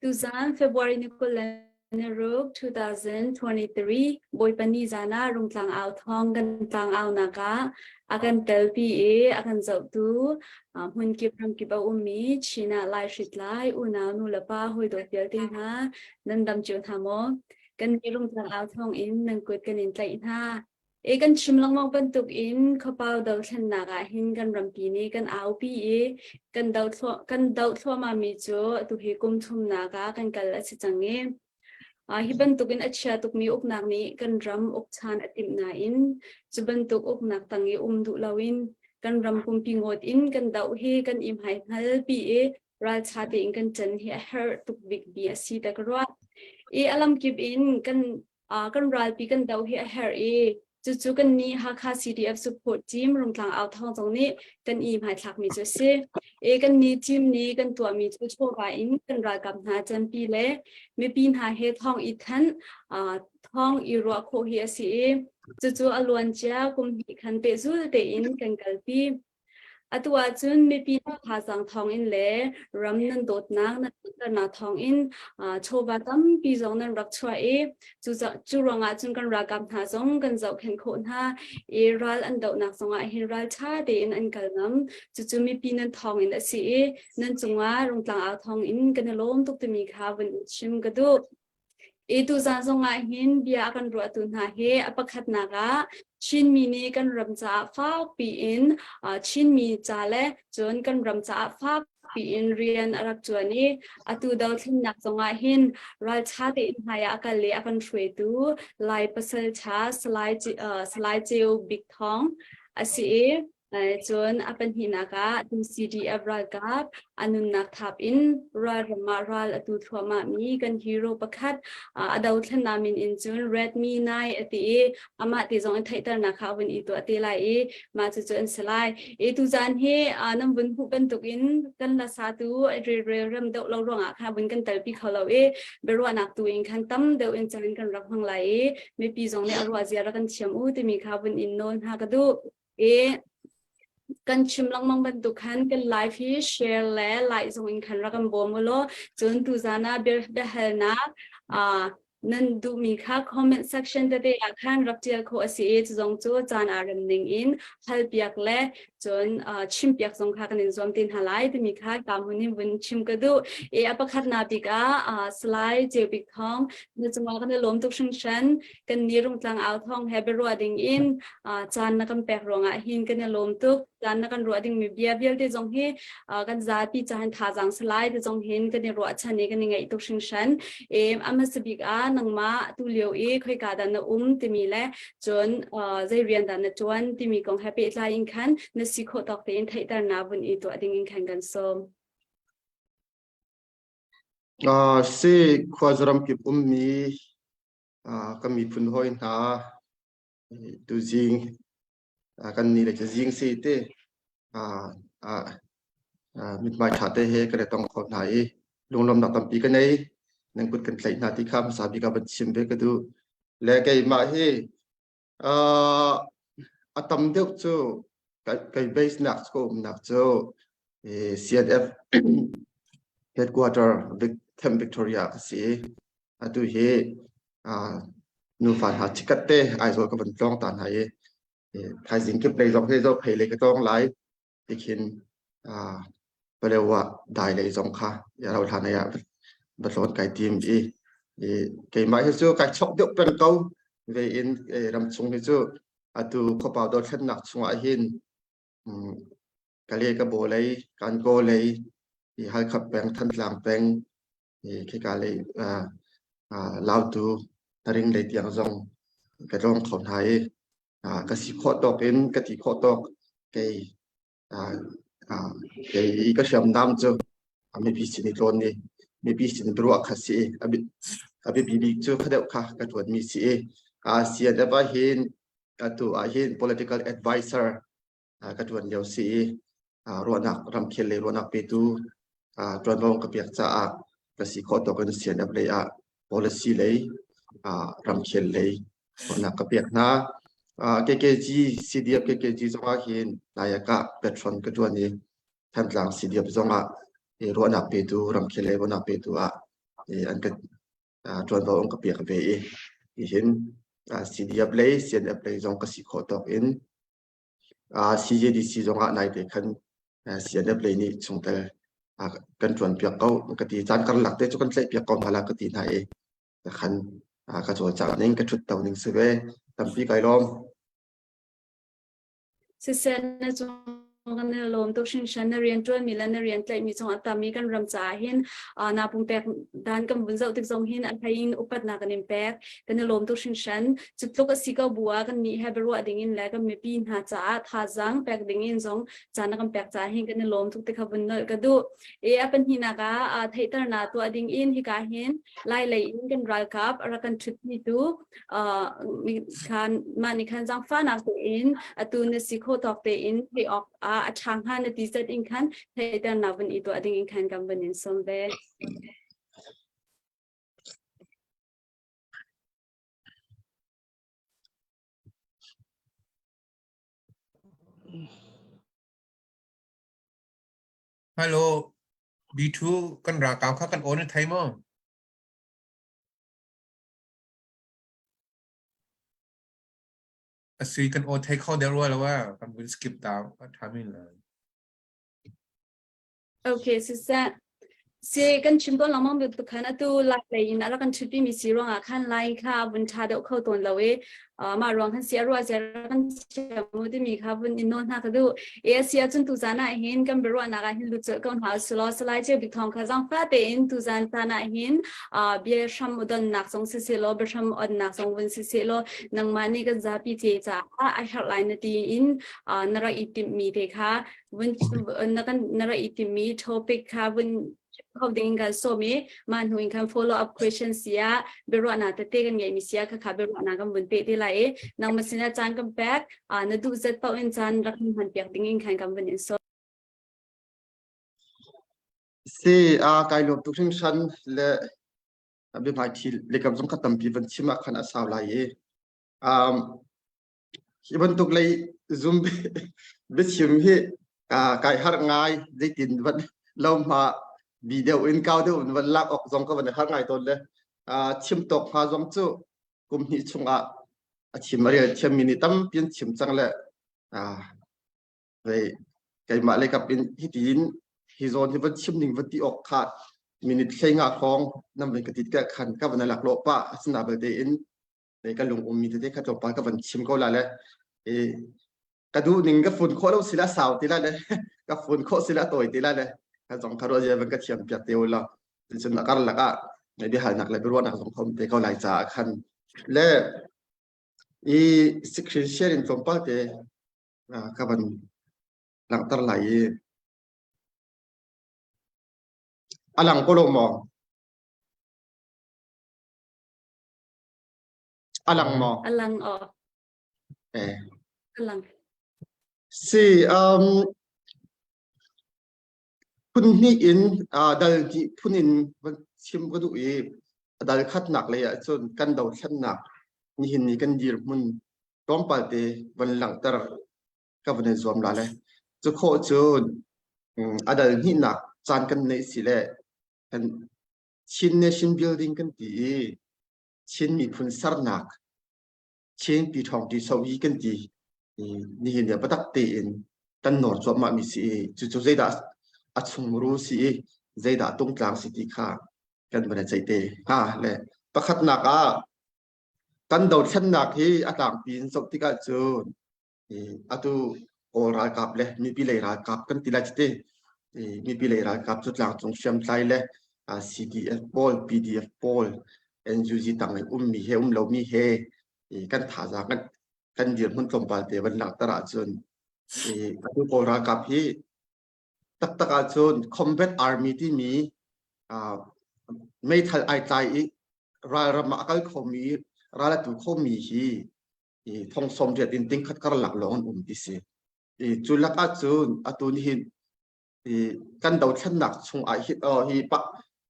Tuzaan February ni 26, 2023 Bawipa ni zan ah Rungtlang au thawng kan tlangaunak ah a kan telpi i a kan zohtu hmunkip ramkip a ummi Chin ah Lai hritlai unau nu le pa hawi dawt vialte hna nan dam cio hna maw? Kan nih Rungtlang au thawng in nan kut kan in tlaih hna. E kan chim lengmang bantuk in khuapau dothlennak ah hin kan rampi nih kan aupi i kan doh kan doh thluahmah mi cu atu hi kum thumnak ah kan kal a si cang i hi bantuk in a chia tukmi uknak nih kan ram uk chan a timh nain cu bantuk uknak tang i um duh loin kan ram pumpi ngawt in kan doh hi kan i hmai hngal pi i ralcha tein kan chan hi a herh tuk bik mi a si ta ka ruah. I a lamkip in kan kan ralpi kan do hi a herh i cucu kan nih Hakha CDF support team Rungtlang au thawng zong nih kan i hmaithlak mi cu a si. E kan nih team nih kan tuah mi cu chawva in kan ralkap hna canpi le mipi hna he thawng i thanh thawng i ruah khawh hi a si i cucu a luan cia kum hnih khan pehzul tein kan kalpi. Atu ahcun mipi thazaang thawngin le ram nan dawtnak nan langhternak thawngin chawva tampi zong nan rak chuah i cu ruangah cun kan ralkap hna zong kan zohkhenh khawh hna i ral an dohnak zongah hin ral ṭha tein an kal ngam. Cucu mipi nan thawngin a si i nan cungah Rungtlang au thawngin kan i lawm tuk timi kha vun in chim ka duh. I tuzaan zongah hin bia a kan ruahtu hna hi a pakhatnak ah Chinmi nih kan ram caah fakpi in Chinmi ca le cun kan ram caah fakpi in rian a rak ṭuan i atu dothlennak zongah hin ralṭha tein hmaiah a kal i a kan hruaitu Lai pasal ṭha Salai, Salai Ceu Bik Thawng a si i Cun a pahnihnak ah CDF ralkap a nunnak thap in ralram ah ral a tu thluahmahmi kan hero pakhat a dothlennak min in cun Redmi 9 a ti i amah ti zong in theihternak kha a vun i tuah te lai i mah cucu an si lai. I tuzaan hi nan vun hmuh bantukin kan lasatu rel rem deuh lo ruangah khan vun kan telpi kho lo i biaruahnak tu in khan tam deuh in caan kan rak hmang lai i mipi zong nih a ruah zia rak kan thiam u timi kha vun in nawl hna ka duh. I kan chim lengmang bantuk khan kan live hi share le like zong in khan rak kan bawm u law cun tuzaan ah biahalnak uh, nan duhmi kha comment section tete ah khan rak tial khawh a si i cu zong cu caan aa rem ning in hal piak le cun uh, chim piak zong kha kan in zuam te hna lai timi kha ka mun in vun chim ka duh i a pakhat na bik ah uh, Salai Ceu Bik Thawng na cungah kan i lawm tuk hringhran kan ni Rungtlang au thawng he biaruah ding in caan na kan pek ruangah hin kan i lawm tuk caan na kan ruah ding mi bia vialte zong hi kan zapi cahan thazaang salai te zong hin kan i ruahchan i kan i ngaih tuk hringhran e a bik ah nangmah tu lio i khoika dah na um timi le cun zei rian dah na tuan timi kong he pehtlai in khan na si khawh tawk tein theihter na vun i tuah ding in khan kan sawm. Si khuazaram kip ummi Ka miphun hawi hna, tuzing kan ni le cazing si te mithmai ṭha te he kan i tong kho hna i lunglawmhnak tampi ka nei. Nan kut kan tlaih hna ti kha hmasa bik ah van chim ve ka duh. Le keimah hi a tam deuh cu kai base nak ka umnak cu CNF headquarter Camp Victoria ka si. Atu hi nufa hna chikkhat te Aizawl ka van tlawng ta hna i thaizing kip lei zong hi Zophei lei ka tlawng lai tikhin Palewa dai lei zong kha ro hlan ah va tlawn kai tim i keimah hi cu kai chok deuh peng ko ve in ramchung hi cu atu khuapau dothlennak chungah hin Kale ka bo lei Kankaw lei Halkha peng Thantlang peng khika lei Lautu Taring lei tiang zong ka tlawng kho hna i ka si khawh tawk in ka ti khawh tawk kei kei ka hriamnam cu mipi sin i tlawn i mipi sin ruah kha si i a biapi bik cu kha deuh kha ka ṭuanmi si i CNF ah hin atu ah hin political advisor ka ṭuan lio si i ruahnak ramkhel lei ruahnak petu ṭuanvo ka pek caah ka si khawh tawk in CNF lei ah. Policy lei, ramkhel lei ruahnak ka pek hna. KKG, CDF KKG zong ah hin Layak ah patron ka ṭuan i Thantlang CDF zong ah ruahnak petu, ramkhel lei ruahnak petu ah an ka ṭuanvo an ka pek ve i hihin CDF lei, CNF lei zong ka si khawh tawk in CJDC zong ah naite khan CNF lei nih chungtel kan ṭuan piak ko ka ti. Caan karlak te cu kan tlaih piak ko hna la ka ti hna i khan ka cawlcangh ning ka ṭhutto ning si ve. Tampi kai lawm. Siseh na cung kan i lawm tuk hringhran. Na rianṭuanmi le na rian tlaihmi cungah tammi kan ram caah hin naa pumpek dan kan vun zoh tik zong hin a hlei in upatnak kan in pek. Kan i lawm tuk hringhran. Cu tluk a si ko bu ah kan nih he biaruah ding in le kan mipi hna caah thazaang pek ding in zong caan na kan pek caah hin kan i lawm tuk ti kha vun nolh ka duh. E a pahnihnak ah theihternak tuah ding in hika hin Lai lei in kan ralkap a rak kan ṭhutpi tu khan mah nih khan zaangfahnak tein atu na si khawh tawk tein theih awk ah a ṭha hnga na ti zat in khan theihternak vun i tuah ding in khan kan vun in sawm ve. Hello, B2 kan ralkap kha kan awn in thei maw? A sui kan aw thei kho deuh rua lo a kan vun skip ta a ṭha men lai. Okay, siseh. Si kan chim tawn lengmang bantuk khan atu lai lei in a rak kan ṭhutpi mi si ruangah khan lai kha vun ṭha deuh kho tawn lo i mah ruang khan si a ruah zia kan thiam mu timi kha vun in nawl hna ka duh. E a si ahcun tuzan ah hin kan biaruahnak ah hin lut colh ko hna usulaw Salai Ceu Bik Thawng kha zaangfah tein tuzan caan ah hin bia hram donnak zong siseh law biahram onnak zong vun siseh law nangmah nih kan zapi ce caah a herh lai na ti in na rak i timhmi te kha vun na kan na rak i timmi topic kha vun kho ding in kan sawm i mah hnu in khan follow up question sia biaruahnak tete kan ngeihmi sia kha kha biaruahnak kan vun peh te lai i nangmah sinah caan kan pek na duh zat paoh in caan rak hman piak ding in khan kan vun in sawm. Si a kai lawm tuk hringhran le biahmaithi lekam zong kha tampi van chim ah khan a sau lai i um, Hi bantuk lei zum biachim hi kai harh ngai zeitin van lo hma bi deuh in kau deuh in van lak awk zong ka van i harh ngai tawn le chim tawk hnga zong cu kum hnih chungah a chim a rel thiammi nih tampi an chim cang le vei keimah lei kap in hitin hi zawn hi van chim ning van ti awk kha minute hlei nga hrawng nam van ka tit ka khan ka van lak lawh pah asina belte in ka lung ummi tete kha tlawmpal ka van chim ko la le i ka duh ning ka fun khawh lo sila sau ti la le ka fun khawh sila tawi ti la le ka zong kha ruah van ka thiam piak te la cun a karlak ah biahalnak le biaruahnak zong khom te ko lai caah khan le i screen sharing tlawmpal te ka van langhter lai i alang ko lo maw A lang maw? A lang aw. Eh. A lang. Si um phun hnih in uh, dal hnih phun in van chim ka duh i dal khatnak lei ah cun kan dothlennak nihin ni kan dirhmun tlawmpal te van langhter ka van i zuam la le cu khawh cun a dal hnihnak caan kan neih si le kan Chin Nation Building kan ti i Chin miphun sernak Chin pi ṭhawng ṭi so hi kan ti nihin ni biatak tein kan nawr cuahmah mi si i cucu zeidah a chungmuru si i zeidah tungtlang si ti kha kan van i ceih te hnga le pakhatnak ah kan dothlennak hi a tlangpi in zoh tikah cun atu Kawl ralkap le mipi lei ralkap kan ti lai cite mipi lei ralkap cu tlangcung hriamtlai le CDF pawl PDF pawl NUG tang i ummi he um lomi he kan thazaang kan kan dirhmun tlawmpal te van langhter ahcun atu Kawl ralkap hi taktak ahcun combat army timi meithal ai tlai i ralram ah a kal khomi ral a tu khomi hi i thong 80 in 100 karlak lawng an um ti si. I cu lak ahcun atu nihin i kan dothlennak chung ah hi hi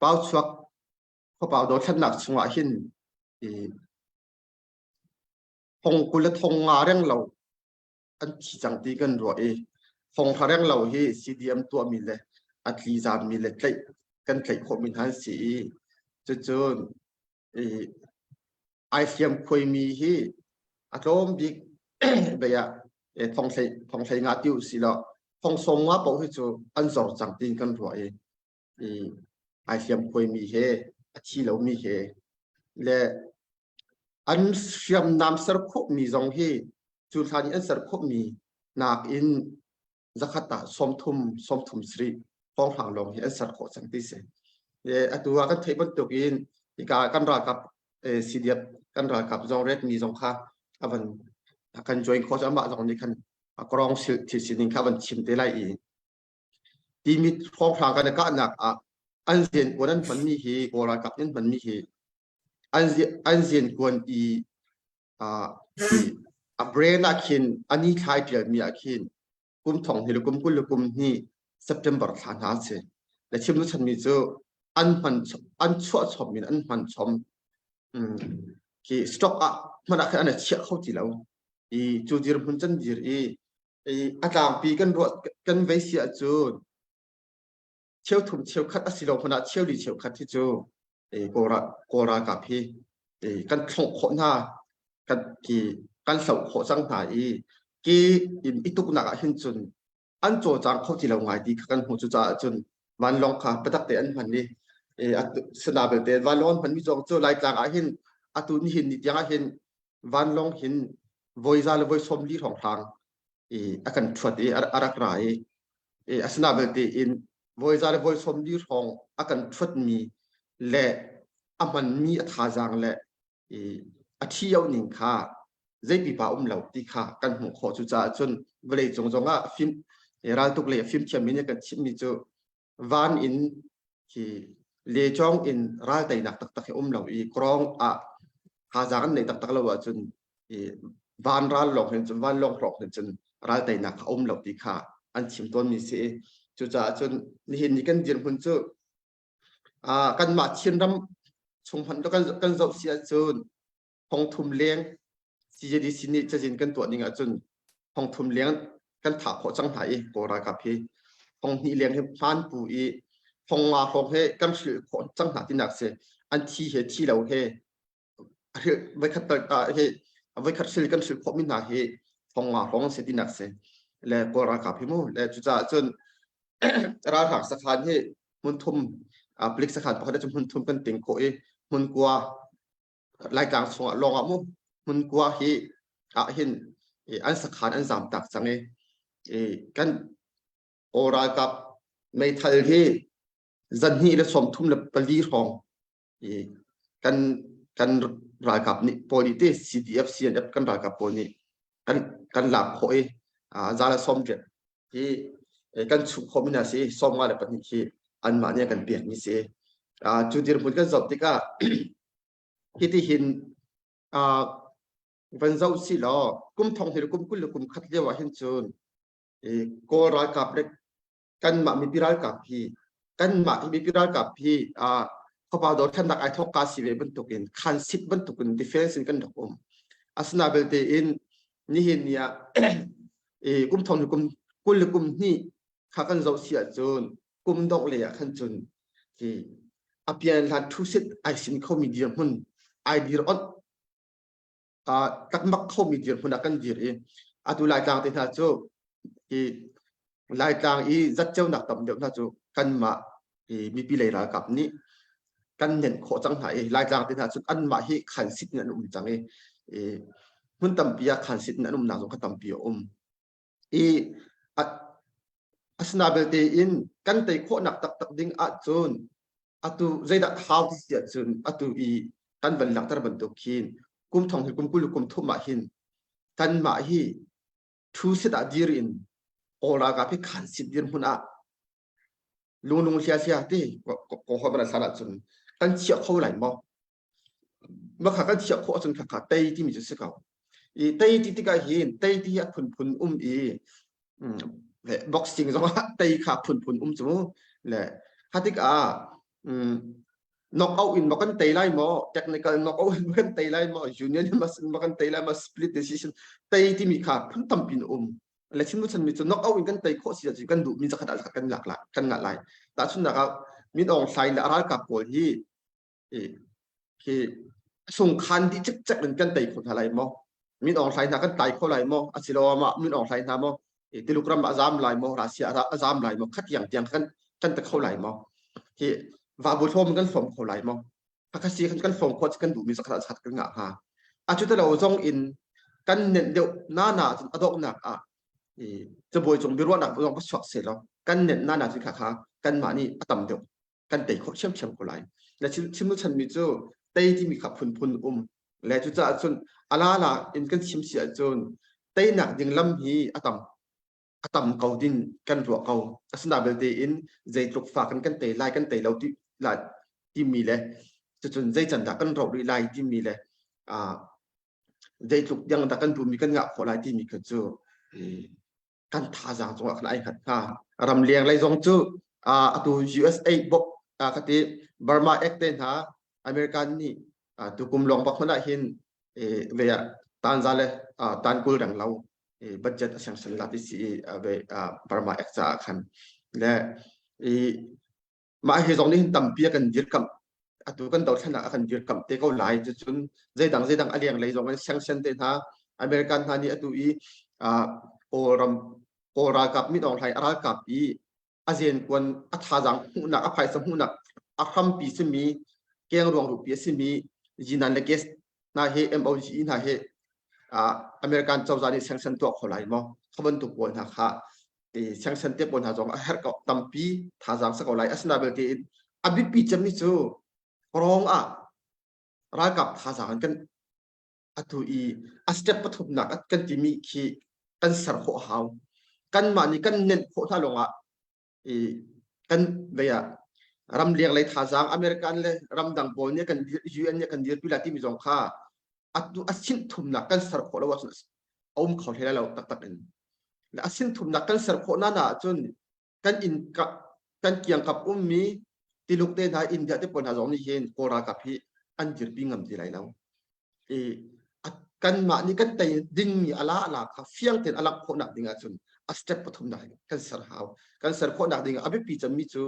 pau chuak Khuapau dothlatnak chungah hin i thong 20 le thong nga reng lo an thi cang ti kan ruah i thong hra reng lo hi CDM tuahmi le a tli zaammi le tlaih kan tlaih khawhmi hna an si i cucun i ai hliam khuaimi hi a tlawm bik bei ah thong hlei thong hlei nga ti u si law thong sawm nga paoh hi cu an zor cang tiin kan ruah i i ai hliam khuaimi he a thi lomi he le an hriamnam ser khawhmi zong hi cu hlan i an ser khawhmi nakin zakhat ah 30 30 sarih hrawnghrang lawng hi an ser khawh cang ti si. Atu ah kan theih bantuk in hika kan ralkap CDF kan ralkap zong ret mi zong kha avan kan join khawh amah zong nih khan krong thil sining kha van chim te lai i Timit hrawnghrang kan i kahnak ah an riankuan an hmanmi hi Kawl ralkap nih an hmanmi hi an an riankuan i uh, a brain ah khin ani thlai ṭialmi ah khin kum thong hi le kum 20 le kum hnih September thla hna a si. Le chim nu chanmi cu an hman an chuah chom in an hman chom khi stock ah hman ah khan an i chiah kho ti lo i cu dirhmun can dir i a tlangpi kan ruah kan vei si ahcun cheuthum cheukhat a si lo hmanh ah cheuli cheukhat hi cu Kawl ralkap hi kan thlongh khawh hna kan ki kan hloh khawh cang hna i ki in i tuknak ah hin cun an cawlcang kho ti lo ngai ti kha kan hmuh. Cucaah cun vanlawng kha biatak te an hman i sana belte vanlawng an hmanmi zong cu Laitlang ah hin atu nihin ni tiang ah hin vanlawng hin voi za le voi 40 hrawnghrang i a kan ṭhuat i a rak ra i asina belte in voi za le voi 40 hrawng a kan ṭhuatmi le a hmanmi a thazaang le i a ṭhio ning kha zei pipa um lo ti kha kan hmuh khawh. Cucaah cun vawlei cung zongah fim raltuk lei fimthiammi nih kan chimmi cu van in hi lecawng in ral teinak taktak hi um lo i krawng ah thazaang an neih taktak lo ahcun i van ral lawng hin cun van lawng hrawk hin cun ral teinak a um lo ti kha an chim tawnmi si. Cucaah cun nihin ni kan dirhmun cu kanmah Chinram chung hmanh kan kan zoh si ahcun thong thum leng CJDC nih cazin kan tuah ning ahcun thong thum leng kan thah khawh cang hna i Kawl ralkap hi thong hnih leng hi hmaan pu i thong nga hrawng he kan hrilh khawh cang hna tinak si. An thi he thi lo he voikhat hi voikhat hril kan hrilh khawh mi hna hi thong nga hrawng si tinak si le Kawl ralkap hi mu le. Cucaah cun ralhrang sakhan hi hmun thum, palik sakhan pakhat cu hmun thum kan ting khawh i hmun kua Laitlang chungah lawng ah mu hmun kua hi ah hin an sakhan an zam tak cang i kan Kawl ralkap meithal hi zanhnih le 34 hrawng kan kan ralkap nih pawl nih te CDF CNF kan ralkap pawl nih kan kan lak khawh i za le 80 hi kan chuh khawh mi hna si. 52 hi anmah nih kan pek mi si. Cu dirhmun kan zoh tikah hiti hin van zoh si law kum thong hi kum 20 le kum khat lio ah hin cun Kawl ralkap le kanmah mipi ralkap hi kanmah mipi ralkap hi khuapa dothlennak ai thawk ka si ve bantukin khansit bantukin defense in kan rak um. Asina belte in nihin ni ah kum thong kum 20 le kum hnih kha kan zoh si ahcun kum dongh le ah khan cun hi apian hlan thu sit ai sin khomi dirhmun ai dir on takmak khomi dirhmun ah kan dir i atu Laitlang te hna cu hi Laitlang i zatceunak tam deuh hna cu kanmah i mipi lei ralkap nih kan nenh khawh cang hna i Laitlang te hna cu anmah hi khansit in an um cang i hmun tampi ah khansit in an umnak zong kha tampi a um i asina belte in kan tei khawhnak taktak ding ahcun atu zeidah hau ti si ahcun atu i kan van langhter bantuk khin kum thong hi kum 20 kum thum ah hin kanmah hi thu sit ah dir in Kawl ralkap hi khan sit dir hmun ah lunglung hlia hlia ti ko hoi mana san ahcun kan chiah kho lai maw? Makha kan chiah khawh ahcun khakha tei timi cu si ko. I tei ti tikah hin tei ti hi a phunphun um i le boxing zong ah tei kha phunphun um cu le kha tikah. Knockout in ma kan tei lai maw? Technical knockout in ma kan tei lai maw? Unanimous in ma kan tei lai maw? Split decision tei timi kha phun tampi in um. Le chim chan mi cu knockout in kan tei khawh si ahcun kan duh mi zakhat ah zakhat kan lak lai kan ngah lai. Tahchunhnak ah Min Aung Hlaing le a ralkap pawl hi hi sungkhan dih cikcek in kan tei kho hna lai maw? Min Aung Hlaing hna kan tlai kho lai maw? Asiloah mah Min Aung Hlaing hna maw Tuluk ram a zam lai maw? Russia a zam lai maw? Khat tiang tiang kan kan ta kho lai maw? Hi vabu hlawm kan hlawm kho lai maw? Hakha kan kan hlawm khawh kan duhmi zakhat zakhat kan ngah hnga. A cu lo zong in kan nenh deuh na na cun a donghnak ah cabuai cung biaruahnak zong ka chuak se law kan nenh na na cu kha kha kanmah nih a tam deuh kan tei khawh ṭhiamṭhiam ko lai. Le chim chanmi cu tei timi kha phunphun um. Le cucaah cun a lala in kan chim si ahcun teinak ding lam hi a tam a tam ko din kan ruah ko. Asina belte in zeitluk fa kan kan tei lai kan tei lo ti lai timi le cucun zei can dah kan roh rih lai timi le zeitluk tiang dah kan duhmi kan ngah khawh lai timi kha cu kan thazaang cungah khan ai hngat hnga. Ramleng lei zong cu atu USA bok ka ti Burma Act te hna American nih tukum lawng bak hmanh ah hin ve ah tanza le tankul reng lo budget a sanction la ti si ve Burma Act caah khan le i mah hi zong nih hin tampi a kan dirkamh atu kan dothlennak a kan dirkamh te ko lai cucun zeidang zeidang a leng lei zong in sanction te hna American hna nih atu i Kawlram Kawl ralkap Min Aung Hlaing a ralkap i a zenkuan a thazaang hmuhnak a phaisa hmuhnak a hrampi simi kengruang rupi a simi Yinan le gas hna hi MOGE hna hi American cozah nih sanction tuah kho lai maw kha bantuk pawl hna kha sanction te pawl hna zong a herh ko tampi thazaang sa ko lai asina belte in a biapi cemmi cu rong ah ralkap thazaang kan atu i a step pathumnak kan timi khi kan ser khawh hau kanmah nih kan nenh khawh hna lawngah i kan vei ah ramleng lei thazaang American le ramdang pawl nih kan UN nih kan dirpi la timi zong kha atu a sin thumnak kan ser khawh lo ahcun a um kho hlei lai lo taktak in le a sin thumnak kan ser khawh na na ahcun kan in kan kiangkap ummi Tiluk te hna India te pawl hna zong nih hin Kawl ralkap hi an dirpi ngam ti lai lo i kanmah nih kan tei dingmi ala ala kha fiang tein a langh khawhnak ding ahcun a step pathumnak kan ser hau kan ser khawhnak ding ah a biapi cemmi cu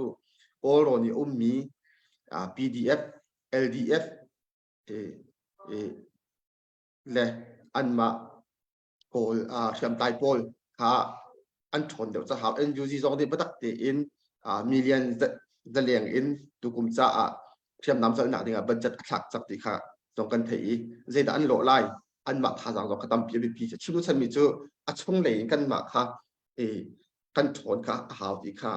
Kawlrawn i ummi PDF LDF le anmah Kawl hriamtlai pawl kha an ṭhawn deuh caah NUG zong nih biatak tein million zaleng in tukum caah hriamnam zalhnak dingah budget a thlak cak ti kha zong kan theih i zeidah an lawh lai anmah thazaang zong kha tampi a biapi chim chanmi cu a chunglei in kanmah kha kan ṭhawn kha a hau ti kha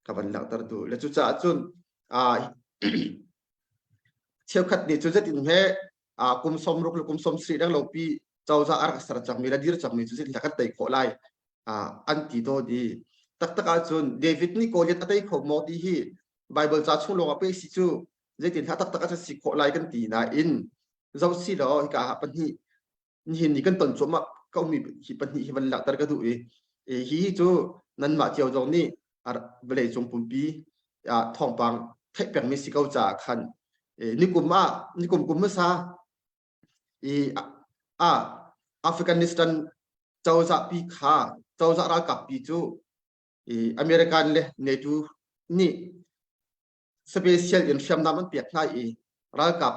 ka van langhter duh le cucaah cun cheukhat nih cu zetin he kum 60 le kum 70 dang lopi cozah a rak ser cangmi le dir cangmi cu zeitin kan tei khawh lai an ti tawn i taktak ahcun David nih Goliath a tei kho maw ti hi Bible ca chung lawng ah pei si cu zeitin hlah taktak ah si khawh lai kan ti nain zoh si law hika ah pahnih nihin ni kan ton cuahmah ko mi hi pahnih hi van langhter ka duh i hi cu nanmah cio zong nih vawlei cung pumpi thawngpang theih pengmi si ko caah khan nikum ah nikum kum hmasa i a Afghanistan cozah pi kha cozah ralkap pi cu i American le NATO nih special in hriamnam an pek hna i ralkap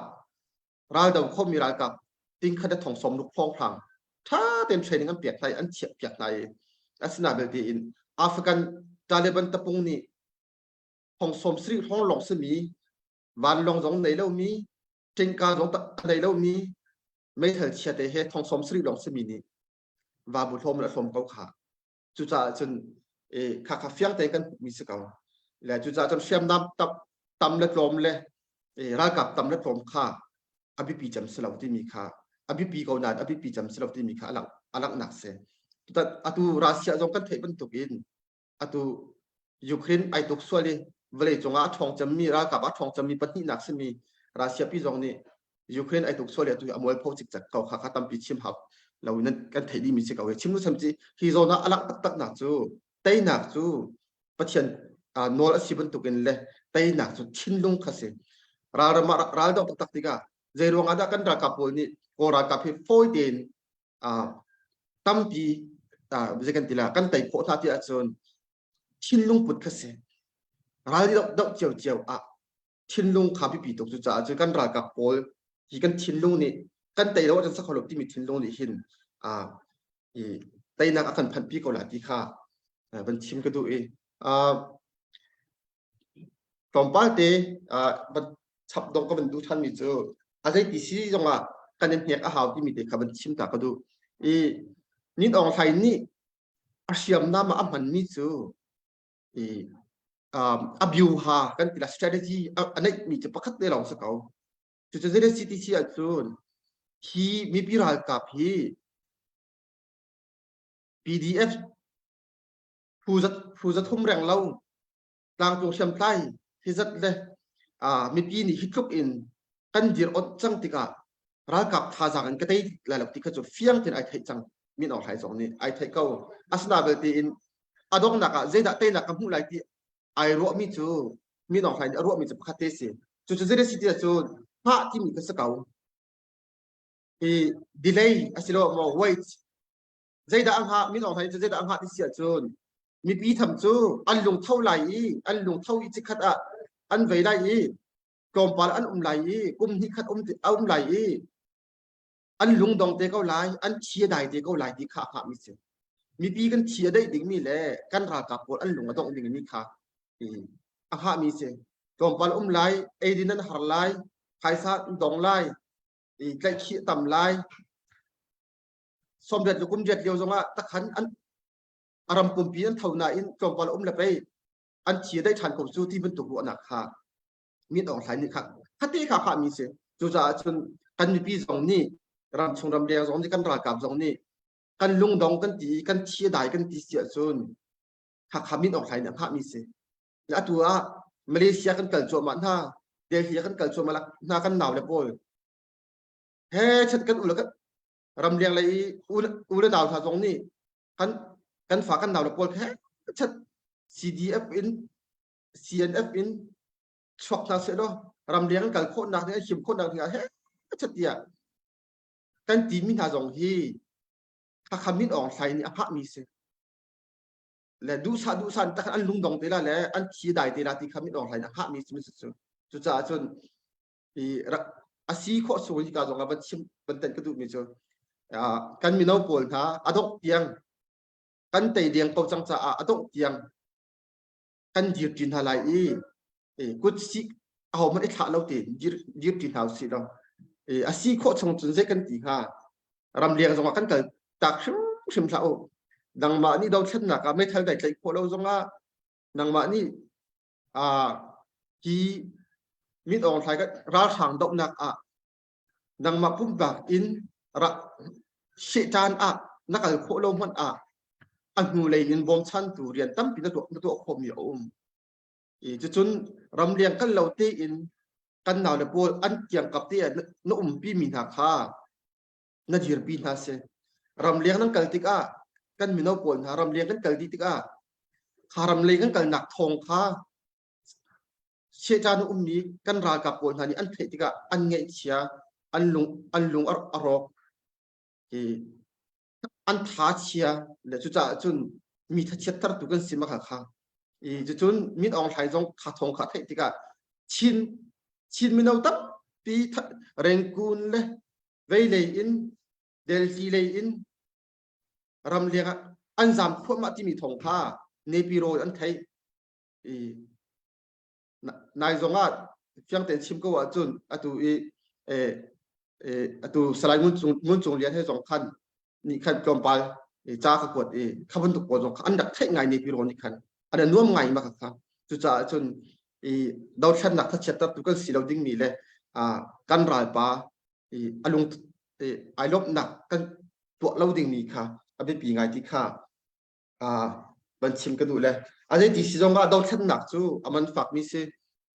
raldo khomi ralkap tingkhat le thong som ruk hrawnghrang ṭha tein training an pek hna i an chiah piak hna i asina belte in Afghan Taliban tapung nih thong som sarih hrawng lawng simi vanlawng zong nei lomi ṭingka zong nei lomi meithal chia te he thong som sarih lawng simi nih vabu hlawm le hlawm ko kha cucaah cun kha kha fiang tein kan hmuhmi si ko le cucaah cun hriamnam tam le tlawm le ralkap tam le tlawm kha a biapi cem si lo timi kha a biapi ko nain a biapi cem si lo timi kha a langhnak si atu Russia zong kan theih bantuk in atu Ukraine ai tuk sual i vawlei cungah a ṭhawng cemmi ralkap a ṭhawng cemmi pahnihnak simi Russia pi zong nih Ukraine ai tuk sual i atu hi a mualpho cikcek ko kha kha tampi chim hau lo in kan theih dihmi si ko hi chim lu sam ci hi zawn ah a langh taktak nak cu teinak cu Pathian Nawl a si bantukin le teinak cu thinlung kha si. Ralram ah ral doh taktak tikah zei ruang ah dah kan ralkap pawl nih Kawl ralkap hi fawi tein tampi zei kan ti la kan tei khawh hna ti ahcun thinlung put kha si. Ral doh ciocio ah thinlung kha biapi tuk. Cucaah cun kan ralkap pawl hi kan thinlung nih kan tei lo ahcun sakho lo timi thinlung nih hin i teinak a kan phanhpi ko lai ti kha van chim ka duh i tlawmpal te van chap dong ka van duh ṭhanmi cu a zeiti si zongah kan i hnek a hau timi te kha van chim ta ka duh i Nin Aung Hlaing nih a hriamnam ah a hmanmi cu i a biuha kan ti la strategy a neihmi cu pakhat te lawng si ko. Cucu ZCTC ahcun hi mipi ralkap hi PDF phu za thum reng lo tlangcung hriamtlai hi zat le mipi nih hi tluk in kan dir ot cang tikah ralkap thazaang in ka tei lai lo ti kha cu fiang tein ai theih cang. Min Aung Hlaing zong nih ai theih ko. Asina belte in a donghnak ah zeidah teinak ka hmuh lai ti ai ruahmi cu Min Aung Hlaing nih a ruahmi cu pakhat te si. Cucu zei si ti ahcun hngah timi kha si ko. Hi delay asilo maw wait zeidah a hngah Min Aung Hlaing cu zeidah a hngah ti si ahcun mipi tham cu an lungtho lai i an lungtho i cikhat ah an vei lai i tlawmpal an um lai i kum hnih khat um a um lai i an lungdong te ko lai, an thi a dai te ko lai ti kha a hngahmi si. Mipi kan thi a daih dingmi le kan ralkap pawl an lung a dongh dingmi kha a hngahmi si. Tlawmpal um lai, eidin an har lai, phaisa an dong lai, tlaihkhih a tam lai. Sawmriat le kumriat lio zongah takhan an a ram pumpi an tho nain tlawmpal um le pei an thi a daih ṭhan ko cu ti bantuk ruahnak kha Min Aung Hlaing nih kha khate kha phahmi si. Cucaah cun kan mipi zong nih ramchung ramleng zong nih kan ralkap zong nih kan lungdong kan ti i kan thi a dai kan ti si ahcun Hakha Min Aung Hlaing nih a hngahmi si. Atu ah Malaysia kan kal cuahmah hna, Delhi kan kal cuahmah hna kan nau le pawl he chat kan u le kan ramleng lei i u le nau hna zong nih kan kan fa kan nau le pawl he chat CDF in CNF in chuak hna seh law ramleng an kal khawhnak ding an him khawhnak ding ah he chat tiah kan timi hna zong hi Hakha Min Aung Hlaing nih a hngahmi si le duhsah duhsah in takhan an lungdong te la le an thi dai te la ti kha Min Aung Hlaing a hngahmi si cu. Cucaah cun i a si khawh chung hi ka zong ah van chim van tan ka duhmi cu kan mino pawl hna a dongh tiang kan tei deng ko cang caah a dongh tiang kan dir ṭi hna lai i kut sik ahohmanh i thlah lo tein dir dir ṭi hna usih law a si khawh chung cun zei kan ti hnga? Ramleng zongah kan kal tak hrimhrim hlah u. Nangmah nih dothlennak ah meithal dai tlaih khawh lo zongah nangmah nih hi Min Aung Hlaing ralhrang dohnak ah nangmah pumpak in sehtan ah na kal khawh lo hmanh ah a hnulei in bawmchantu rian tampi na tuah na tuah khawhmi a um. I cucun ramleng kal lo tein kan naule pawl an kiangkap te ah na umpi mi hna kha na dirpi hna si. Ramleng nan kal tikah kan mino pawl hna ramleng kan kal dih tikah kha ramleng kan kalnak thawng kha Sehtan a ummi kan ralkap pawl hna nih an theih tikah an ngaihchia, an lung an lung a rawk i an tha chia le cucaah cun mi thachiattertu kan si ma kha kha. I cucun Min Aung Hlaing zong kha thawng kha theih tikah Chin Chin mino tampi Rangoon le Veilei in Delhi lei in ramleng ah an zam thluahmah timi thawng kha Nepiro an theih. I nai zong ah fiang tein chim ko ahcun atu i atu Salai Ngun Cung Ngun Cung Lian he zong khan nih khan tlawmpal ca ka kuat i kha bantuk pawl zong kha an rak theih ngai ne pi ro nih khan an nuam ngai ma kha. Cucaah cun i dothlennak thachiattertu kan si lo dingmi le kan ralpa i a lung ai lawmhnak kan tuah lo dingmi kha a biapi ngai ti kha van chim ka duh le a zeiti si zong ah dothlennak cu a man fakmi si.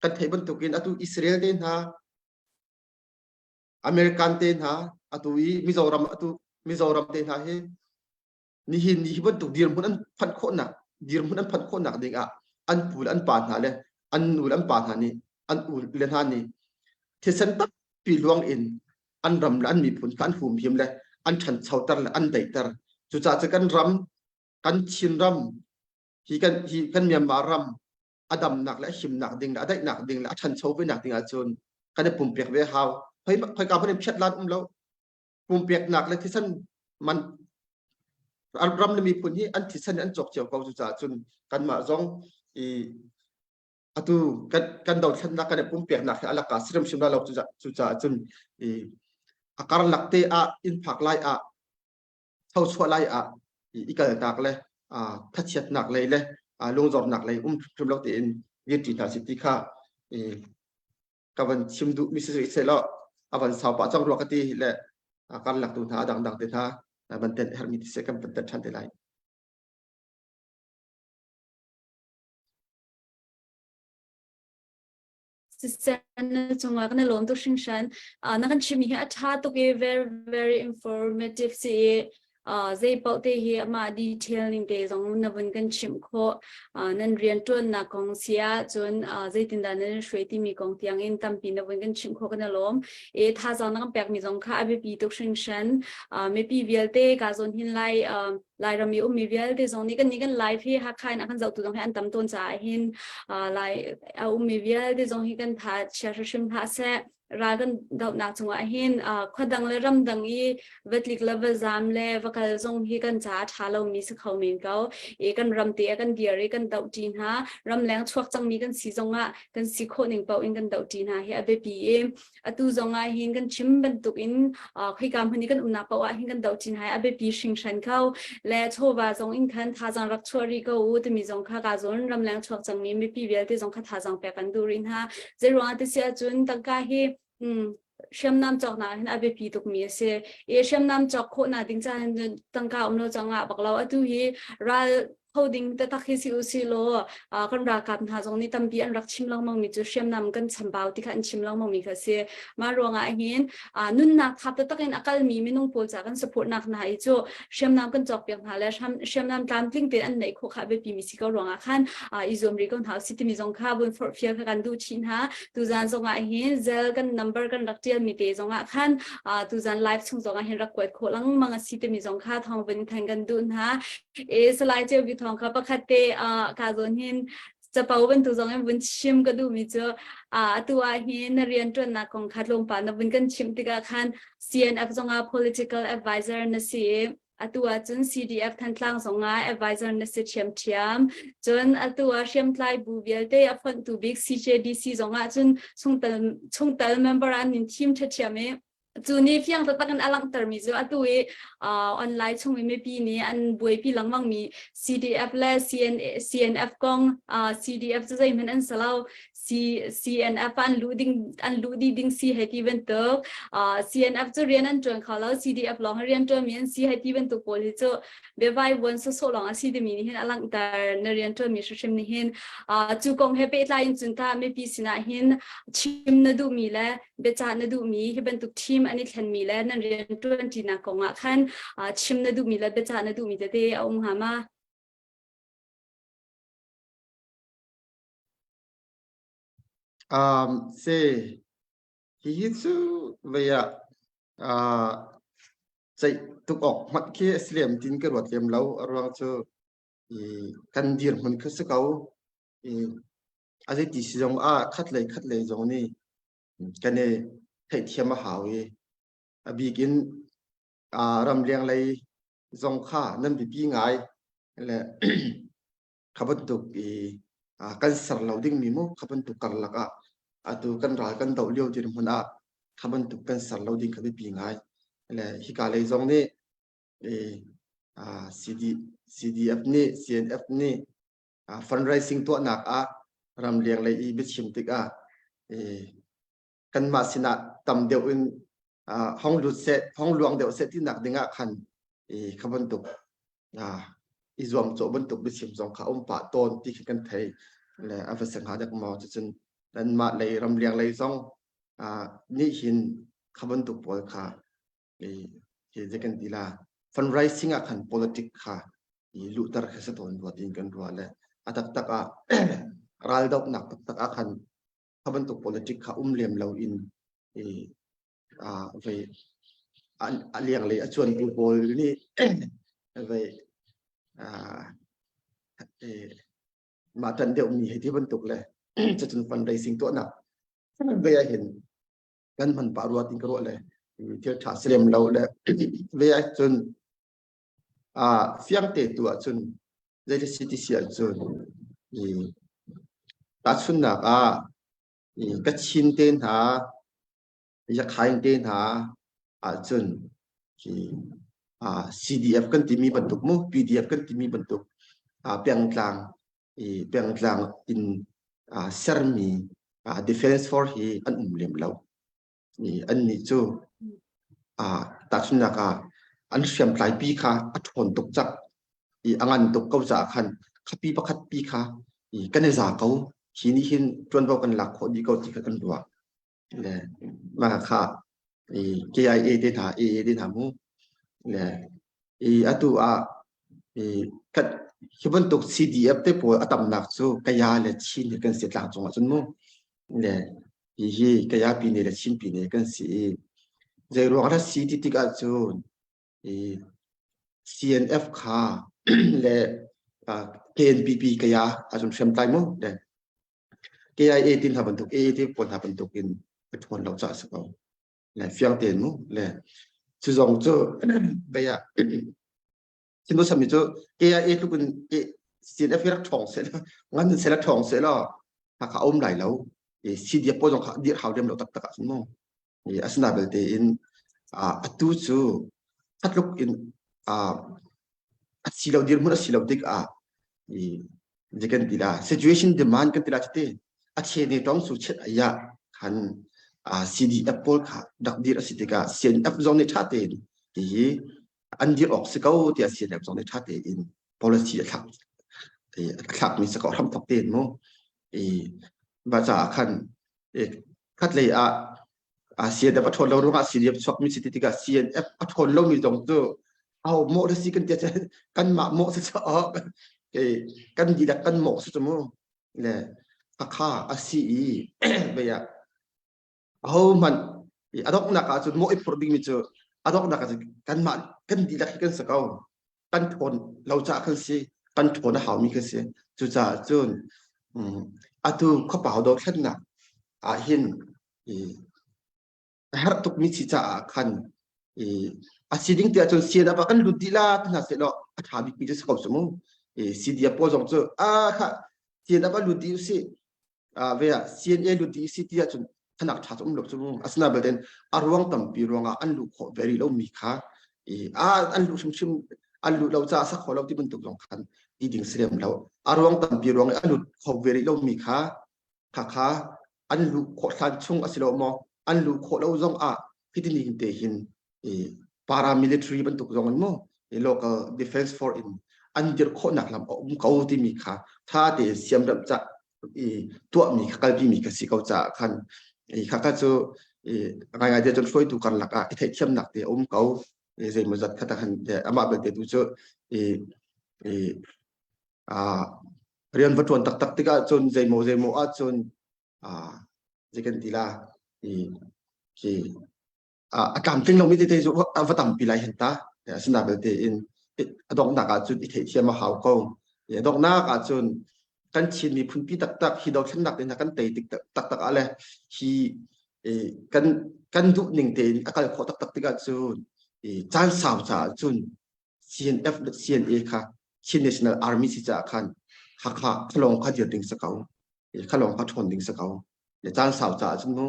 Kan theih bantukin atu Israel te hna, American te hna, atu i Mizoram, atu Mizoram te hna hi nihin ni hi bantuk dirhmun an phanh khawhnak dirhmun an phanh khawhnak ding ah. An pu le an pa hna le an nu le an pa hna nih an u le hna nih thisen tampi luang in an ram le an miphun kha an humhim le an ṭhanchoter le an daihter. Cucaah cu kan ram, kan Chin ram, hi kan hi kan Myanmar ram a damnak le a himnak ding le a daihnak ding le a ṭhancho ve nak ding ahcun kan i pumpek ve hau. Hoi khoika hmanh in phiat lan um lo. Pumpeknak le thisen man ram le miphun hi an thisen an cawk cio ko cucaah cun kanmah zong i atu kan kan dothlennak kan i pumpeknak hi a laka si hrimhrim la lo cucaah cun i a karlak te ah inn phak lai ah thochuah lai ah i kalnak le thachiatnak lei le lungzornak lei um hrim lo tein dirṭi hna si ti kha ka van chim duh mi si seh law a van sau pah cang rua ka ti le karlak tu hna a dangdang te hna van ten hermi ti seh kan van ten ṭhan te lai. Siseh na cungah kan i lawm tuk hringhran. Na kan chimmi hi a ṭha tuk i very very informative si i zei paoh te hi amah detail ning te zong na vun kan chimh khawh. Nan rianṭuannak kong si ahcun zeitindah nan i hruai timi kong tiang in tampi na vun kan chimh khawh kan i lawm. I thazaang na kan pekmi zong kha a biapi tuk hringhran. Mipi vialte ka zawn hin lai Lairam i ummi vialte zong nih kan nih kan live hi Hakha in a kan zohtu zong hi an tam tawn caah hin Lai a ummi vialte zong hi kan tha chia hrimhrim hlah seh ral kan dohnak cungah hin khua dang le ram dang i vatlik le va zam le va kal zong hi kan caah ṭha lomi si kho men ko i kan ram te ah kan dir i kan doh ṭi hna ramleng chuak cangmi kan si zongah kan si khawh ning paoh in kan doh ṭi hna hi a biapi i atu zong ah hin kan chim bantuk in khoika hmun i kan umnak paoh ah hin kan doh chin hai a biapi hringhran kho le chawva zong in khan thazang rak chuah rih ko u timi zong kha ka zawn ramleng chuak cangmi mipi vialte zong kha thazang pek an duh rih hna zeiruangah ti si ahcun tangka hi hriamnam cawknak hin a biapi tukmi a si i hriamnam cawk khawhnak ding ca hin tangka um lo cangah bak lo atu hi ral tho ding taktak hi si u si law kan ralkap hna zong nih tampi an rak chim lengmang mi cu hriamnam kan chambau ti kha an chim lengmang mi kha si. Mah ruangah hin nunnak thap taktak in a kalmi minung pawl ca kan support nak hna i cu hriamnam kan cawkpiak hna le hriamnam tlamtling tein an neih khawh kha biapi mi si ko ruangah khan i zuam rih ko hna usih timi zong kha vun forhfial kha kan duh chih hna. Tuzan zongah hin zel kan number kan rak tial mi te zongah khan tuzan live chung zongah hin rak kuat khawh lengmang a si timi zong kha thawng vun than kan duh hna. E Salai Ceu Bi Thawng kha pakhat te ka zawn hin capo bantuk zong in vun chim ka duhmi cu atu ah hin na rianṭuannak kong kha tlawmpal na vun kan chimh tikah khan CNF zongah political advisor na si i atu ah cun CDF Thantlang zongah advisor na si ṭhiamṭhiam. Cun atu ah hriamtlai bu vialte a fonhtu bik CJDC zongah cun chungtel chungtel member an in thim ṭhiamṭhiam i Cu nih fiang taktak in a langhtermi cu atu i online chung i mipi nih an buaipi lengmangmi CDF le CNA, CNF kong CDF cu zeihmanh an si lo C, CNF an luh ding an luh dih ding si hei ti bantuk CNF cu rian an ṭuan kho lo CDF lawng hi rian ṭuanmi an si hei ti bantuk pawl hi cu biavai vuan sawsawh lawng a si timi nih hin a langhter na rian ṭuanmi hrimhrim nih hin cu kong he pehtlai in cun tah mipi sinah hin chim na duhmi le biacah na duhmi hi bantuk team an i thlenmi le nan rian ṭuanṭinak kong ah khan chim na duhmi le biacah na duhmi tete a um hnga ma? Si, hihi cu vei ah ceih tuk awk hmanh khi a si lem tin ka ruat lem lo. A ruang cu i kan dirhmun kha si ko. I a zeiti si zong ah khatlei khatlei zong nih kan i theihthiam a hau i a bik in ramleng lei zong kha nan biapi ngai le kha bantuk i kan ser lo dingmi mu kha bantuk karlak ah atu kan ral kan doh lio dirhmun ah kha bantuk kan ser lo ding kha biapi ngai le hika lei zong nih CD, CDF nih CNF nih fundraising tuahnak ah ramleng lei i biachim tikah kanmah sinah tam deuh in hong lut seh hong luang deuh seh tinak dingah khan kha bantuk i zuamcawh bantuk biachim zong kha um pah tawn ti khi kan thei le a va si hnga dek maw cucun nanmah lei ramleng lei zong nih hin kha bantuk pawl kha hi zei kan ti la fundraising ah khan politic kha i luhter kha si tawn rua tiin kan ruah le. A taktak ah raldohnak taktak ah khan kha bantuk politic kha um lem lo in i vei a lianglei a cuantu pawl nih vei mah ṭanh deuhmi hei ti bantuk le cucun fundraising tuahnak vei ah hin kan hman pah rua tin ka ruah le thil ṭha si lem lo le vei ah cun fiang te tu ahcun zeiti si ti si ahcun tahchunhnak ah Kachin te hna Yakhain te hna ahcun CDF kan timi bantuk mu PDF kan timi bantuk pengtlang pengtlang in sermi defense force hi an um lem lo. Annih cu tahchunhnak ah an hriamtlai pi kha a ṭhawn tuk cang i a ngan tuk ko caah khan khapi pakhat pi kha kan i za ko hi nih hin ṭuanvo kan lak khawh dih ko ti kha kan ruah. Le mah kha KIA te hna AA te hna mu le i atu ah i hi bantuk CDF te pawl a tamnak cu Kaya le Chin hi kan si tlangcung ah cun mu le hihi Kaya pine le Chin pine kan si i zei ruang dah si ti tik ahcun i CNF kha le KNPP Kaya ahcun hriamtlai mu le KIA tin hna bantuk AA te pawl hna bantuk in a ṭhawn lo caah si ko. Le fiang tein mu le cu zong cu bei ah Thinbu sami cu KIA tluk in CNF hi rak ṭhawng seh ngan seh la ṭhawng seh law hakha a um lai lo. CDF pawl zong kha dir hau lem lo taktak ah cun mu. Asina belte in atu cu khatluk in a si lo dirhmun a si lo tik ah je kan ti la situation demand kan ti la chite a che ne tong su chet aya khan CDF pawl kha dak dir a si tikah CNF zong nih tha tein hi an dir awk si ko tiah CNF zong nih tha tein policy a thlak a thlak mi si ko hram thok tein mu i ba caah khan khat lei ah CNF a ṭhawn lo ruangah CDF chuak mi si ti tikah CNF a ṭhawn lomi zong cu aho mawh si kan tia kanmah mawh si cu kan dihlak kan mawh si cu mu le akha a si i vei ah aho hmanh a donghnak ah cun mawh i phurh dingmi cu a donghnak ah cun kanmah kan dihlak hi kan si ko kan ṭhawn lo caah kan si kan ṭhawn a haumi kan si cucaah cun atu khuapau dothlennak ah hin a herh tukmi si caah khan i a si ding tiah cun CNF ah kan lut dih la ti hna seh law a ṭha bikmi cu si ko cu mu i CDF pawl zong cu a kha CNF ah lut dih usih ve ah CNA lut dih usih ti ahcun thanak ṭha cu um lo cu mu asina belte a ruang tampi ruangah an luh khawh ve rih lomi kha i a an luh hrimhrim an luh lo caah sak kho lo ti bantuk zong khan ti ding si lem lo a ruang tampi ruang i a lut kho ve rih lomi kha khakha an luh khawh hlan chung a si lo maw an luh khawh lo zong ah hiti te hin paramilitary bantuk zong in mu local defense force in an dir khawhnak lam a um ko timi kha tha tein siamremh ca i tuahmi kha kalpi mi kha si ko caah khan i kha kha cu i ngai ngai te cun hruaitu karlak ah i theihthiamnak te a um ko i zeimawzat kha ta khan amah belte tu cu i i rian va ṭuan taktak tikah cun zeimaw zeimaw ahcun zei kan ti la i khi a tlamtling lomi tete cu a va tampi lai hen ta asina belte in a donghnak ahcun i theihthiam a hau ko a donghnak ahcun kan Chin miphun pi taktak hi dothlennak te hna kan tei tik taktak ah le hi kan kan duh ning tein a kal khawh taktak tikah cun caan sau caah cun CNF le CNA kha Chin National Army si caah khan Hakha khalawng kha dir ding si ko khalawng kha ṭhawn ding si ko le caan sau caah cun mu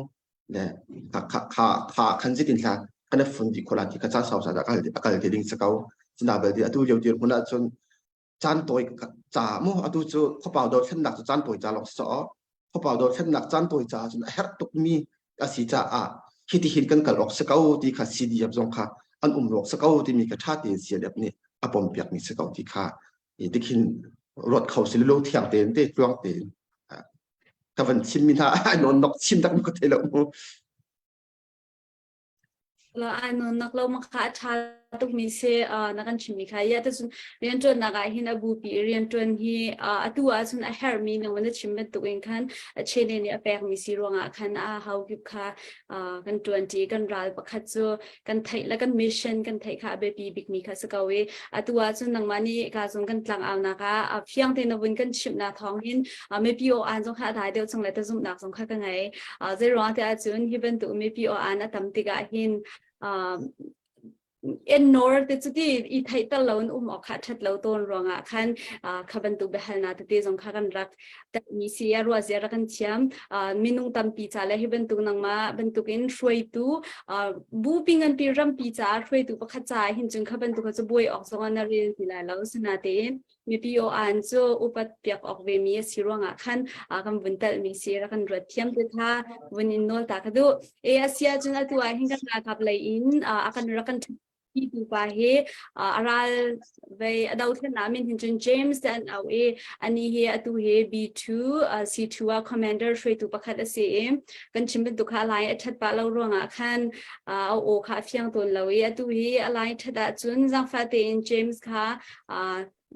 le kha kha kha khan zitin hla kan fun di khola ti kha caan sau caah a kal te ding si ko cuna bel di atu lio dir hmun ah cun caan tawi ca mu atu cu khuapau dothlennak cu caan tawi ca lawng si caw khuapau dothlennak caan tawi ca cun a herh tukmi a si caah hiti hin kan kal awk si ko ti kha CDF zong kha an um awk si ko timi kha ṭha tein CNF nih a pompiakmi si ko ti kha tikhin ruat kho si lo thiang tein te tluang tein ka van chimmi hna ai nawn nok chim tak ka thei lo mu. La ai non nak lo ma kha a ṭha tukmi si na kan chimmi kha ya tacun rianṭuannak ah hin a bupi rianṭuan hi atu ahcun a herhmi nang na chim bantuk in khan a chene nih a pekmi si ruangah khan a hau kip kha kan ṭuanṭi kan ral pakhat cu kan theih le kan mission kan theih kha a biapi bikmi kha si ko i atu ahcun nangmah nih ka zung kan tlang aunak ah fiang tein na vun kan chimhnak thawng hin mipi aw aan zong kha a dai deuh chung le tazumhnak zong kha ka ngei. Zei ruang tiah cun hi bantuk mipi aw aan a tam tikah hin ennor te cuti i theih tal lo in um awk kha ṭhat lo tawn ruangah khan kha bantuk biahalnak tete zong kha kan rak mi si a ruah zia rak kan thiam. Minung tampi ca le hi bantuk nangmah bantukin hruaitu bupi nganpi rampi caah hruaitu pakhat caah hin cun kha bantuk cu buai awk zong ah na rel ti lai lo. Sinatein mipi aw aan cu upat piak awk ve mi a si ruangah khan kan vun telh mi si rak kan ruat thiam te kha vun in nawl ta ka duh. E a si ahcun atu ah hin kan ralkap lei in a kan rak kan hi tupa hi a ral vei a dothlennak min hin cun James te an au i ani hi atu hi B2 C2 ah commander hruaitu pakhat a si i kan chim bantuk kha a lai a ṭhat pah lo ruangah khan a aw kha a fiang tawn lo i atu hi a lai ṭhat ahcun zaangfah tein James kha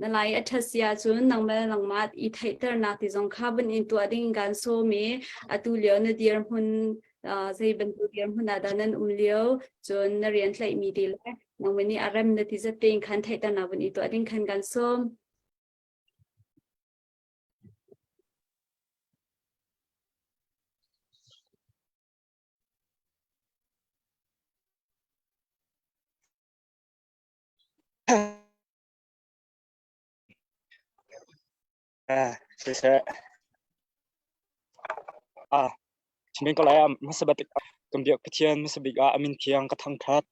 na lai a ṭhat si ahcun nangmah le nangmah i theihternak ti zong kha vun in tuah ding kan sawm i atu lio na dirhmun zei bantuk dirhmun ah dah nan um lio cun na rian tlaihmi ti le nangmah nih a rem na ti zat tein khan theihternak vun i tuah ding khan kan sawm. Siseh ah Chinmin ko lai ah hmasa bik kan biak Pathian hmasa bik ah a min thiang ka thangṭhat.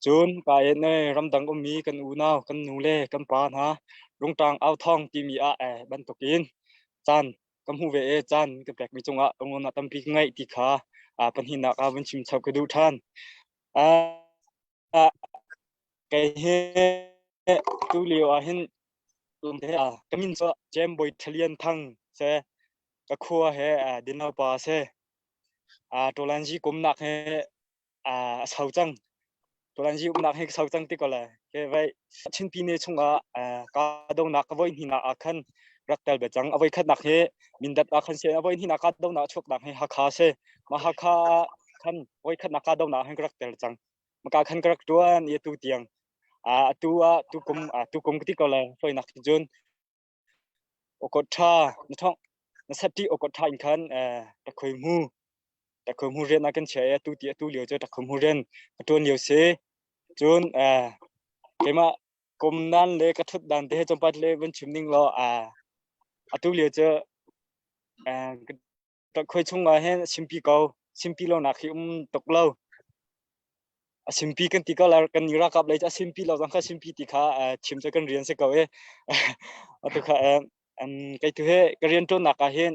Cun ka in ramdang ummi kan unau, kan nu le kan pa hna rungṭang au thawng timi ah eh bantukin caan ka hmu ve i caan ka pekmi cungah lunglawmhnak tampi ka ngeih ti kha pahnihnak ah vun chim chap ka duh ṭhan. Kei hi tulio ah hin ka min cu Jem Bawi Thalian Thang si. Ka khua he Dinaupa a si. Ṭawlanzi kumnak he a sau cang. Ṭawlanzi umnak he ka sau cang ti ko lai. Ke vai Chin Pine chungah kahdohnak ka voi hnihnak ah khan rak tel ve cang. A voi khatnak hi Mindat ah khan si. A voi hnihnak kahdohnak chuaknak hi Hakha si. Mah Hakha ah khan voi khatnak kahdohnak hin ka rak tel cang. Maka khan ka rak ṭuan i atu tiang. Atu ah tukum tukum ka ti ko lai hloinak cun okot ṭha na thong na sati okot ṭha in khan takhoi mu takhoi mu rian ah kan chia i atu ti atu lio cu takhoi mu rian ka ṭuan lio si. Cun keimah kum nan le ka ṭhut dan te he tlawmpal le vun chim ning law atu lio cu Khoi chung ah hin a simpi ko. Simpi lonak hi um tuk lo. A simpi kan ti ko la kan ni ralkap lei cu a simpi lo zong kha simpi ti kha chim cu kan rian si ko i. Atu kha kei tu hi ka rian ṭuannak ah hin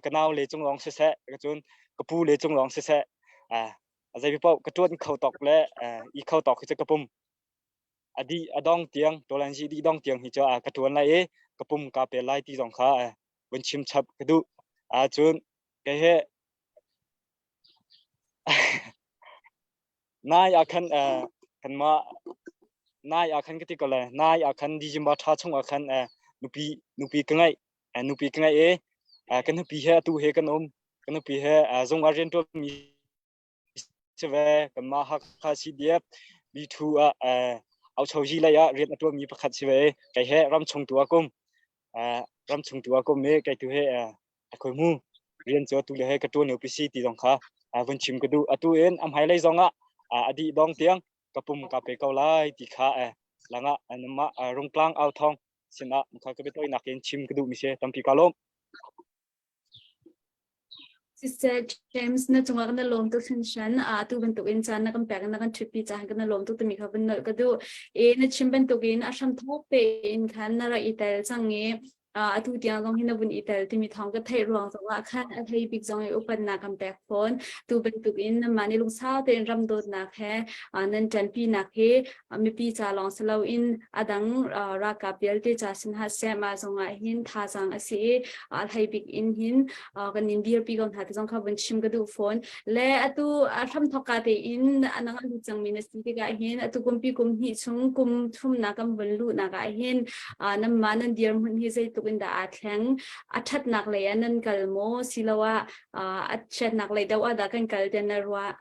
ka nau le cung lawng siseh cun ka pu le cung lawng siseh zei paoh ka ṭuan kho tawk le i kho tawk hi cu ka pum a dih a dong tiang ṭawlanzi dih dong tiang hi cu ka ṭuan lai i ka pum ka pe lai ti zong kha vun chim chap ka duh. Ahcun kei he nai ah khan kanmah nai ah khan ka ti ko le nai ah khan December thla chung ah khan nupi nupi ka ngeih nupi ka ngeih i kan nupi he atu he kan um kan nupi he zung ah rian ṭuanmi si ve kanmah Hakha CDF B2 ah Auchozi lei ah rian a ṭuanmi pakhat si ve kei he ramchung tu ah kum ramchung tu ah kum i kei tu he a khoi mu rian cu atu le he ka ṭuan lio pi si ti zong kha vun chim ka duh atu in a hmailei zong ah a dih dong tiang ka pum ka pe ko lai ti kha langah anmah rungtlang au thong sinah kha ka biatoinak in chim ka duh mi si tampi ka lawm. Siseh James na cungah kan lawm tuk hringhran. Atu bantukin caan na kan pek na kan ṭhutpi caan kan lawm tuk timi kha van nolh ka duh. I na chim bantukin a hramthawk tein khan na rak i tel cang i. Atu tiang zong hi na vun i tel timi thawng ka theih ruang zong ah khan a hlei bik zong i upatnak kan pek fawn. Tu bantuk in nanmah nih lungsau tein ram dawtnak he nan ṭanpinak hi mipi ca lawng si loin a dang ralkap vialte ca sin ha seh mah zong ah hin thazaang a si i a hlei bik in hin kan in dirpi ko hna ti zong kha vun chim ka duh fawn. Le atu a hramthawk ka tein anang a lut cangmi na si tikah hin atu kumpi kum hnih chung kum thumnak kan vun luhnak ah hin nanmah nan dirhmun hi zeitluk in dah aa thleng? A ṭhatnak lei ah nan kal maw? Siloah a chiatnak lei deuh ah dah kan kal tiah na ruah?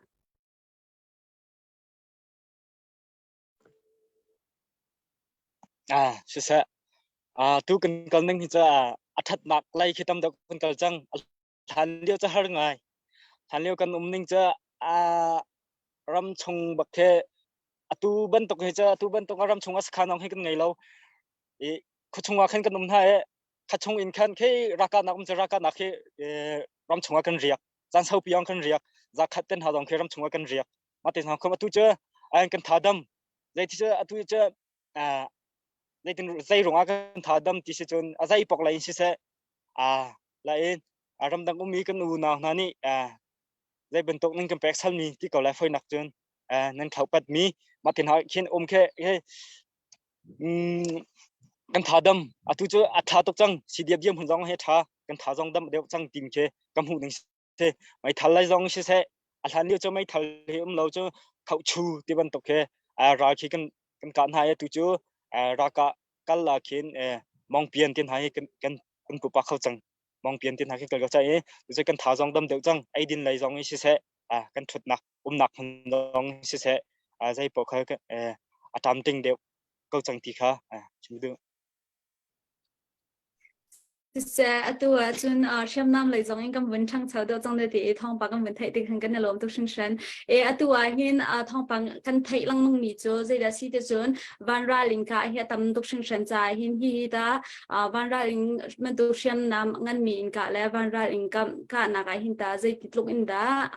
Ah, siseh. Ah, tu kan kal ning hi cu a ṭhatnak lei khi tam deuh kan kal cang. Hlan lio cu har ngai. Hlan lio kan um ning cu ah ram chung bak khi atu bantuk hi cu atu bantuk ram chung a sakhan hi kan ngei lo. I khuachung ah khan kan um hna i khachung in khan khi ralkahnak um cu ralkahnak khi ram chung ah kan riak. Caan saupi ang kan riak. Zakhat ten ha dong khi ram chung ah kan riak. Mah te hna khom atu cu an kan tha dam. Zei ti cu atu cu zeitin zei rung ah kan tha dam ti si cun a zei pok lai in siseh a lain ramdang ummi kan unau hna nih zei bantuk nan kan pek salmi ti ko lai foinak cun nan thlaupat mi mah tin ha khin um khe he kan tha dam atu cu a tha tuk cang CDF diam hun zong he tha kan tha zong dam deuh cang tim khi ka hmuh ning si meithal lai zong si seh a hlan lio cu meithal hi um lo cu khauchu ti bantuk khi ral khi kan kan kah hna i atu cu ralkah kal la khin mongpian tin hna hi kan kan kan pupa kho cang mongpian tin hna khi kal ko cang i tu kan tha zong dam deuh cang eidin lei zong hi siseh kan thutnak umnak hmun zong siseh zei paoh kha a tam ting deuh ko cang ti kha chim duh. Siseh, atu ahcun hriamnam lei zong in kan vun ṭhangcho deuh cang ti i thawngpang kan vun theih tik hin kan i lawm tuk hringhran. E atu ahhin thawngpang kan theih lengmang mi cu zeidah si ti cun vanral in kah hi a tam tuk hringhran caah hin hihi ta vanral in bantuk hriamnam nganmi in kah le vanral in kahnak ah hin ta zeiti tluk in dah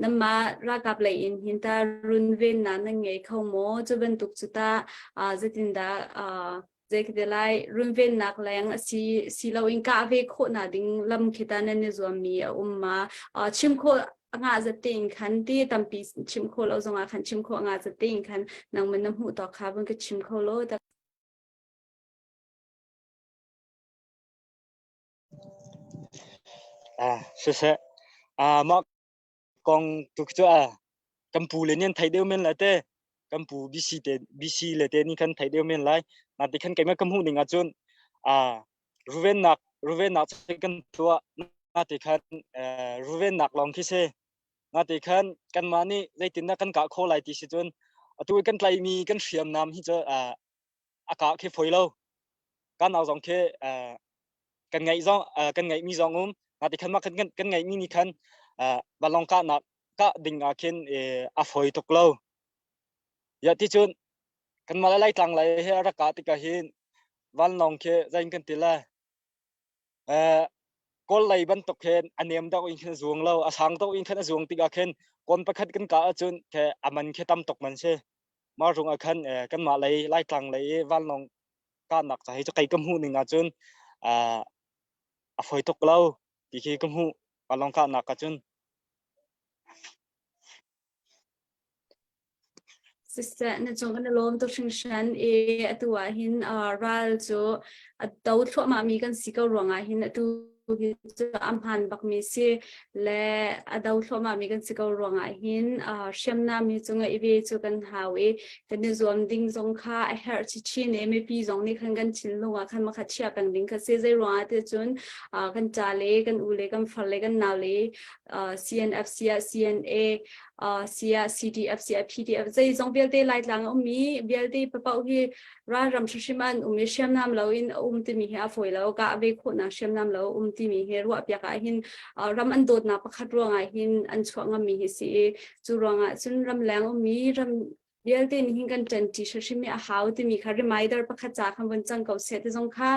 nanmah ralkap lei in hin ta runvennak nan ngei kho maw? Cu bantuk cu tah zeitindah Zeikhite lai runvennak leng a si si loin kah ve khawhnak ding lam khi ta nan i zuammi a um ma? Chim khawh a ngah zat tein khan ti tampi chim khawh lo zongah khan chim khawh a ngah zat tein khan nangman na hmuh tawk kha vun ka chim kho law. Ah, siseh. Ah, mah kong tu cu a kan pu le nih an theih deuh men lai te kan pu BC te BC le te nih khan theih deuh men lai na ti khan keimah ka hmuh ning ahcun a ruvennak ruvennak kan tuah na ti khan ruvennak lawng khi si na ti khan kanmah nih zeitindah kan kah khawh lai ti si cun atu kan tlaimi kan hriamnam hi cu a kah khi foi lo kan nau zong khi kan ngaih zong kan ngaihmi zong um nga ti khan mah kan kan ngaihmi nih khan vanlawng kahnak kah ding ah khin a foi tuk lo ya ti cun kan mah lai tlang lai he a rak kah tikah hin vanlawng khi zain kan ti la kawl lei bantuk khin a nem deuh in khin a zuang lo a sang deuh in khin a zuang tikah khin kawn pakhat kan kah ahcun khe a man khi tam tuk man si mah rung ah khan kanmah lei laitlang lei i vanlawng kahnak ca hi cu kei ka hmuh ning ahcun a fawi tuk lo ti khi ka hmuh vanlawng kahnak ahcun. Siseh, na cung kan i lawm tuk hringhran i atu ah hin ral cu a do thluahmah mi kan si ko ruangah hin atu hi cu a hmaan bakmi si le a do thluahmah mi kan si ko ruangah hin hriamnam hi cu ngeih ve cu kan hau i kan i zuam ding zong kha a herh chinchin i mipi zong nih khan kan thinlung ah khan makha chia peng ding kha si zei ruangah ti cun kan ṭa le kan u le kan far le kan nau le CNF ah CNA ah CDF ah PDF zeizong vialte Laitlang a ummi vialte papaoh hi ralram hrimhrim an um i hriamnam lo in a um timi hi a fawi lo kah ve khawhnak hriamnam lo um timi hi ruahpiak ah hin ram an dawtnak pakhat ruangah hin an chuah ngammi hi si i cu ruangah cun ramleng ummi ram vialte nih hin kan ṭanṭi hrimhrim hi a hau timi kha reminder pakhat ca khan vun cang ko seh ti zong kha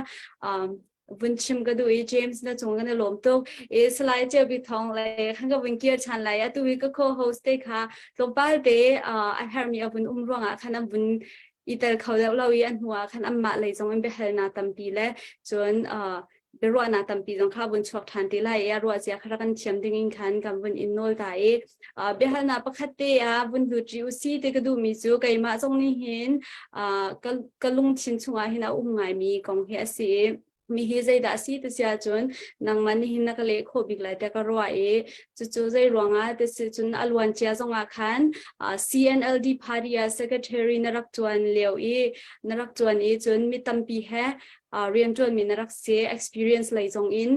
vun chim ka duh i James na cung kan i lawm tuk i Salai Ceu Bik Thawng le khan ka vun kir ṭhan lai atu hi ka co-host te kha tlawmpal te a herhmi a vun um ruangah khan an vun. I tel kho deuh lo i a hnu ah khan anmah lei zong in biahalnak tampi le cun uh, biaruahnak tampi zong kha vun chuak ṭhan te lai i a ruah zia kha rak kan thiam ding in khan kan vun in nawl ta i uh, biahalnak pakhat te ah vun lut rih usi ti ka duhmi cu keimah zong nih hin uh, ka, ka lungthin chungah hin a um ngaimi kong hi a si i mi hi zeidah a si ti si ahcun nangmah nih hin na ka leh khawh bik lai tiah ka ruah i cucu zei ruangah ti si cun a luan cia zongah khan CNLD party ah secretary na rak tuan lio i na rak tuan i cun mi tampi he riantuan mi na rak si experience lei zong in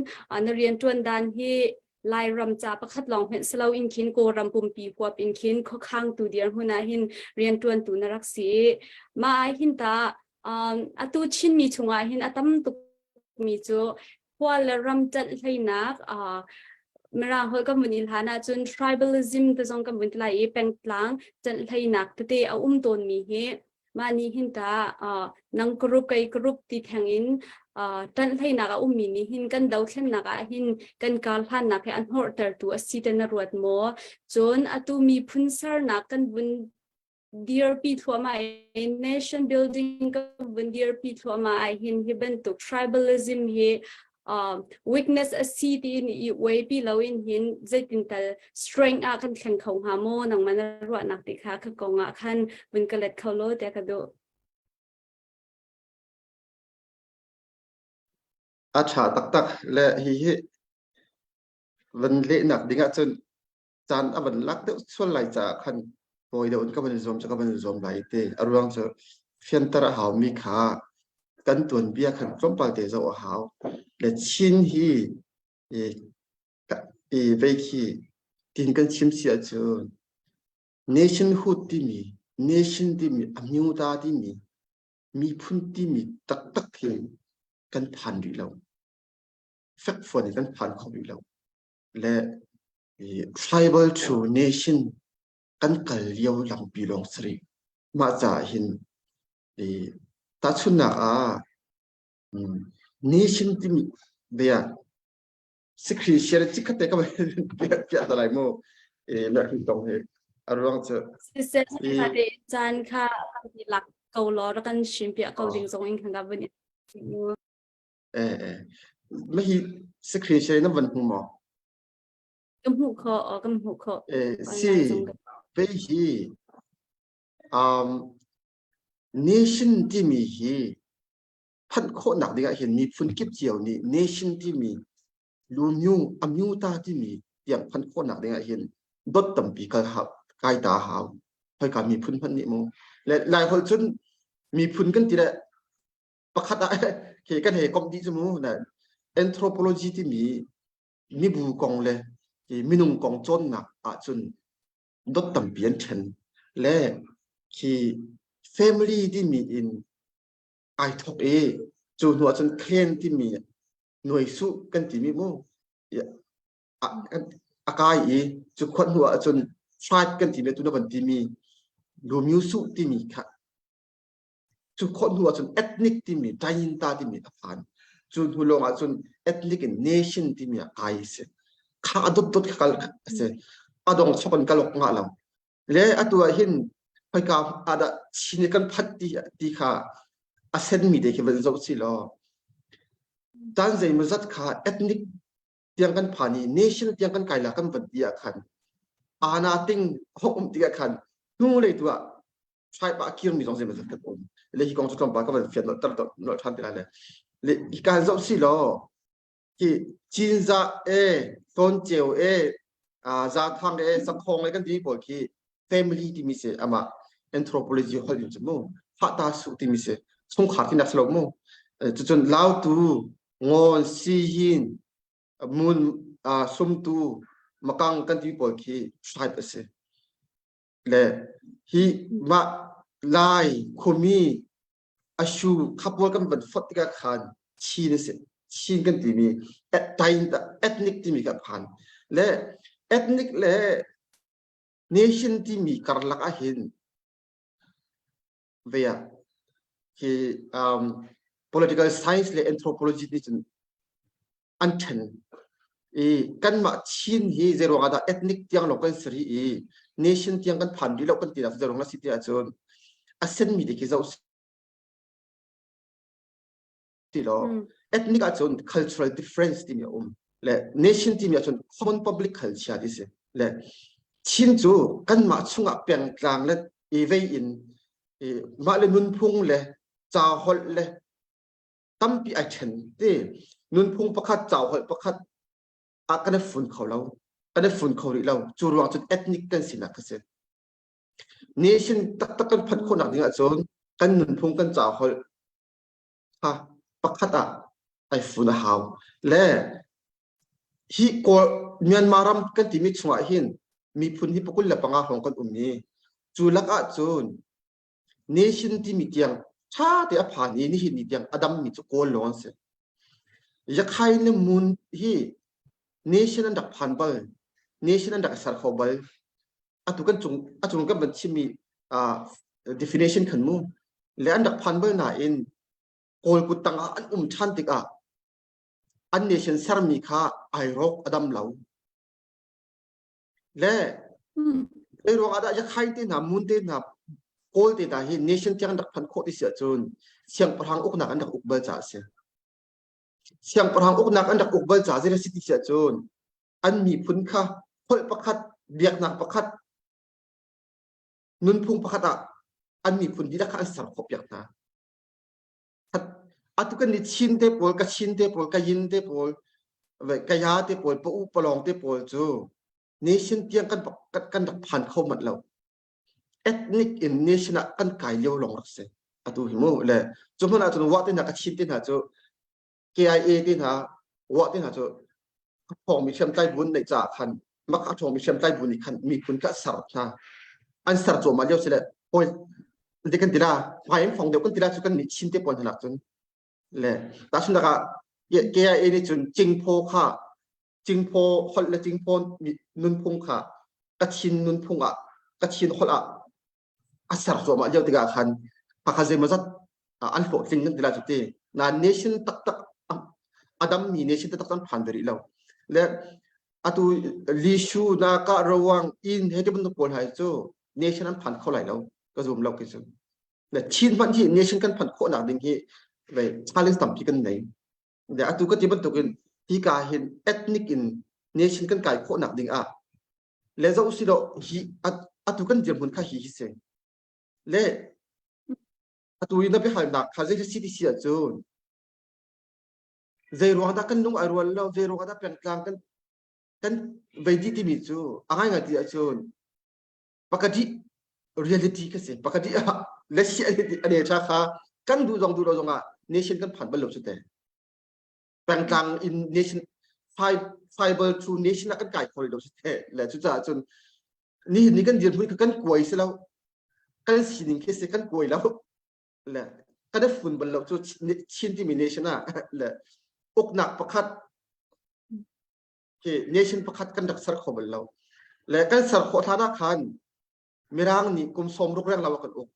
na riantuan dan hi Lairam ca pakhat lawng hmenh si loin khin Kawlram pumpi huap in khin khuakhangtu dirhmun ah hin riantuantu na rak si i mah ah hin ta um, atu Chinmi chungah hin a tam tuk mi cu khua le ram ṭanh hleinak uh, Mirang holh kan vun i hlan ahcun tribalism te zong kan vun ti lai i pengtlang ṭanh hleinak tete a um tawnmi hi Mah nih hin tah uh, nang group kei group ti theng in uh, ṭanhhleinak a ummi nih hin kan dothlennak ah hin kan kar hlannak he a hnorhtertu a si te na ruat maw? Cun atu miphun sernak kan vun dirpi thluahmah i nation building kan vun dirpi thluahmah ah hin hi bantuk tribalism hi uh, weakness a si tiin i uaipi loin hin zeitin tal strength ah kan thleng kho hnga maw nangmah na ruahnak ti kha ka kong ah khan vun ka let kho lo tiah ka duh. A ṭha taktak le hi hi van lehnak ding ahcun caan a van lak deuh sual lai caah khan tawi deuh in ka van i zuam cu ka van i zuam lai ti a ruang cu fianter a haumi kha kan tuanbia khan tlawmpal te zoh a hau le Chin hi i i vei khi tin kan chim si ahcun nationhood timi nation timi amyuta timi miphun timi taktak hi kan phan rih lo fekfuan in kan phan kho rih lo le tribal to nation kan kal lio lampi lawng si rih. Mah caah hin tahchunhnak ah nation timi bia sikri share chikkhat te ka piah ta lai mu na tong hi a ruang cu Siseh te caan kha lak ko law rak kan chim piah ko ding zong in kan ka vun Eh eh. Mah hi screen share na van hmu maw? Ka hmuh khawh, aw kan hmuh khawh. Eh, si, vei hi um, nation timi hi phanh khawhnak ding ah hin miphun kip cio nih nation timi lumyu amyuta timi tiang phanh khawhnak ding ah hin dot tampi kal hau kai ta hau hoi ka miphun hmanh nih mu le lai holh cun miphun kan ti le pakhat ah he kan hei komh dih cu mu na anthropology timi mibu kong le minung kong cawnnak ahcun dot tampi an ṭhen le khi family timi in ai thok i cu hnu ahcun clan timi nuaisuh kan timi mu a kai i cu khuat hnu ahcun tribe kan timi tu na van timi lumyusu timi kha Cu khawh hnu ahcun ethnic timi Tayinta timi a phan. Cu hnu lawng ahcun ethnic in nation timi ah kai a si. Kha a dotdot kha kal a si. A dong chok in kalok ngah lo. Le atu ah hin khoika ah dah Chin i kan phanh ti, ti kha a senmi te khi van zoh si law caan zeimawzat kha ethnic tiang kan phan i nation tiang kan kai la kan van ti ah khan ana ting hong um tikah khan hnu lei tu ah tribe ah kirmi zong zeimawzat kan um le hi kong cu tlawmpal ka van fian nolh nolh ṭhan ti lai le le hi kaan zoh si law hi Cinzah e Hlawnceu e Zathang e Sakhong e kan timi pawl khi family timi si amah anthropology holh in cu mu fahta su timi si chungkhar tinak si lo mu cucun Lautu Ngawn Siyin Mun Sumtu Makang kan timi pawl khi tribe a si Le hi mah Lai khuami ashu khapawl kan van fot tikah khan Chin a si. Chin kan timi ethnic timi kha phan. Le ethnic le nation timi karlak ah hin ve ah hi um, political science le anthropology nih cun an ṭhen i kanmah Chin hi zeiruang ah dah ethnic tiang lawng kan si rih i nation tiang kan phan rih lo kan ti nak zeiruang a si ti ahcun. A senmi te khi zoh si law ethnic ahcun cultural difference timi a um le nation timi ahcun common public culture ti si le Chin cu kanmah chungah pengtlang le i vei in mah le nunphung le ca holh le tampi ai ṭhen ti nunphung pakhat ca holh pakhat ah kan i fun kho lo kan i fun kho rih lo cu ruang cun ethnic kan sinak ka si nation taktak kan phanh khawhnak ding ahcun kan nunphung kan ca holh kha pakhat ah ai fun a hau le hi kawl Myanmar ram kan timi chungah hin miphun hi pakul le panga hrawng kan um i cu lak ah cun nation timi tiang ṭha te a phan i nihin ni tiang a dammi cu kawl lawng an si Yakhai le Mun hi nation an rak phan bal nation an rak ser kho bal atu kan cung a cung kan van chimmi uh, definition khan mu le an rak phan bal nain kawl kut tangah an um ṭhan tikah an nation sermi kha ai rawk a dam lo le zei ruang ah dah yakhai te hna mun te hna kawl te hna hi nation tiang an rak phan khawh ti si ahcun siangpahrang uknak an rak uk bal caah a si siangpahrang uknak an rak uk bal caah zei a si ti si ahcun an miphun kha holh pakhat biaknak pakhat nunphung pakhat ah an miphun dihlak kha an ser khawh piak hna atu kan ni Chin te pawl Kachin te pawl Kayin te pawl Kaya te pawl Pa U Palong te pawl cu nation tiang kan kan rak phan kho mat lo ethnic in nation ah kan kai lio lawng rak si atu hi mu le cu hmun ah cun wa te hna Kachin te hna cu KIA te hna wa te hna cu a ṭhawngmi hriamtlai bu an neih caah khan mak a ṭhawngmi hriamtlai bu nih khan miphun kha a ser hna an ser cuahmah lio si le hawi ti kan ti la hmai in fong deuh kan ti la cu kan nih Chin te pawl hna cun le tahchunhnak ah KIA nih cun Cingphaw kha Cingphaw holh le Cingphaw nunphung kha Kachin nunphung ah Kachin holh ah a ser cuahmah lio tikah khan hakha zeimawzat an hlawhtling nan ti lai cu ti na nation taktak a dammi nation taktak an phan ve rih lo le atu lishu na ka rawang in he ti bantuk pawl hai cu nation an phan kho lai lo ka zum lo khi cu le Chin hmanh hi nation kan phanh khawhnak ding hi ve challenge tampi kan nei le atu ka ti bantukin hi ka hin ethnic in nation kan kai khawhnak ding ah le zoh si lo hi atu kan dirhmun kha hi hi si le atu i na biahalnak kha zei si ti si ahcun zei ruang dah kan lung ai rual lo zei ruang dah pengtlang kan kan vei dih timi cu a ngaingai ti ahcun pakati reality ka si pakati ah le si ane tha kha kan duh zong duh lo zong ah nation kan phan bal lo cu te pengtlang in nation fiber to nation ah kan kai kho lo si te le cucaah cun ni ni kan dirhmun kan kuai si lo kan sining khi si kan kuai lo le kan i fun bal lo cu Chin timi nation ah le uknak pakhat khi nation pakhat kan rak ser kho bal lo le kan ser khawh hlan ah khan mirang nih kum sawm ruk reng lo kan uk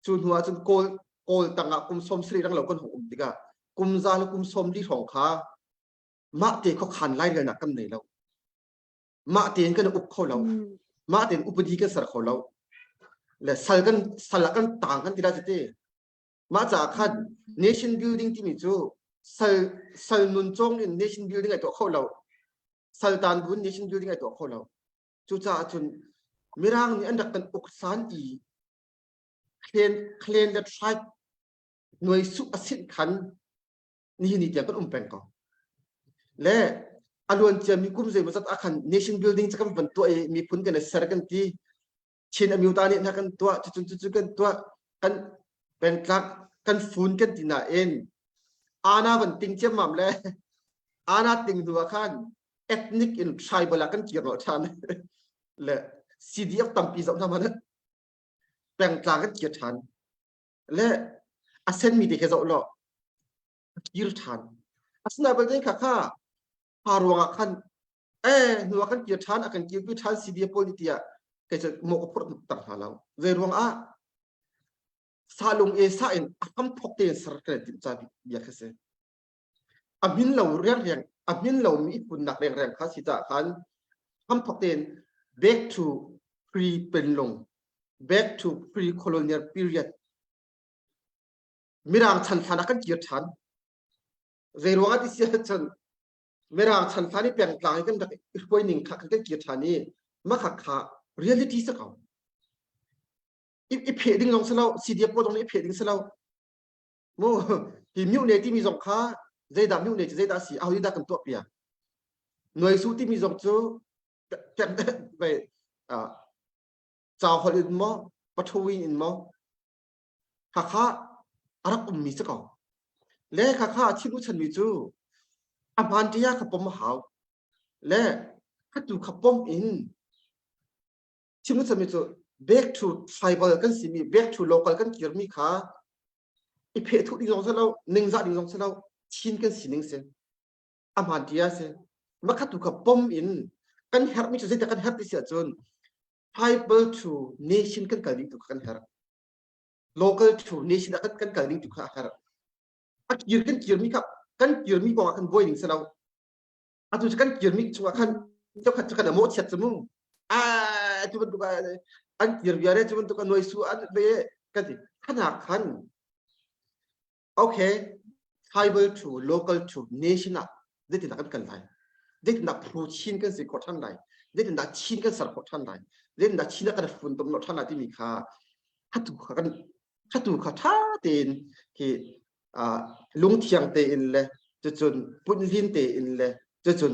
Cu hnu ah cun Kawl Kawl tangah kum 70 rang lo kan hung um tikah kum za le kum 40 hrawng kha mah te khuakhan lairelnak kan nei lo. Mah tein kan uk kho lo. Mah tein upadi kan ser kho lo. Le sal kan sal ah kan tang kan ti la te. Mah caah khan nation building timi cu sal sal nun cawng in nation building ai tuah kho lo. Sal tan bu nation building ai tuah kho lo. Cucaah cun Mirang nih an rak kan uk san i clan clan le tribe nuai su a sinh khan nihin ni tiang kan um peng ko le a luan ciami kum zeimawzat ah khan nation building cu kan van tuah i miphun kan i ser kan ti Chin amyota nih hna kan tuah cucun cucu kan tuah kan pengtlak kan fun kan ti nain ana van ting ciammam le ana ting hnu ah khan ethnic in tribal ah kan kir lo ṭhan le CDF tampi zoh hna hmanh pengtlang kan kir ṭhan le a senmi te khi zoh law a kir ṭhan asinain belte kha kha ha ruangah khan eh hnu ah kan kir ṭhan a kan kirpi ṭhan CDF pawl nih tiah kei cu mawh ka phurh tak hna lo zei ruangah sa lung e sa in a hram thok tein ser kan timh ca bia khi si a hmin lo riangriang a hmin lomi punnak riangriang kha si caah khan hram thok tein back to pre penlung. Back to pre-colonial period. Mirang chan hlan ah kan kir ṭhan. Zei ruangah ti si ahcun Mirang chan hlan i pengtlang i kan rak i hruai ning kha kan kir ṭhan i mah kha kha reality si ko. I, i pheh ding zong si lo, CDF pawl zong nih i pheh ding si lo. Mu hi mute timi zong kha zeidah mute cu zeidah si, aho nih dah kan tuah piak. Nuai su timi zong cu ca holh in maw pathuin in maw khakha a rak ummi si ko le khakha a chim chanmi cu a hmaan tia kha pom a hau le khatu kha pom in chim chanmi cu back to tribal kan simi back to local kan kirmi kha i pheh thuh ding zong si lo ningzah ding zong si lo chin kan sining si a hmaan ti a si makhat tu kha pom in kan herhmi cu zeidah kan herh ti si ahcun tribal to nation kan kal ding tu kha kan herh local to nation ah kan kan kal ding tu kha a herh a kir kan kirmi kha kan kirmi kong ah kan buai ding si lo atu cu kan kirmi chungah khan chokhat cu kan amawh chiat cu mu a cu bantuk an kir viare cu bantuk a nuai su an ve kan ti khanak khan Okay, tribal to local to nation ah zeitindah kan kal lai? Zeitindah phu chin kan si khawh ṭhan lai? Zeitindah Chin kan ser khawh ṭhan lai? Zeitindah Chin ah kan funtom lo ṭhan lai timi kha khatu kha kan khatu kha ṭha tein khi lungthiang tein le cucun punlin tein le cucun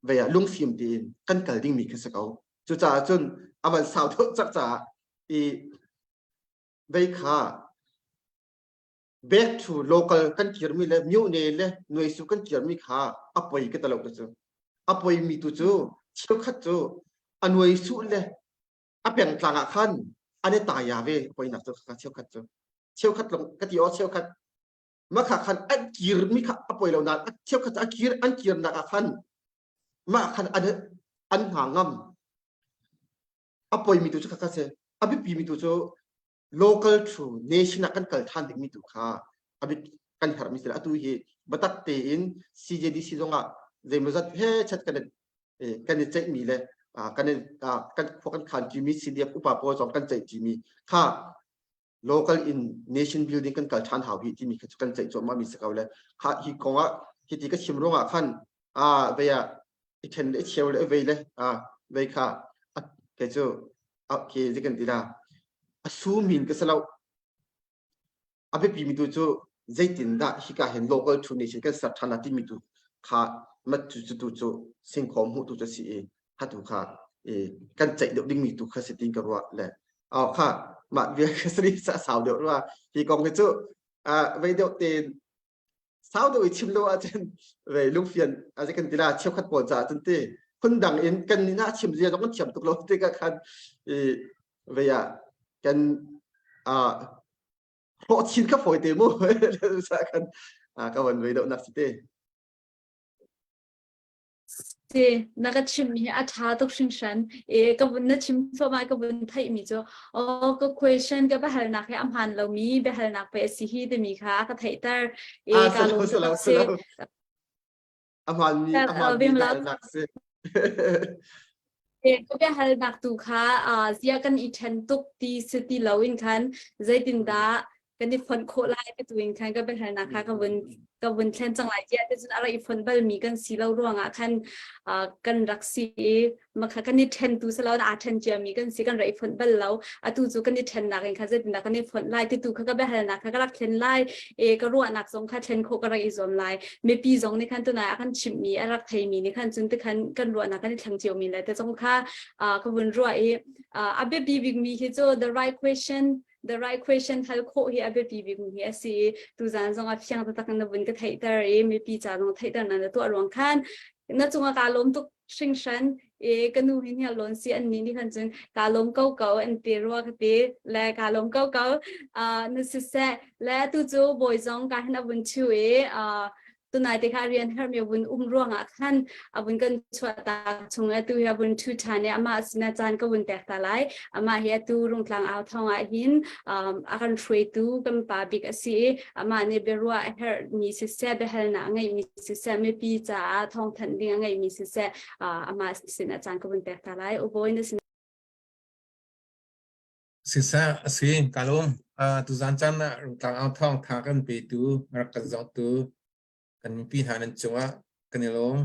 vei ah lungfim tein kan kal dingmi kha si ko. Cucaah cun a van sau deuh cak caah i vei kha back to local kan kirmi le myone le nuaisu kan kirmi kha a poi ka talo cu a poi mi tu cu cheukhat cu a nuaisu le a pengtlang ah khan an i taya ve poinak cu kha cheukhat cu cheukhat long ka ti o cheukhat ma kha khan an kirmi kha a poi lo na cheukhat a kir an kirnak ah khan ma khan an an hna ngam a poi mi tu cu kha kha se a biapi mi tu cu local to nation ah kan kal than dingmi tu kha abit kan herhmi si atu hi batak tein CJDC zongah zeimawzat he chat kan kan i ceihmi le kan i kan khua kan khan ṭimi CDF upa pawl zong kan ceih ṭimi kha local in nation building kan kal ṭhan hau hi timi kha kan ceih cuahmah mi si ko le kha hi kong ah hiti ka chim ruangah khan a vei ah i ṭhen le i cheu le i vei le a vei kha kei cu okay zi kan ti la a su min ka si lo a biapi mi tu cu zeitindah hika hin local to nation kan ser ṭhan la timi tu kha mat cu cu tu cu singkhawm hmuh tu cu si i kha tu kha i kan ceih deuh dingmi tu kha si tin ka ruah le oh kha mah bia ka sari sa sau deuh rua hi kong hi cu vei deuh tein sau deuh i chim lo ahcun vei lungfian a kan ti la cheukhat pawl caah cun ti phundang in kan nih na chim zia zong kan thiam tuk lo tikah khan i vei ah kan hlawh chin kha fawi te mu sa khan ka van vei deuh nak si te Si, na ka chimmi hi a ṭha tuk hringhran. E, ka vun na chim thluahmah ka vun theihmi cu aw ka question ka biahalnak hi a hmaan lomi biahalnak pe a si hi timi kha a ka theihter. E, Ah, ka lawm salo, taktak si. salo. A hmaanmi a hmaanmi biahalnak si. Ka biahalnak tu kha zia kan i ṭhen tuk ti si ti loin khan zeitindah kan i fonh khawh lai ti tu in khan ka biahalnak kha ka vun ka vun thlen cang lai tiah ticun a rak i fonh balmi kan si lo ruangah khan kan rak si i makha kan i ṭhen tu si lo aa ṭhen ciami kan si kan rak i fonh bal lo atu cu kan i ṭhennak in khan zeitindah kan i fonh lai ti tu kha ka biahalnak kha ka rak thlen lai e ka ruahnak zong kha thlen khawh ka rak i zuam lai mipi zong nih khan tunai a kan chimhmi a rak theimi nih khan cun tikhan kan ruahnak kan i thleng ciomi le te zong kha ka vun ruah i a biapi bikmi hi cu the right question the right question hal khawh hi a biapi bikmi hi a si i tuzan zong a fiang taktak na vun ka theihter i mipi ca zong theihter na tuah ruang khan na cungah kaa lawm tuk hringhran e ka nu hin hial lawn si an nih nih khan cun kaa lawm ko ko an ti rua ka ti le kaa lawm ko ko uh, na siseh le tu cu bawi zong ka hin a vun chu i uh, tunai te kha rian hermi vun um ruangah khan a vun kan chuah ta chung atu hi a vun thu ṭhan i amah sinah caan ka vun pek ta lai amah hi atu rungtlang au thong ah hin um, a kan hruaitu kan pa bik a si i amah nih biaruah a herhmi siseh biahalnak a ngeihmi siseh mipi caah thawngthanh ding a ngeihmi siseh amah sinah caan ka vun pek ta lai. Ubawi na sin. Siseh a si, ka lawm. Tuzaan caan ah Rungtlang Au Thawng tha kan petu, rak kan zohtu kan mipi hna nan cungah kan i lawm.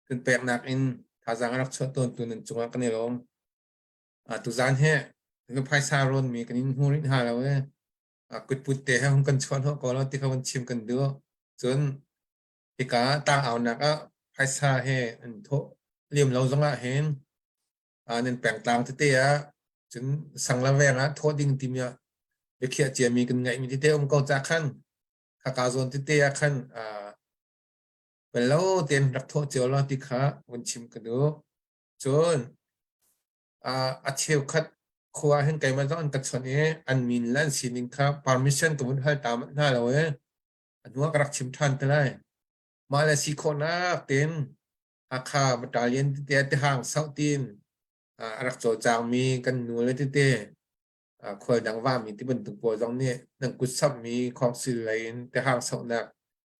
Kan peknak in thazaang a rak chuah tawntu nan cungah kan i lawm. Tuzaan hi na phaisa rawnmi kan in hmu rih hna lo i kutput te he hung kan chuah hnawh ko lo ti kha van chim kan duh. Cun hika tang aunak ah phaisa he an thawh liam lo zongah hin nan pengtlang tete ah cun sang le veng ah thawh ding timi ah biakhiah ciami kan ngeihmi tete um ko ca khan khaka zawn tete ah khan lo tein rak thawh cio lo ti kha vun chim ka duh. Cun a cheukhat khua hin keimah zong an ka chawnh i an min le an sining kha permission ka vun hal ta manh hna lo i a hnu ah ka rak chim ṭhan te lai. Mah le si khawhnak tein Hakha battalion tete tihang sauh tiin a rak cawlcangmi kan nu le tete khual dang vami ti bantuk pawl zong nih nan kut samhmi khawngsil lei in tihang sauhnak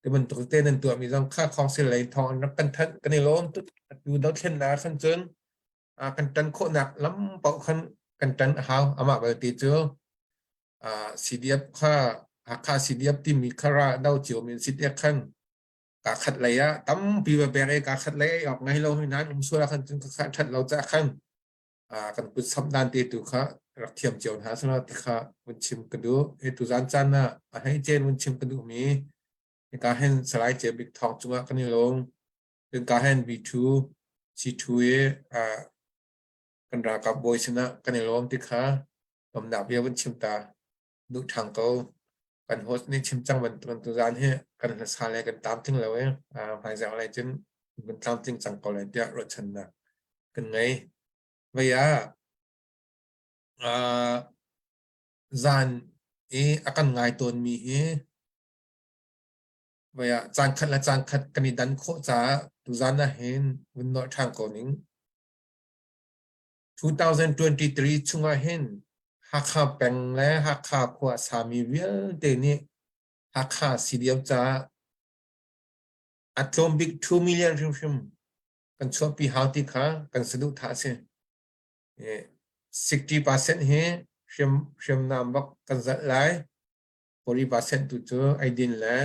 ti bantuk tete nan tuahmi zong kha khawngsil lei thawng an rak kan thanh kan i lawm tuk. Atu dothlennak ah khan cun kan ṭan khawhnak lam paoh khan kan ṭan a hau. Amah belte cu CDF kha Hakha CDF timi kha ra do ciomi an si tiah khan kaa khat lei ah tampi va pek i kaa khat lei ei awk ngei lo hi nan um sual ah khan cun ka ṭhat lo caah khan kan kut samh dan te tu kha rak thiam cio hna sala ti kha vun chim ka duh. Hi tuzan caan ah a hei cen vun chim ka duh mi hika hin Salai Ce Bik Thawng cungah kan i lawm. Cun ka hen B2 C2 i kan ralkap bawi sinah kan i lawm ti kha lawmnak bia vun chim ta duh ṭhang ko. Kan host nih chim cang bantuk tuzaan hi kan hlasa le kan tlamtling lo i hmaizarh lei cun kan tlamtling cang ko lai tiah ruahchannak kan ngei. Vei ah zan i a kan ngai tawnmi hi Voi ah caan khat le caan khat kan i dan khawh caah tuzaan ah hin vun nolh ṭhan ko ning. 2023 chungah hin Hakha peng le Hakha khua a sami vialte nih Hakha CDF caah a tlawm bik 2 million hrimhrim kan chuahpi hau ti kha kan saduhthah a si. 60% hi hriamnam bak kan zalh lai. 40% tu cu eidin le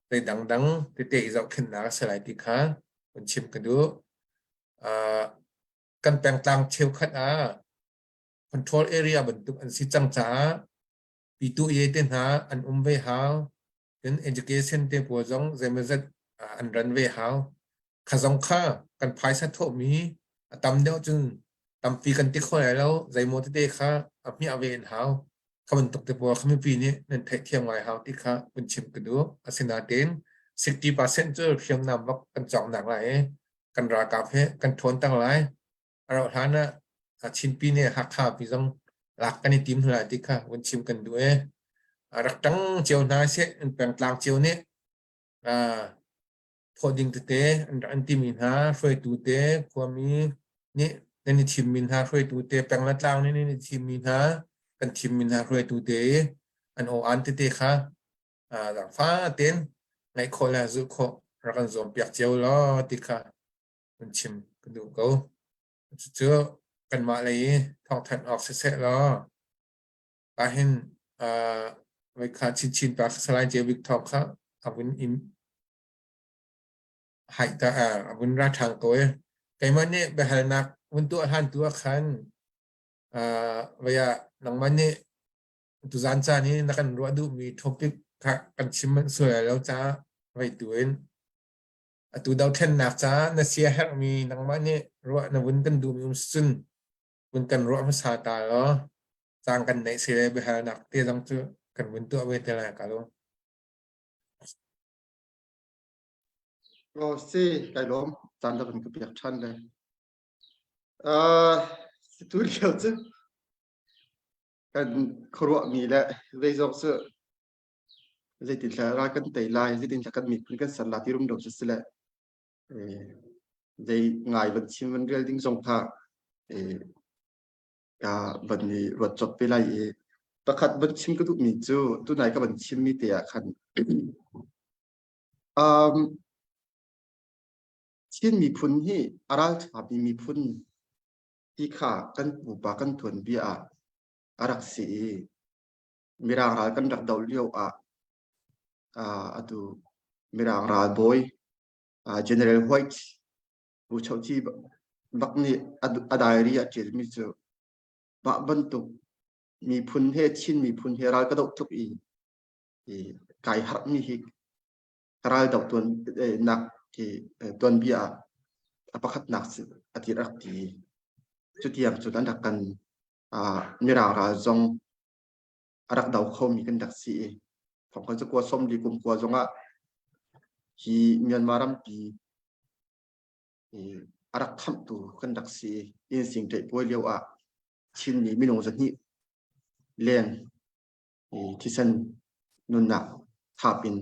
zei dangdang tete i zohkhenhnak a si lai ti kha vun chim ka duh. Uh, kan pengtlang cheukhat ah control area bantuk an si cang caah pitu ye te hna an um ve hau. Cun education te pawl zong zeimawzat an ran ve hau. Kha zong kha kan phaisa thawhmi a tam deuh cun tampi kan ti kho lai lo. Zeimaw tete kha a hmiah ve in hau. Kha bantuk te pawl kha mipi nih nan theihthiam ngai hau ti kha vun chim ka duh. Asinain 60% cu hriamnam bak kan cawknak lai i kan ralkap he kan ṭhawn tang lai. A rauh hlan ah Chinpi nih Hakha pi zong lak kan i tim hna lai ti kha vun chim kan duh i rak ṭang cio hna seh an pengtlang cio nih thawh ding tete an rak an timi hna hruaitu te khuami nih nan i thimmi hna hruaitu te peng le tlang nih nan i thimmi hna kan thimmi hna hruaitu te i an aw an tete kha zaangfa tein ngaih khawh le zulh khawh rak kan zuam piak cio law ti kha kan chim ka duh ko. Cucu kanmah lei i thawngthanh awk siseh law ahhin voikha chinchin pa Salai Jewik Thawng kha a vun in haih ta a vun ra ṭhan ko i keimah nih biahalnak vun tuah hlan tu ah khan vei ah nangmah nih tuzaan caan i na kan ruah duhmi topic kha kan chim manh sual lai lo caah vei tu in atu dothlennak caah na sia herhmi nangmah nih ruah na vun kan duhmi um cun vun kan ruah hmasa ta law cang kan neih si le biahalnak te zong cu kan vun tuah ve te lai ka lo. Oh si kai lawm caan da kan ka piak than le. Uh, tu lio cu kan khuaruah mi le zeizong cu zeitin thla ra kan tei lai zeitin thla kan miphun kan ser la ti rum do cu si le zei ngai van chim van rel ding zong kha ka van i ruat cop ve lai i pakhat van chim ka duhmi cu tunai ka van chimmi te ah khan um, Chin miphun hi a ralṭhami miphun ti kha kan pupa kan tuanbia ah a rak si i Mirang ral kan rak doh lio ah atu Mirang ralbawi General White Pu Chochi bak nih a diary a ṭialmi cu mah bantuk miphun he Chin miphun he ral ka doh tluk i kai harhmi hi ral doh tuan nak hi tuanbia ah a pakhatnak a ti rak ti. Cutiang cun an rak kan Mirang ral zong a rak do khomi kan rak si i thongkhat zakua sawmli kum kua zongah hi Myanmar rampi a rak khamhtu kan rak si i innsing ṭaih puai lio ah Chinmi minung zahnih leng thisen nunnak thap in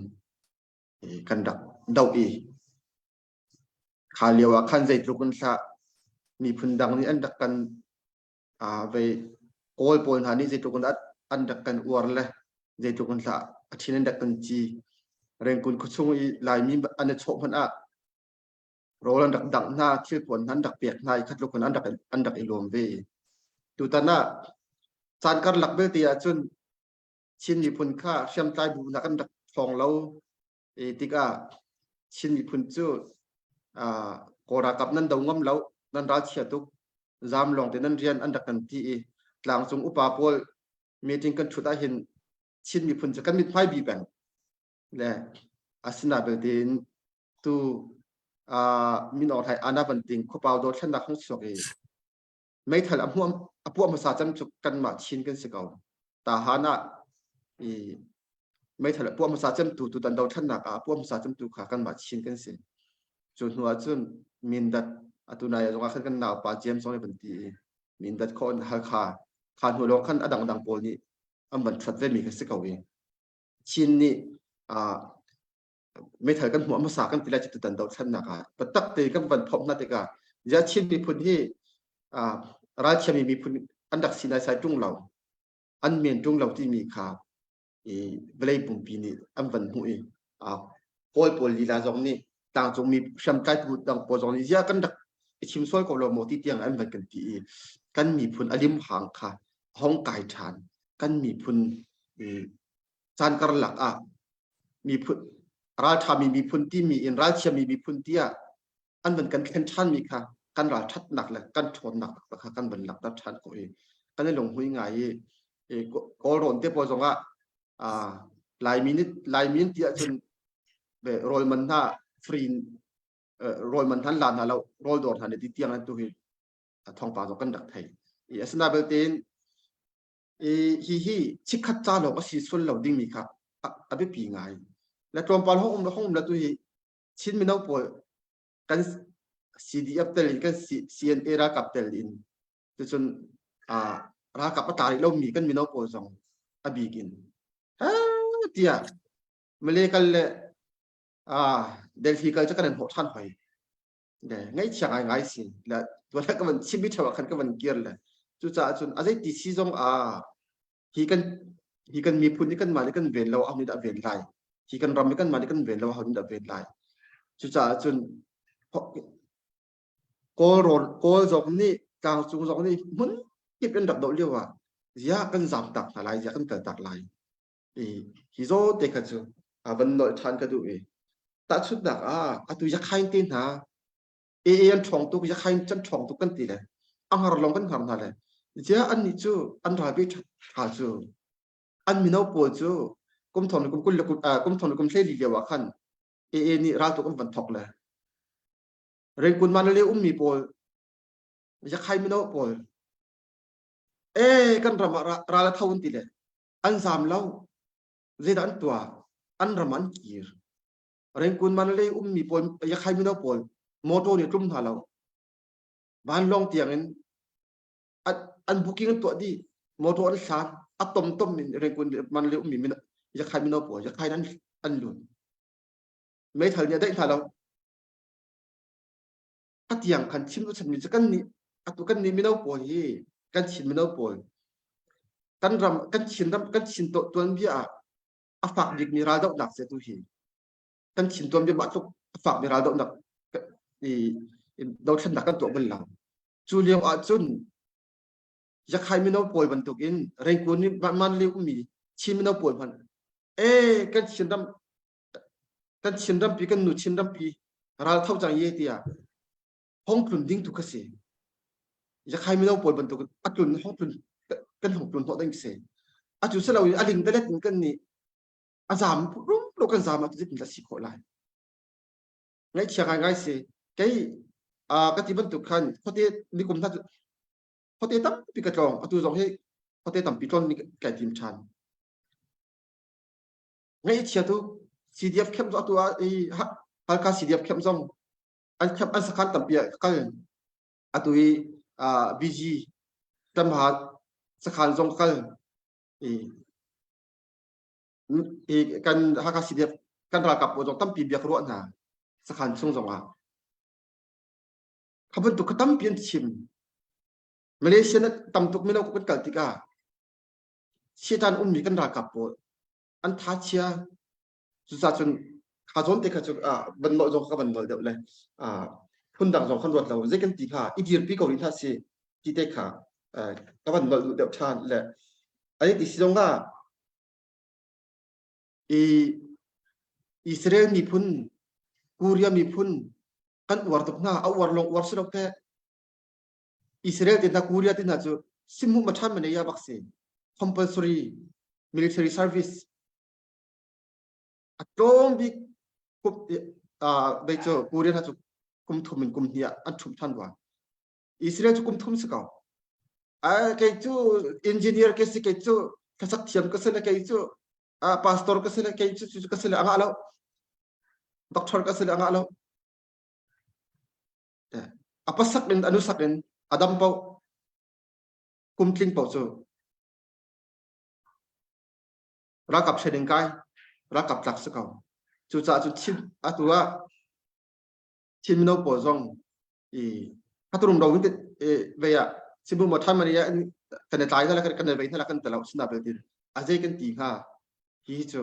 kan rak doh i kha lio ah khan zeitluk in hlah miphun dang nih an rak kan vei Kawl pawl hna nih zeitluk in an rak kan uar le zeitluk in hlah a thin an rak kan ci. Rengkun khuachung i Laimi an i chawh hmanh ah rawl an rak dangh hna, thilpuan hna an rak pek hna i khatluk in an rak an rak i lawm ve. Tutan ah caan karlak belte ahcun Chin miphun kha hriamtlai bu nak an rak thawng lo i tikah Chin miphun cu Kawl ralkap nan do ngam lo, nan ralchia tuk, zaam lawng te nan rian an rak kan ti i tlangcung upa pawl meeting kan ṭhut ahhin Chin miphun cu kan mithmai bi peng le asina belte in tu min Aung Hlaing ana banting khuapau dothlennak hung chuak i meithal a hmuam a puah hmasa cem cu kanmah Chin kan si ko. Tahan ah i meithal a puah hmasa cem tu tutan dothlennak ah a puah hmasa cem tu kha kanmah Chin kan si. Cu hnu ah cun Mindat atu nai zong ah khan kan naupa James zong nih van ti i Mindat khawh in Halkha kha hnu lawng khan a dangdang pawl nih an van ṭhuat ve mi kha si ko i Chin nih meithal kan hmuh hmasa kan ti lai cu tutan dothlennak ah taktak te kan van phomh hna tikah zia Chin miphun hi ralchiami miphun an rak si naisai ṭung lo an men ṭung lo timi kha i vawlei pumpi nih an van hmuh i Kawl pawl lila zong nih tlangcung mi hriamtlai bu dang pawl zong nih zia kan rak i chim sual ko lo maw ti tiang an van kan ti i kan miphun a lim hang kha hong kai ṭhan kan miphun caan karlak ah miphun ralṭhami miphun timi in ralchiami miphun tiah an van kan thlen ṭhanmi kha kan ralṭhatnak le kan ṭhawnnak taktak kha kan van langhter ṭhan khawh i kan i lunghmui ngai i Kawlrawn te pawl zongah Laimi nih Laimi ti ahcun rawl man hna free rawl man hna la hna lo rawl dawr hna nih ti tiang an tu hi thawngpang zong kan rak thei. I asina belte in i hi hi chikkhat ca lawng a si sual lo dingmi kha a biapi ngai. Le tlawmpal hong um le hong um le tu hi Chin mino pawl kan CDF tel in kan CNA ralkap tel in tucun ralkap a tla rih lomi kan mino pawl zong a bik in tiah Malay kal le Delhi kal cu kan in hnawh ṭhan hoi. Le ngaihchia ngai ngai si. Le tuan ka van chim i ṭheo ah khan ka van kir le cucaah cun a zeiti si zong ah hi kan hi kan miphun hi kanmah nih kan ven lo aho nih dah ven lai hi kan ram hi kanmah nih kan ven lo aho nih dah ven lai cucaah cun kawl rawl kawl zong nih tlangcung zong nih hmun kip in rak doh lio ah zia kan zam tak hna lai zia kan kal tak lai i hi zaw te kha cu a van nolh ṭhan ka duh i tahchunhnak ah atu yakhain te hna AA an ṭhawng tuk yakhain can ṭhawng tuk kan ti le a hngar lawng kan hngar hna le ziah annih cu an ralbe ṭha cu an mino pawl cu kum thong le kum 20 le kum thong le kum 12 lio ah khan AA nih raltuk an van thok le Rengkun Mandalay ummi pawl yakhai mino pawl e kan ram ah ral a tho an ti le an zam lo zeidah an tuah an ram an kir Rengkun Mandalay ummi pawl yakhai mino pawl motor nih tlum hna lo vanlawng tiang in an booking an tuah dih motor an hlan a tom tom in Rengkun Mandalay ummi yakhai mino pawl yakhai an an lut meithal nih a daih hna lo a tiang khan chim chanmi cu kan nih atu kan nih mino pawl hi kan Chin mino pawl kan ram kan Chin ram kan Chin tuanbia ah a fak bikmi raldohnak cu tu hi kan Chin tuanbia mah tluk a fakmi raldohnak i dothlennak kan tuah bal lo. Cu lio ahcun Yakhai mino pawl bantukin Rengkun nih man le ummi Chin mino pawl hmanh e kan Chinram kan Chinrampi kan nu Chinrampi ral tho cang ye tiah hong tlun ding tu kha si. Yakhai mino pawl bantuk a tlun hong tlun kan hong tlun hnawh ding si. Atu selo in a ling telet in kan nih a zam rum lo kan zam ah zeitin dah si khawh lai. Ngaihchia ngai ngai si. Kei ka ti bantuk khan khuate nikum hna khuate tampi ka tlawng atu zong hi khuate tampi tlawn ni kai tim ṭhan. Ngaihchia tu CDF camp atu ah i Halkha CDF camp zong an camp an sakhan tampi ah ka kal. Atu i BG Tamha sakhan zong ka kal. I i kan Hakha CDF kan ralkap pawl zong tampi bia ka ruah hna sakhan chung zong ah. Kha bantuk kha tampi an chim. Malaysia na tam tuk mino kan kal tikah Satan ummi kan ralkap pawl an tha chia cucaah cun kha zawn te kha cu van nolh zong ka van nolh deuh le phundang zong kan ruat lo zei kan ti kha i dirpi ko rih hlah si ti te kha ka van nolh duh deuh ṭhan le ai ti si zong ah i Israel miphun Korea miphun kan uar tuk hna a uar lawng uar si lo te Israel te hna Korea te hna cu simhu ma ṭhan ma nei ya bak si compulsory military service a tlawm bik kum dei cu Korea hna cu kum thum in kum hnih ah an ṭhumh ṭhan rua Israel cu kum thum si ko kei cu engineer ke si kei cu hlasak thiam ka si le kei cu pastor ka si le kei cu cu ka si le a ngah lo doctor ka si le a ngah lo a pasak in anu sak in a dam paoh kum tling paoh cu ralkap training kai ralkap tlak si ko cucaah cun Chin atu ah Chin mino pawl zong i haturum ro in ve ah Simbu mo than mani kan i tlai hna kan i vei hna kan talo sina bel tin a zei kan ti hnga hi cu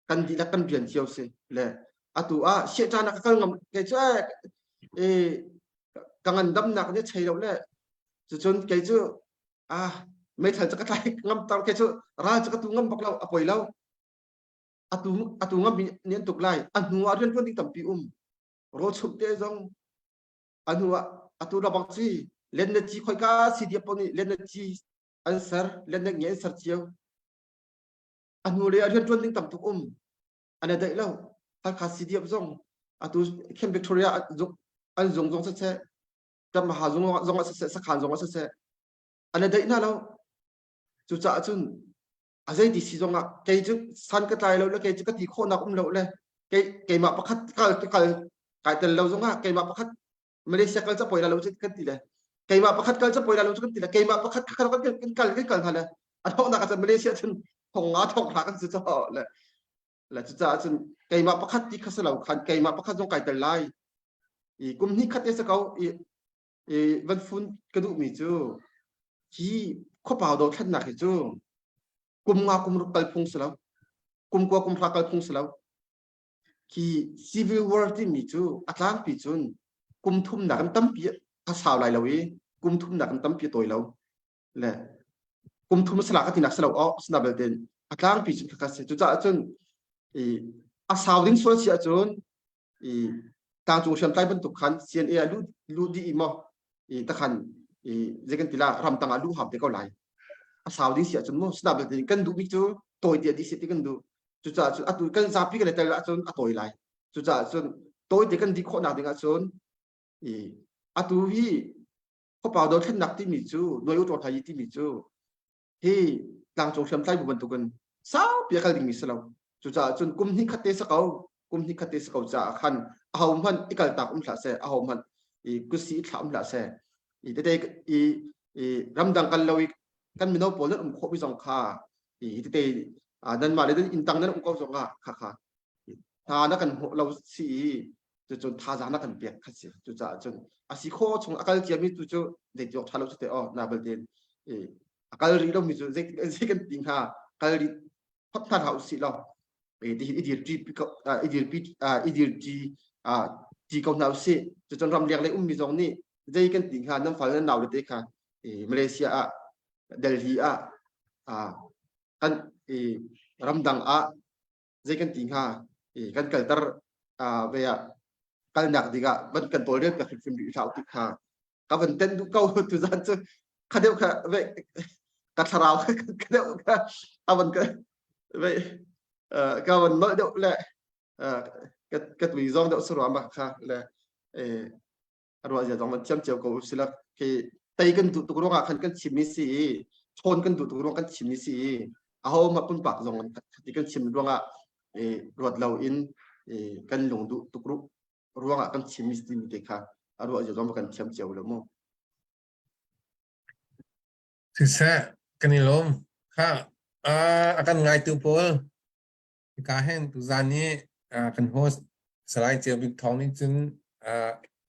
kan dihlak kan rian cio si le atu ah siaṭanak ka kal ngam kei cu e ka ngandamnak nih chei lo le cucun kei cu ah meithal cu ka tlai ngam tar kei cu ral cu ka tu ngam bak lo a poi lo atu atu ngam mi nih an tuk lai a hnu ah rian tuan ding tampi um rawl chumh te zong a hnu ah atu la bang ci len na ci khoi ka si dia pon len na ci an ser len na nge an ser cio a hnu le a rian tuan ding tam tuk um an daih lo Halkha CDF zong atu Camp Victoria an zung zong siseh Tamaha zung zong siseh sakhan zong siseh an daih hna lo cucaah cun a zei ti si zong ah kei cu san ka tlai lo le kei cu ka ti khawhnak um lo le kei keimah pakhat kal kal kai tel lo zong ah keimah pakhat Malaysia kal ca poi la lo cu kan ti le keimah pakhat kal ca poi la lo cu kan ti le keimah pakhat kal kan kan kal kan kal hna le a thawknak ah Malaysia cun thong nga thong hra kan si cho le le cucaah cun keimah pakhat ti kha si lo khan keimah pakhat zong kai tel lai i kum hnih khat te sa ko i i van fun ka duhmi cu hi khuapau dothlennak hi cu kum nga kum ruk kal phung si lo kum kua kum hra kal phung si lo Khi civil war timi cu a tlangpi cun kum thumnak in tampi a sau lai lo i kum thumnak in tampi a tawi lo. Le kum thum sala ka tinak si lo aw sina belte a tlangpi cun khakha si. Cucaah cun i a sau ding sual si ahcun i tlangcung hriamtlai bantuk khan CNA ah luh luh dih i maw i takhan i zei kan ti la ramtang ah luh hau te ko lai. A sau ding si ahcun mu sina belte kan duhmi cu tawi te dih si ti kan duh. Cucaah cun atu kan zapi kan i tel ahcun a tawi lai. Cucaah cun tawite kan dih khawhnak ding ahcun i atu hi khuapau dothlennak timi cu nuai u ṭawthai timi cu hi tlangcung hriamtlai bu bantukin saupi a kal dingmi si lo. Cucaah cun kum hnih khat te si ko, kum hnih khat te si ko caah khan aho hmanh i kaltak um hlah seh, aho hmanh i kutsi i thlah um hlah seh. I tete i i ramdang kal lo i kan mino pawl nan um khawh mi zong kha i tete nanmah le inn tang nan um ko zong ah kha kha hna na kan hmuh lo si i cucun thazaang na kan pek kha si cucaah cun a si kho chung a kal ciami tu cu zeiti awk ṭha lo cu te aw na balte i a kal rih lomi cu zei zei kan ti hnga kal rih phot hna hlah usih law i tihin i dirpi i dirpi i dirpi ti ko hna usih cucun ramleng lei ummi zong nih zei kan ti hnga nan fal nan nau le te kha. Malaysia ah Delhi ah kan ramdang ah zei kan ti hnga kan kalter ve ah kalnak dingah van kan tawlrel piak hrimhrim rih hlah ti kha ka van ten duh ko tu zan cu kha deuh kha ve ka thlarau kha deuh kha a van ka ve ka van nolh deuh le ka ka tui zong deuh saruam kha le a ruah zia zong van thiam cio ko sila khi tei kan duh tuk ruangah khan kan chim mi si i chawn kan duh tuk ruang kan chim mi si i aho ma pumpak zong ti kan chim ruangah ruat lo in kan lung duh tuk ruangah kan chim mi si mi te kha a ruah zia zong kan thiam cio lo mu. Siseh, kan i lawm. Kha, a kan ngaitu pawl Hika hin tuzaan i kan host Salai Ceu Bik Thawng nih cun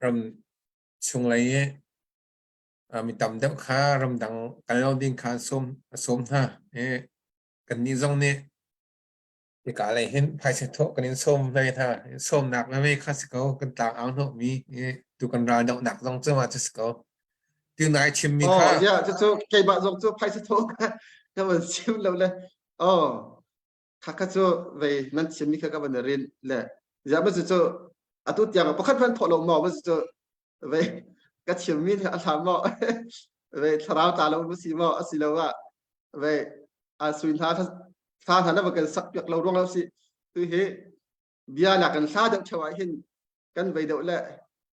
ram chunglei i mi tam deuh kha ramdang kal lo ding kha a sawm a sawm hna. I kannih zong nih hika lei hin phaisa thawh kan in sawm ve hna. Sawmnak veve kha si ko kan tlang au hnawhmi i tu kan ral dohnak zong cu ma cu si ko. Tu nai chimmi Oh, kha yeah, cucu keimah zong cu phaisa thawh ka van chim lo le. Oh, kha kha cu vei nan chimmi kha ka van rin le ziah ma cu atu tiang pakhat hmanh thawh lo maw ma cu vei ka chimmi a hlam maw vei thlarau ta lo mu si maw asiloah vei a sui hna thla hna na va kan sak piak lo ruang lo si tu hi bia la kan hla deuh theo ah hin kan vei deuh le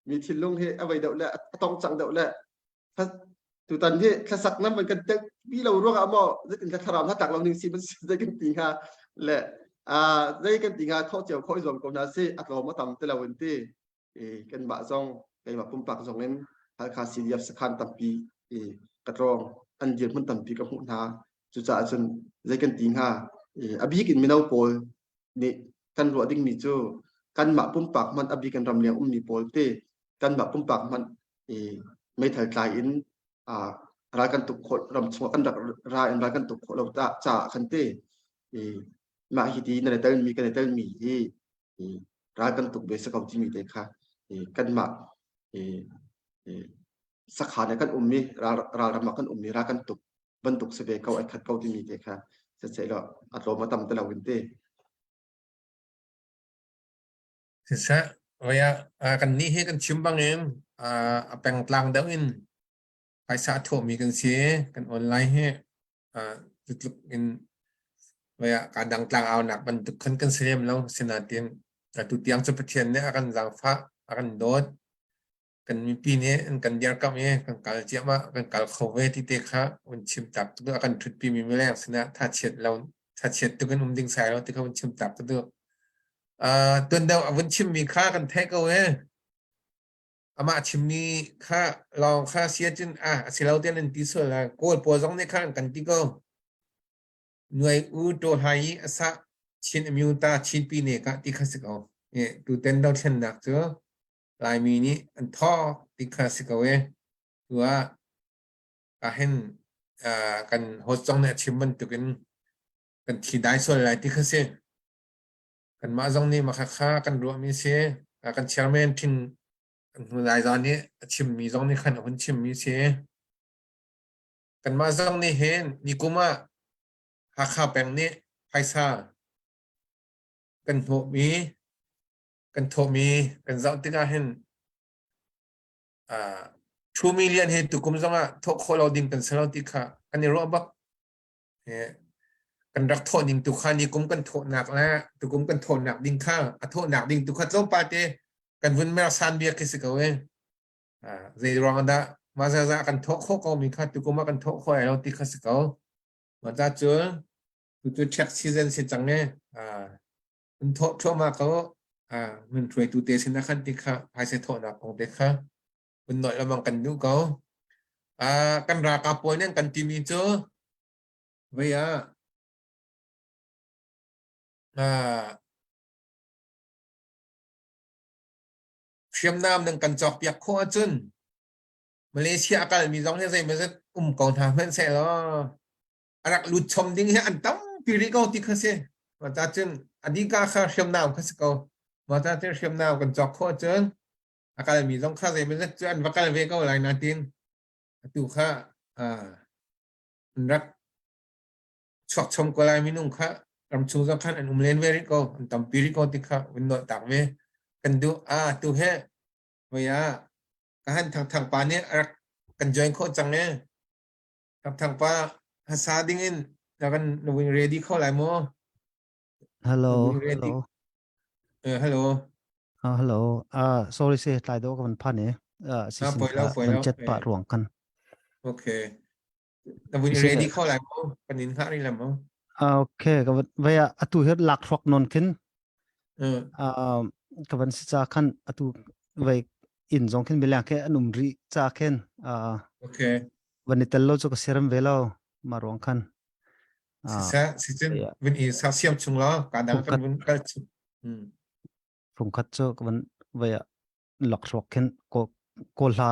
mi thinlung hi a vei deuh le a tong cang deuh le tutan hi thlasak nam kan tek pi lo ruang ah maw zeitin ka thlarau na tak lo ning si ban zei kan ti hnga le a zei kan ti hnga thawh cio khoi zuam ko hna si a tlawm a tam te lo in ti i kan mah zong keimah pumpak zong in Halkha CDF sakhan tampi i ka tlawng an dirhmun tampi ka hmuh hna cucaah cun zei kan ti hnga a bik in mino pawl nih kan ruah dingmi cu kanmah pumpak hmanh a bik in ramleng ummi pawl te kanmah pumpak hmanh i meithal tlai in ral kan tuk khawh ram chungah kan rak ra in ral kan tuk khawh lo ta caah khan te i mah hi ti nan i telmi kan i telmi hi ral kan tuk ve si ko timi te kha kanmah sakhan ah kan ummi ralram ah kan ummi ral kan tuk bantuk si ve ko ai khat ko timi te kha siseh law a tlawm a tam te lo in te. Siseh, oia kan nih hi kan chim bangin a pengtlang deuh in phaisa a thawhmi kan si kan online hi cutluk in oia ka dang tlang aunak bantuk khan kan si lem lo sinain atu tiang cu Pathian nih a kan zaangfah a kan dawt kan mipi nih an kan dirkamh i kan kal ciahmah kan kal kho ve ti te kha un chim tak tu a kan thutpi mi mileng sinah thachiat lo thachiat tuk in um ding sai lo ti kha un chim tak tu uh tuan deuh a vun chim mi kha kan theih ko e amah chimmi kha lawng kha sia cun a asilo tian an ti sual la kawl pawl zong nih kha an kan ti ko nuai u to hai i asa chin amyuta chin pi ne ka ti kha si ko e tu ten do thlen nak cu Laimi nih an thawk ti kha si ko e. Tu ah ahhin kan host zong nih a chim bantukin kan thi dai sual lai ti kha si. Kanmah zong nih mah kha kan ruahmi si. Kan chairman thin kan hnu lai zan nih a chimmi zong nih khan a hun chimmi si. Kanmah zong nih hin nikum ah Hakha peng nih phaisa kan hnawhmi kan thawhmi kan zoh tikah hin uh, 2 million hi tukum zongah thawh khawh lo ding kan si lo ti kha kan i ruah bak. Kan rak thawh ning tu kha ni kum kan thawhnak le tukum kan thawhnak ding kha a thawhnak ding tu kha tlawmpal te kan vun mer san bia khi si ko e. Zei ruang dah mah za kan thawh khawh ko mi kha tukum ah kan thawh khawh ai lo ti kha si ko. Mah ca cun tu tu season si cang e. An thawh thluahmah ko. Min hruaitu te sin ah khan ti kha phaisa thawhnak kong te kha un nolh lengmang kan duh ko. Kan ralkap pawl nih an kan timi cu vei ah hriamnam nan kan cawkpiak khawh ahcun Malaysia a kalmi zong hi zeimawzat um ko hna hmanhsehlaw a rak lut chom ding hi an tampi rih ko ti kha si. Mah ca cun a dika kha hriamnam kha si ko. Mah ca cun hriamnam kan cawk khawh cun a kalmi zong kha zeimawzat cu an va kal ve ko lai natin atu kha An rak chuak chom ko lai minung kha ramchung zong khan an um len ve rih ko an tampi rih ko ti kha vun nolh tak ve kan duh. A tu he voi ah ka han Thang Thang pa nih a rak kan join khawh cang e. Thang Thang pa, hasa ding in na kan na win ready kho lai maw? Hello, Na win ready. Hello. Hello. Hello. Sorry se tlai do ka van phan e. Si Ah, sin poi lo, kha poi van lo. chat pa ruang kan. Okay. Na vun Si ready kho lai maw? Kan in hngah rih lai maw? Okay, ka van vaya atu her lak thok non khin. Ka van si cha khan atu vai in zong khin bilang ke an um ri cha khen. Okay. Van ni tel lo chu ka siram ve lo ma ruang khan. Si sa si cun vun i sa siam chung law ka dang kan vun kal chung. Phungkhat cu ka van vai lak thok khin ko ko hla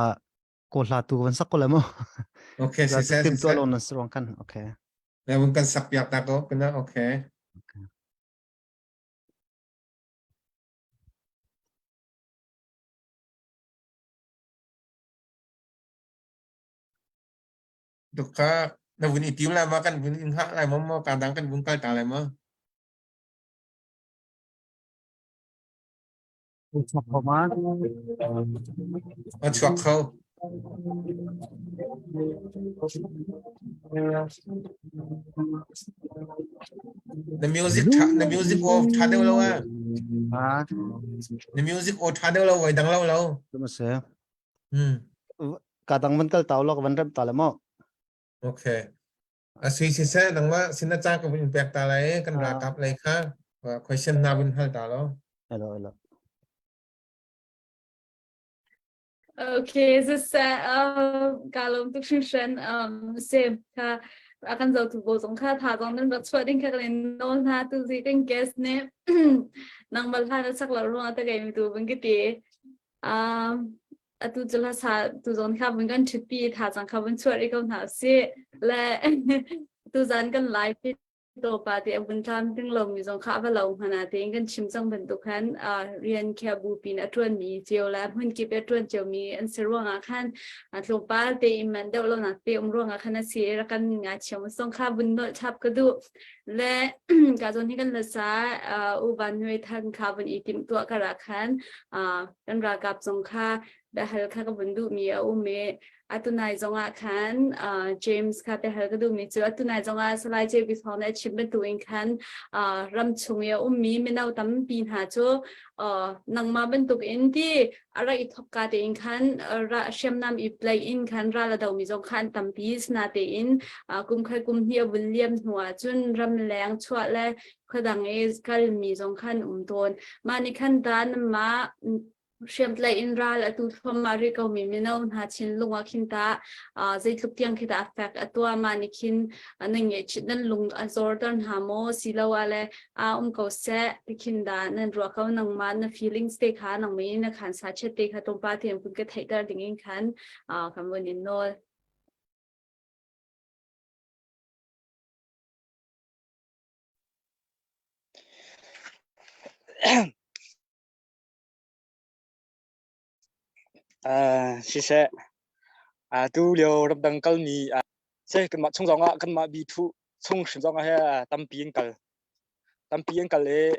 ko hla tu van sak ko le mu. Okay, si seh, tim si tu seh. alone na ruang kan. Okay. Na vun kan sak piak ta ko kana okay. Okay. Dukka na vun i tim lai ma kan vun in hak lai ma mo ka dang kan vun kal ta lai ma. A chuak kho. Na music tha na music aw tha deuh lo a. Na music aw tha deuh lo voi dang lo lo. Se. Ka dang van kal tau lo ka van rem ta le mo. Okay. A sui siseh nangmah sin na ca ka vun pek ta lai i kan ralkap lei kha question hna vun hal ta law. Hello, hello. Okay, siseh ka lawm tuk hringhran se kha a kan zotu bo zong kha tha zong nan rak chuah ding kha kan in nawl hna tu zi kan guest nih nang bal hlan a sak lo ruang ah ta kei mi tu vun ki ti. Atu cu hlasa tu zawn kha vun kan ṭhutpi thazaang kha vun chuah rih ko hna usih. Le tuzan kan live hi pa te a vun tlam ding lomi zong kha a va lo hmana tein kan chim cang bantuk khan rian khia bu pin a ṭuan mi cio le hmun kip a ṭuan cio mi an si ruangah khan tlawmpal te in man deuh lo nak te um ruangah khan a si rak kan ngai chiam song kha vun nolh chap ka duh le ka zawn hi kan la sa u van nui than kha vun i tim tuah ka ra khan kan ralkap zong kha biahal kha ka vun duhmi a um i atunai zongah khan James kha biahal ka duhmi cu atunai zongah Salai JB Thawng nih a chim bantukin khan ram chung i a ummi mino tampi hna cu nangmah bantukin ti a rak i thawkka tein khan hriamnam i play in khan ral a domi zong kha an tampi sina tein kum khat kum hnih a vun liam hnu ah cun ramleng chuah le khuadang i kalmi zong khan um tawn. Mah nih khan dan mah hriamtlaih in ral atu thluahmah rih komi mino hna thinlung ah khin tah zeitluk tiang khi dah affect a tuah mah nih khin nan ngaihchih nan lung a zorter hna maw siloah le a um ko seh ti khin dah nan ruah ko nangmah na feelings te kha nangmah in na khan sa chet te kha tlawmpal tein vun ka theihter ding in khan kan vun in nawl. Siseh, tu lio ramdang kalmi se kanmah chung zongah kanmah bi thuh chung hrim zongah he tampi in kal. Tampi in kal i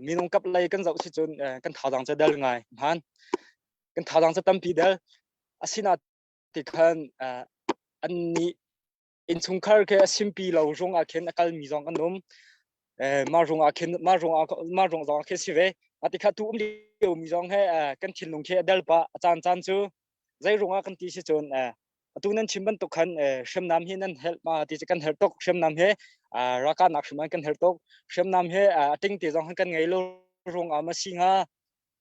minung kap lei kan zoh si cun kan thazaang cu del ngai hman. Kan thazaang cu tampi del. Asinain ti khan an nih innchungkhar khi a simpi lo rung ah khin a kalmi zong an um. Mah rung ah khin mah rung ah mah rung zong ah khin si ve. A ti kha tu um lio mi zong he kan thinlung khi a del pah a caan caan cu zei rung ah kan ti si cun atu nan chim bantuk khan hriamnam hi nan helh ma ti kan herh tuk hriamnam he raka nak hrim kan herh tuk hriamnam he a ting te zong kan ngei lo rung ah ma si nga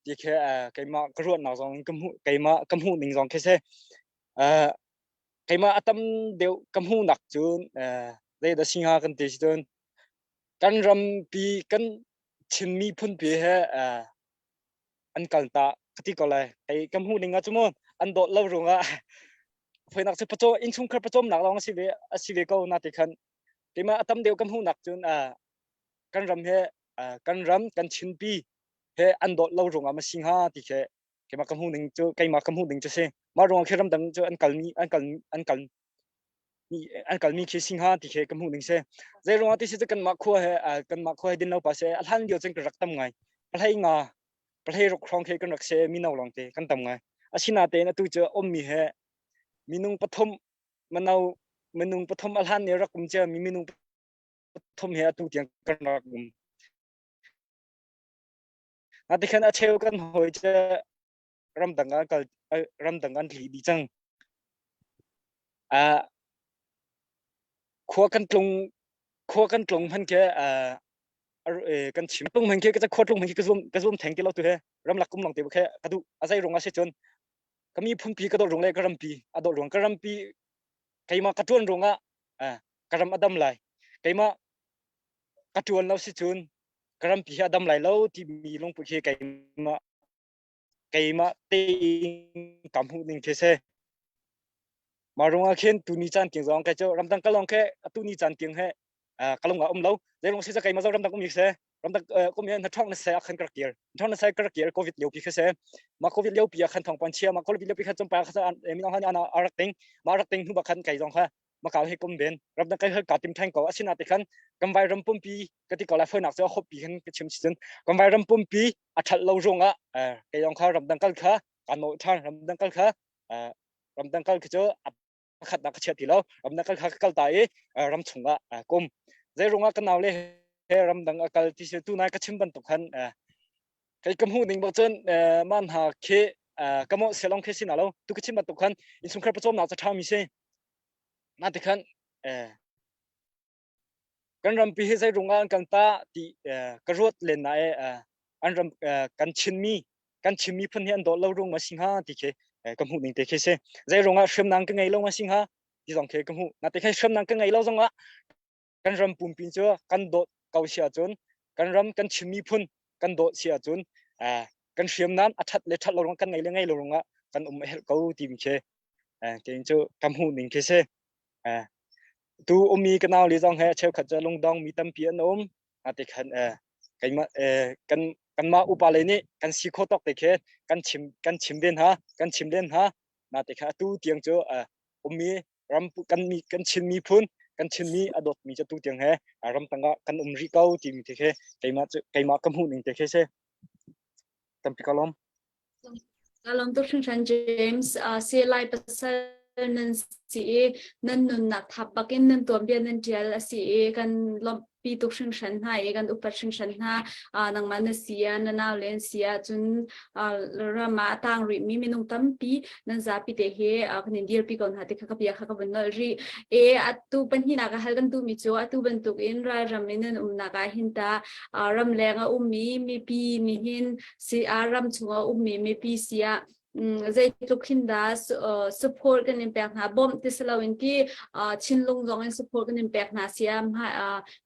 ti khi keimah ka ruahnak zong ka hmuh keimah ka hmuh ning zong khi si keimah a tam deuh ka hmuhnak cun zei dah si hnga kan ti si cun kan rampi kan Chin miphunpi he an kal ta ka ti ko lai kei ka hmuh ning ah cu mu an dawt lo ruangah foinak cu pacaw innchungkhar pawcawmnak lawng a si ve a si ve ko na ti khan keimah a tam deuh ka hmuhnak cun kan ram he kan ram kan Chinpi he an dawt lo ruangah ma si hnga ti khi keimah ka hmuh ning cu keimah ka hmuh ning cu si mah ruangah khi ramdang cu an kalmi an kal an kal. An kalmi khi si hnga ti khi ka hmuh ning si. Zei ruangah ti si cu kanmah khua he kanmah khua he din lo pa se a hlan lio cun kan rak tam ngai. Pahlei nga pahlei ruk hrawng khi kan rak se mino lawng te kan tam ngai. Asinatein atu cu ummi he minung pathum mano minung pathum a hlan ni rak um cia mi minung pathum he atu tiang kan rak um. Ati khan a cheu kan hawi cu ramdang ah kal ramdang an tli dih cang. Uh, khua kan tlung khua kan tlung hman ke uh, kan chim tlung hman ke ka khua tlung hman ke ka zum ka zum theng ti lo tu he ramlak kum long te khe ka du azai rong a se chun ka mi phunpi ka dor rung le ka rampi a dor rung ka rampi keima ka tuan rung ah ka ram adam lai keima ka tuan lo si chun ka rampi hi adam lai lo ti mi lungput hi keima keimah tein ka hmuh ning khi si. Mah ruangah khin tuni caan tiang zong kai cu ramdang ka lawng khi tuni caan tiang he ka lung ah um lo. Zeilung si keimah zong ramdang um hi si. Ramdang kum hi na thong na se ah khan ka rak kir. Thong na se ka rak kir COVID lio pi khi si. Mah COVID lio pi ah khan thong pan chia mah COVID lio pi khan cumpa kha minung han ana arak ting. Mah rak ting hnu bak khan kai zong kha makau he kum ben ramdang kai ka tim thang ko asina te khan kan vai ram pumpi ka ti ko lai foi nak chu hop pi khan ka chim si cun kan vai ram pumpi a ṭhat lo ruangah kei zong kha ramdang kal kha kaa nawl ṭhan ramdang kal kha ramdang kal khi cu a pakhatnak ka chia ti lo ramdang kal kha ka kal ta i ram chungah kum zei ruangah ka nau le he ramdang a kal ti si tu nai ka chim bantuk khan kei ka hmuh ning bak cun man ha khi ka mo selong khi si na lo tu ka chim bantuk khan innchungkhar pawcawmnak ca ṭha mi si na ti khan Kan rampi hi zeirung ah an kan tah ti ka ruat len na e an ram kan Chinmi kan Chin miphun hi an dawt lo rung ma si hnga ti khi ka hmuh ning te khi si. Zeirung ah hriamnam ka ngei lo ma si hnga ti zong khi ka hmuh. Na te khi hriamnam ka ngei lo zong ah kan ram pumpi cu kan dawt ko si ahcun kan ram kan Chin miphun kan dawt si ahcun kan hriamnam a that le that lo rung kan ngei le ngei lo rung ah kan um a herh ko ti mi khi kei cu ka hmuh ning khi si. Tu ummi ka nau le zong he cheukhat cu lungdong mi tampi an um. Ati khan keimah kan kanmah upa lei nih kan si kho tawk te khi kan chim kan chim ven ha kan chim len ha na te kha atu tiang cu ummi ram kan mi kan Chin miphun kan Chinmi a dawtmi cu tu tiang he ram tangah kan um rih ko timi te khi keimah cu keimah ka hmuh ning te khi si tampi ka lawm. Ka lawm tuk hringhran James. Uh, Lai pasal nan si i nan nunnak thap bakin nan tuanbia nan ṭial a si i kan lawmhpi tuk hringhran hna i kan upat hringhran hna. Uh, nangmah na si ah na nau le an si ah cun uh, ram ah a tang rihmi minung tampi nan zapi te he uh, kan in dirpi ko hna ti kha ka bia kha ka vun nolh rih. E atu pahnihnak a hal kan duhmi cu atu bantukin ralram in nan umnak ah hin ta uh, ramleng a ummi mipi nihin si ah ram chung a ummi mipi si ah zeitluk hin dah support kan in pek hna bawmh ti si loin ti thinlung zong in support kan in pek hna si ah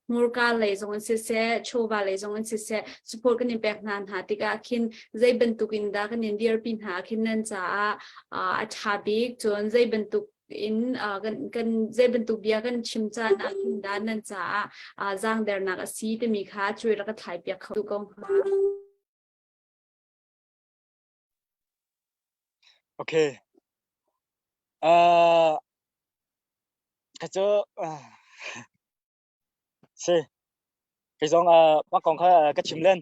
hmurka lei zong in siseh chawva lei zong in siseh support kan in pek hna hna tikah khin zei bantuk in dah kan in dirpi hna khin nan caah a ṭha bik cun zei bantuk in kan kan zei bantuk bia kan chim caan ah khin dah nan caah zaangdernak a si timi kha cuai rak ka thlai piak kho tu ko hnga. Okay. Uh, ka cu uh, si kei zong uh, mah kong kha ka chim len.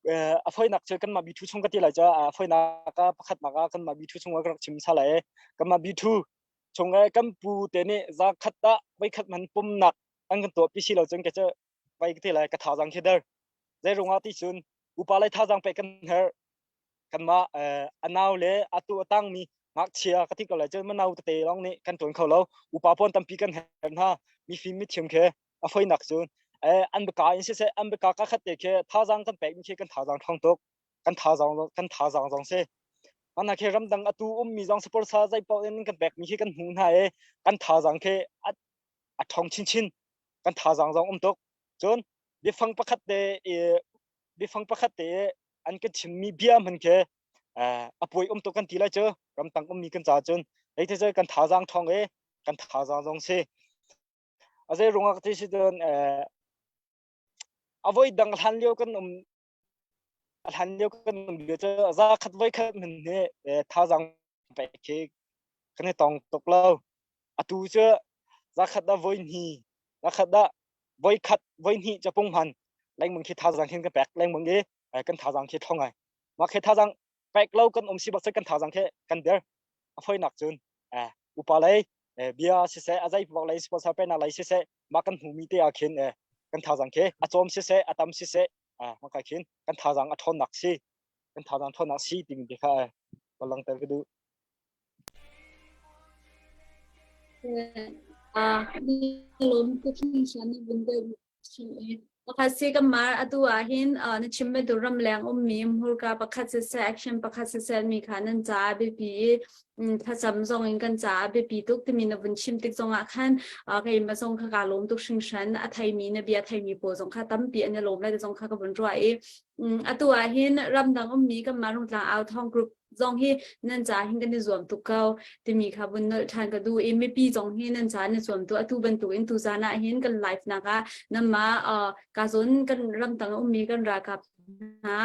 Uh, a foinak cu kanmah B2 chung ka ti lai cu a foinak ah pakhatnak ah kanmah B2 chung ah ka rak chim sa lai. Kanmah B2 chung i kan pu te nih za khat ah voi khat man pumnak an kan tuah pi si lo cun ka cu vai ka ti lai ka thazaang khi der. Zei ruangah ti cun upa lei thazaang pek kan herh. Kanmah a nau le atu a tangmi ngakchia ka ti ko lai cun mano tete lawng nih kan ṭuan kho lo. Upa pawn tampi kan herh hna. Mifim mithiam khi a foinak cun an biaka in siseh an biaka ka khat te khi thazaang kan pek mi khi kan thazaang ṭhawng tuk. Kan thazaang kan thazaang zong si. Mana khi ramdang atu ummi zong support sa zei paoh in kan pek mi khi kan hmuh hna i kan thazaang khi a ṭhawng chinchin. Kan thazaang zong um tuk. Cun biafang pakhat te biafang pakhat te an kan chimmi bia hman khi a puai um tuk kan ti lai cu ramtang ummi kan ca cun hei te kan thazaang thong e kan thazaang zong si a zei rungah ka ti si cun a voi dang hlan lio kan um hlan lio kan um lio cu za khat voi khat min hi thazaang pek khi kan i tong tuk lo atu cu. Zakhat dah voi hnih, zakhat dah voi khat, voi hnih capung hman lengmang khi thazaang hin kan pek lengmang i kan thazaang khi thong ai. Mah khi thazaang pek lo kan um si bak kan thazaang khi kan der. A foinak cun upa lei bia siseh, a zei bak lei sponsor penak lei siseh, mah kan hmumi te ah khin kan thazaang khi a cawm siseh, a tam siseh, mah ka khin kan thazaang a ṭhawnnak si, kan thazaang ṭhawnnak si timi te kha ka langhter ka duh. Lawm tuk hringhran na vun deuh Pakhat si kan mar atu ah hin na chim mi tu ramleng ummi hmurka pakhat siseh action pakhat siseh mi kha nan caah biapi i thlacam zong in kan caah biapi tuk timi na vun chim tik zong ah khan keimah zong kha kaa lawm tuk hringhran a theimi na bia theimi pawl zong kha tampi an i lawm lai ti zong kha ka vun ruah i atu ah hin ramdang ummi kanmah Rungtlang Au Thawng Group zong hi nan ca hin kan i zuam tuk ko timi kha vun nolh ṭhan ka duh i mipi zong hi nan ca na zuam tu atu bantuk in tuzan ah hin kan live nak ah namah ka zawn kan ramtang ummi kan ralkap hna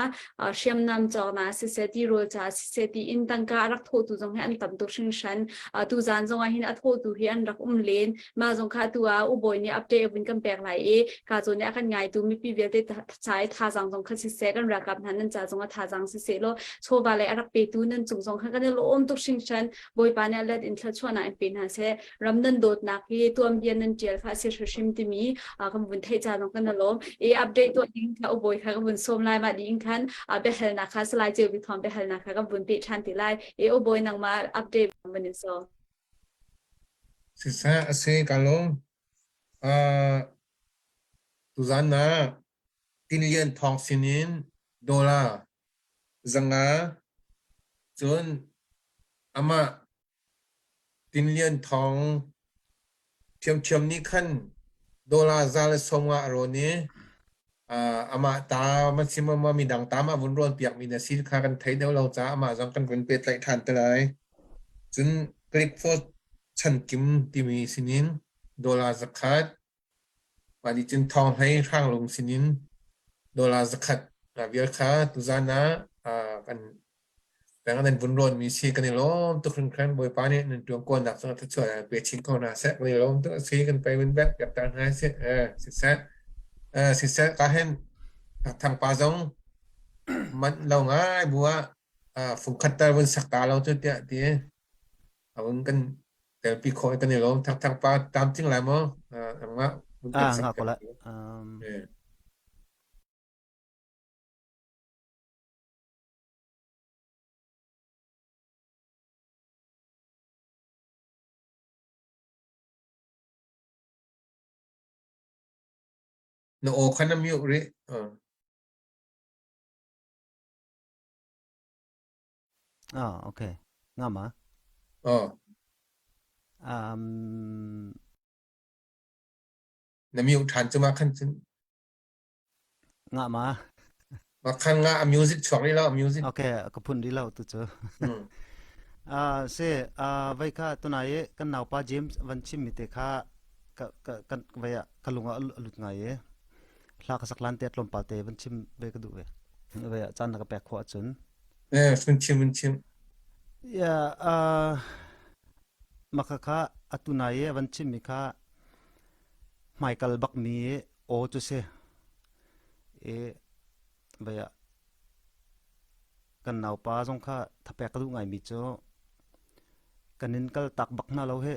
hriamnam cawknak siseh tirawl ca siseh tiin tangka a rak thawhtu zong hi an tam tuk hringhran tuzan zong ah hin a thawhtu hi an rak um len mah zong kha atu ah ubawi nih update vun kan pek lai i ka zawn nih a kan ngaitu mipi vialte ca i thazaang zong kha siseh kan ralkap hna nan ca zong ah thazaang siseh law chawva le a rak petu nan cung zong kha kan i lawm tuk hringhran Bawipa nih a let in thluachuahnak in pe hna seh ram nan dawtnak hi tuanbia nan ṭial kha a si hrimhrim timi kan vun theih ca zong kan i lawm i update tuah ding kha ubawi kha kan vun sawm lai mah ding khan biahalnak kha Salai Ceu Bik Thawng biahalnak kha kan vun peh ṭhan te lai i ubawi nangmah update van in sawm Siseh a si ka lung. Uh, Tuzan ah Tinlian Thawng sinin dollar 500 cun amah Tinlian Thawng ṭhiamṭhiam nih khan dollar 150 a rawn i amah ta man si maw midang ta ma vun rawn piakmi na si kha kan thei deuh lo caah amah zong kan vun pehtlaih ṭhan te lai. Cun Clickford Chankim timi sinin dollar 100 Mah nih cun thawng hlei hranglung sinin dollar 100 vial kha tuzan ah kan peng nan vun rawnmi si kan i lawm tuk hringhran. Bawipa nih nan ṭuan kawnnak cungah thluachuah pe chin ko hna seh. Kan i lawm tuk a si kan pei vun bek piak ter hna sih. Siseh siseh ka hin thangpa zong manh lo ngai bu ah fungkhat tal vun sak ta lo cu tiah ti a vun kan telpi khawh i kan i lawm. Thangthang pa tlamtling lai maw? Nangmah vun kan Ah, sak nga ko la. Um, Na aw kha na mute rih. Ah, okay. Nga ma? Oh. Um, Na mute ṭhan cu ma khan cun. Nga ma? Ma khan nga a music chuak rih lo, music. Okay, ka phun rih lo tu cu. Ah, se, ah, vai kha tunai i kan naupa James van chim mi te kha ka ka kan vai ah ka lung ah a lut ngai i hla ka sak lan te tlawmpal te van chim ve ka duh ve. Vai ah caan na ka pek khawh ahcun. Eh, vun chim, vun chim. Yeah, uh, maka kha atu nai i van chim mi kha hmaikal bak mi aw cu si. I vai ah kan naupa zong kha thapek ka duh ngai mi cu kan in kal tak bak hna lo he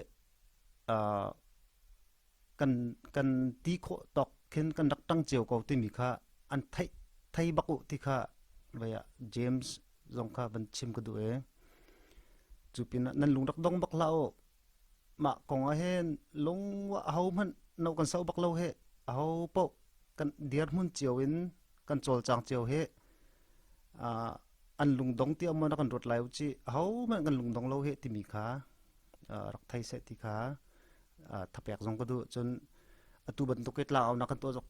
uh, kan kan ti khawh tawk khin kan rak ṭang cio ko timi kha an theih thei bak u ti kha vei ah James zong kha van chim ka duh e cu pinah nan lung rak dong bak hlah u mah kong ah hin lung aho hmanh no kan so bak lo he aho paoh kan dirhmun cio in kan cawlcang cio he an lungdong tiah maw na kan ruat lai u ci aho hmanh kan lungdong lo he timi kha rak thei seh ti kha thapek zong ka duh cun atu bantuk i tlangaunak kan tuah zong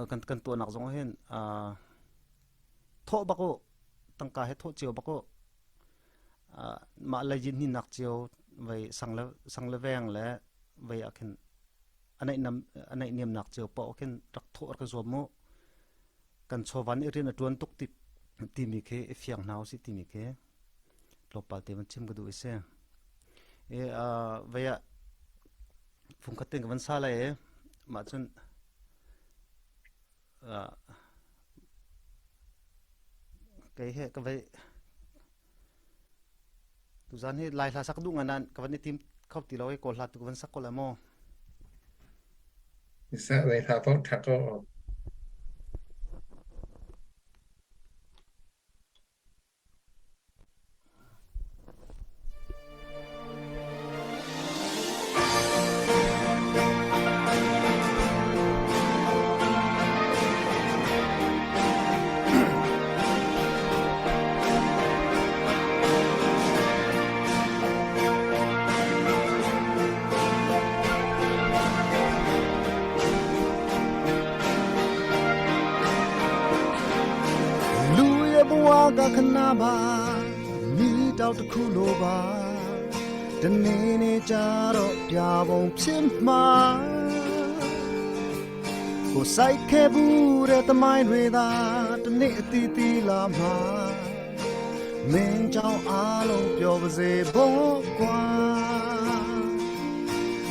kan kan tuahnak zong hin thawh bak u tangka he thawh cio bak u mah lei yin hinak cio vei sang le sang le veng le vei ah khin a naih nam a naih niamnak cio paoh khin rak thawh rak zuam mu kan chawvan i rian a ṭuan tuk ti timi khi i fiang hna usih timi khi tlawmpal te van chim ka duh i si. I vei ah. Fungkhat ten ka van sa lai i mah cun kei he ka vai tuzan hi Lai hla sak duh ngai nain ka van i tim kho ti lo i Kawl hla tu ka van sak ko lai maw? Sa lai hla paoh ṭha ko. လူရဲ့ဘဝကခဏပါမိတောက်တစ်ခုလိုပါတနေ့နေ့ကြတော့ပြပုံဖြစ်မှာကိုစိုက်ခဲ့ဘူးတဲ့သမိုင်းတွေသာတနေ့အတီးတီးလာမှာမင်းကြောင့်အားလုံးပျော်ပါစေဖို့ကွာ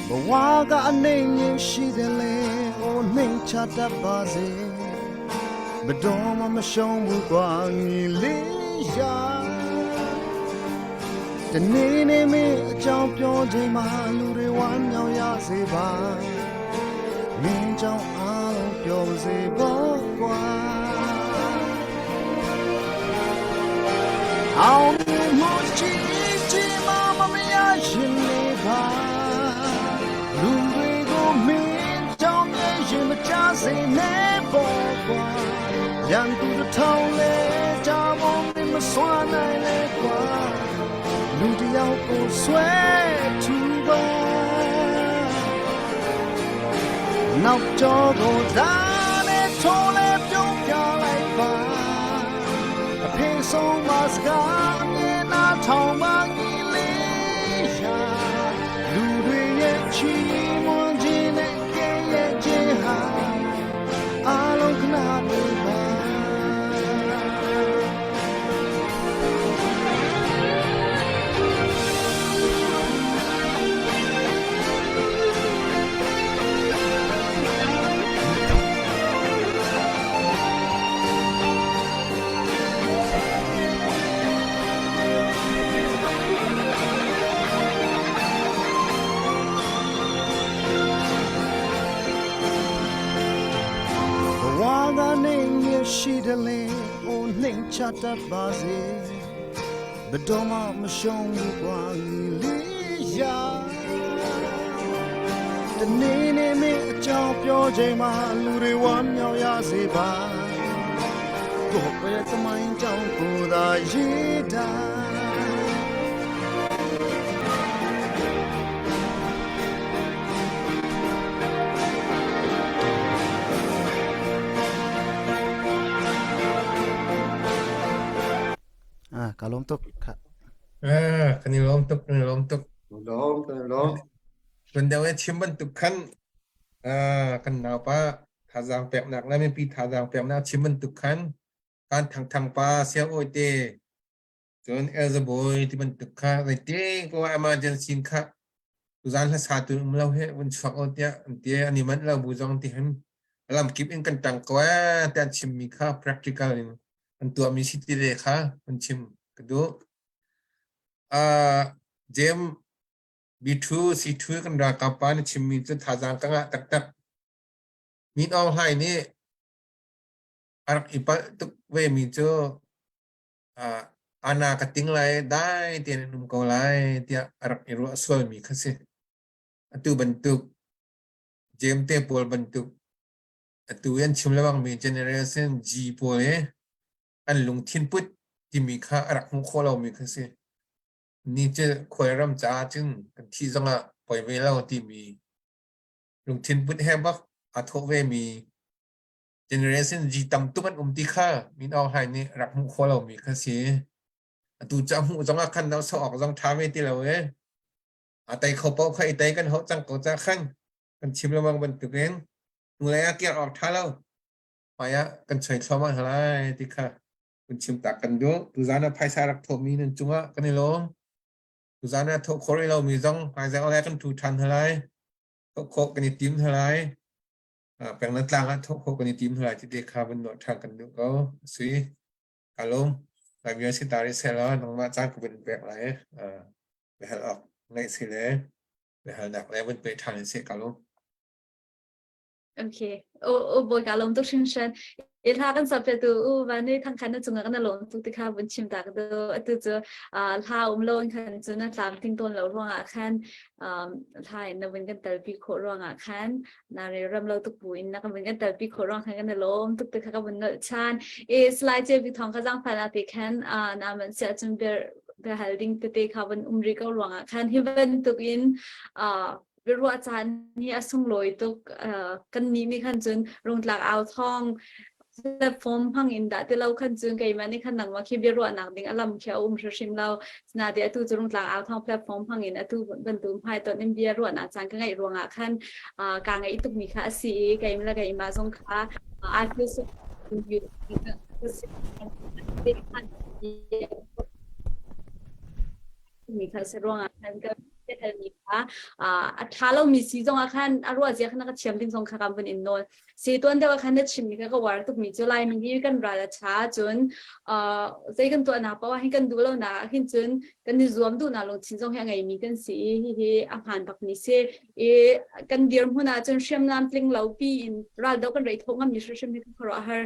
ဘဝကနေရင်ရှိတယ်လေဟိုနှိမ်ချတတ်ပါစေ ဘတော်မှမရှုံးဘူးကွာညီလေးရာတနေ့နေ့မင်းအကြောင်းပြောချိန်မှာလူတွေဝမ်းမြောက်ရစေပါမင်းကြောင့်အားလုံးပြောစေဖို့ကွာအောင်မြင်မှုရှိချင်မှမမရရင်လေးပါလူတွေကိုမင်းကြောင့်ရဲ့ရင်မချစေနဲ့ပေါ့ကွာရန်သူတစ်ထောင်လဲကြဖို့မင်းမစွမ်းနိုင်လေကွာလူတစ်ယောက်ကိုဆွဲထူပါနောက်ကျောကိုဒါနဲ့ထိုးလဲပြုံးပြလိုက်ပါအဖေဆုံးမစကားမြင်နာထောင်ပါကြီးလေးရှာလူတွေရဲ့ချီးမွမ်းခြင်းနဲ့ကဲ့ရဲ့ခြင်းဟာအားလုံးခဏလေးပါ ဘဝကနေရရှိတယ်လေဟိုနှိမ်ချတတ်ပါစေဘယ်တော့မှမရှုံးဘူးကွာလေးရာတနေ့နေ့မင်းအကြောင်းပြောချိန်မှာလူတွေဝမ်းမြောက်ရစေပါကိုယ်ပဲသမိုင်းကြောင့်ကိုယ်သာရေးတာ อ่ากาลมตุกค่ะ Kan i lawm tuk, kan i lawm tuk. Lawm kan lawm. Tuan deuh i chim bantuk khan kan naupa thazaang peknak le mipi thazaang peknak chim bantuk khan kan thangthang pa siang awi te cun Elzabawi ti bantuk kha zeiti ko emergency kha tuzan hlasa tu um lo he vun chuak o tiah an ti an i manh lo bu zong ti hin lam kip in kan tang ko eh tiah an chimmi kha practical in an tuahmi si ti le kha an chim ka duh. Jem B2 C2 kan ralkap pa na chimmi cu thazaang ka ngah taktak. Min Aung Hlaing nih a rak i palh tuk ve mi cu ana ka ting lai dai tein an um ko lai tiah a rak i ruah sualmi kha si. Atu bantuk Jem te pawl bantuk atu an chim lengmang mi generation G pawl hi an lungthin put timi kha a rak hmuh khawh lomi kha si. Ni cu khualram caah cun kan thih zongah poi ve lo timi lungthin put he bak aa thawh ve mi generation G tam tuk an um ti kha Min Aung Hlaing nih rak hmuh khawh lomi kha si. Atu cu a hmuh zongah khan no sok awk zong ṭha ve ti lo e. A tei kho paoh kha i tei kan hauh cang ko ca khan kan chim lengmang bantukin hnulei ah kir awk ṭha lo. Hmai ah kan choi thluahmah hna lai ti kha kan chim tak kan duh. Tuzaan ah phaisa rak thawhmi nan cungah kan i lawm. Tuzaan ah thawh khawh rih lomi zong hmaizarh le kan ṭhu ṭhan hna lai. Thawh khawh kan i tim hna lai. Peng le tlang ah thawh khawh kan i tim hna lai ti te kha vun nawh ṭhan kan duh ko. Si. Ka lung. Lai bia si ta ri seh law nangmah caan ka vun pek lai. Biahal awk ngeih si le biahalnak le vun pe ṭhan in seh ka lung. Okay. O o bawi ka lawm tuk hringhran. I hla kan sap tu u van ni thang khan na cungah kan lawm tuk ti kha vun chim ta ka du. Atu cu hla um lo in khan cu na tlam ting tawn lo ruangah khan hla in na vun kan telpi khawh ruangah khan na re ram lo tuk bu in na kan vun kan telpi khawh ruang khan kan lawm tuk ti kha ka vun nolh chan. E slide che bi thong ka zang phan ate khan na man sia chun ber hal ding tete kha vun um ri ko ruangah khan hi bantuk in biaruah caan hi a sunglawi tuk. Kan nih nih khan cun rungtlak au thawng platform hmang in dah ti lo khan cun keimah nih khan nangmah khi biaruahnak ding a lam khi a um hrimhrim lo. Sinain atu cu rungtlak au thawng platform hmang in atu bantuk hmaitonh in bia ruahnak caan ka ngeih ruangah khan kaa ngeih tukmi kha a si i keimah le keimah zong kha I feel so mi kha si ruangah khan ka mi kha a ṭha lomi si zongah khan a ruah zia khan ka thiam ding zong kha kan vun in nawl. Si tuan deuh ah khan na chimmi kha ka uar tukmi cu Laimi hi kan ral a ṭha cun zei kan tuahnak paoh ah hin kan duh lonak ah hin cun kan i zuam duhnak lungthin zong hi a ngeimi kan si i hihi a hmaan bakmi si. I kan dirhmun ah cun hriamnam tling lo pi in raldoh kan rei thawh ngammi hrimhrim hi khuaruah har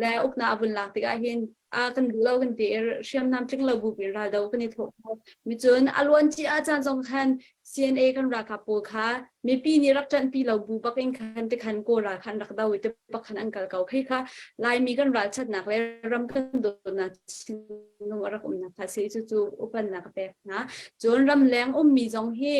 le uknak a vun lak tikah hin a kan duh lo kan ti i hriamnam tling lo bu in raldo kan i thawh kho. Mi cun a luan ci ah caan zong khan CNA kan ralkap pawl kha mipi nih rak ṭanhpi lo bu bak in khan ti khan Kawl ral khan rak do i ti bak khan an kal ko. Khi kha Laimi kan ralchatnak le ram kan dawtnak thinlung a rak umnak kha si cucu upannak a pek hna. Cun ramleng ummi zong hi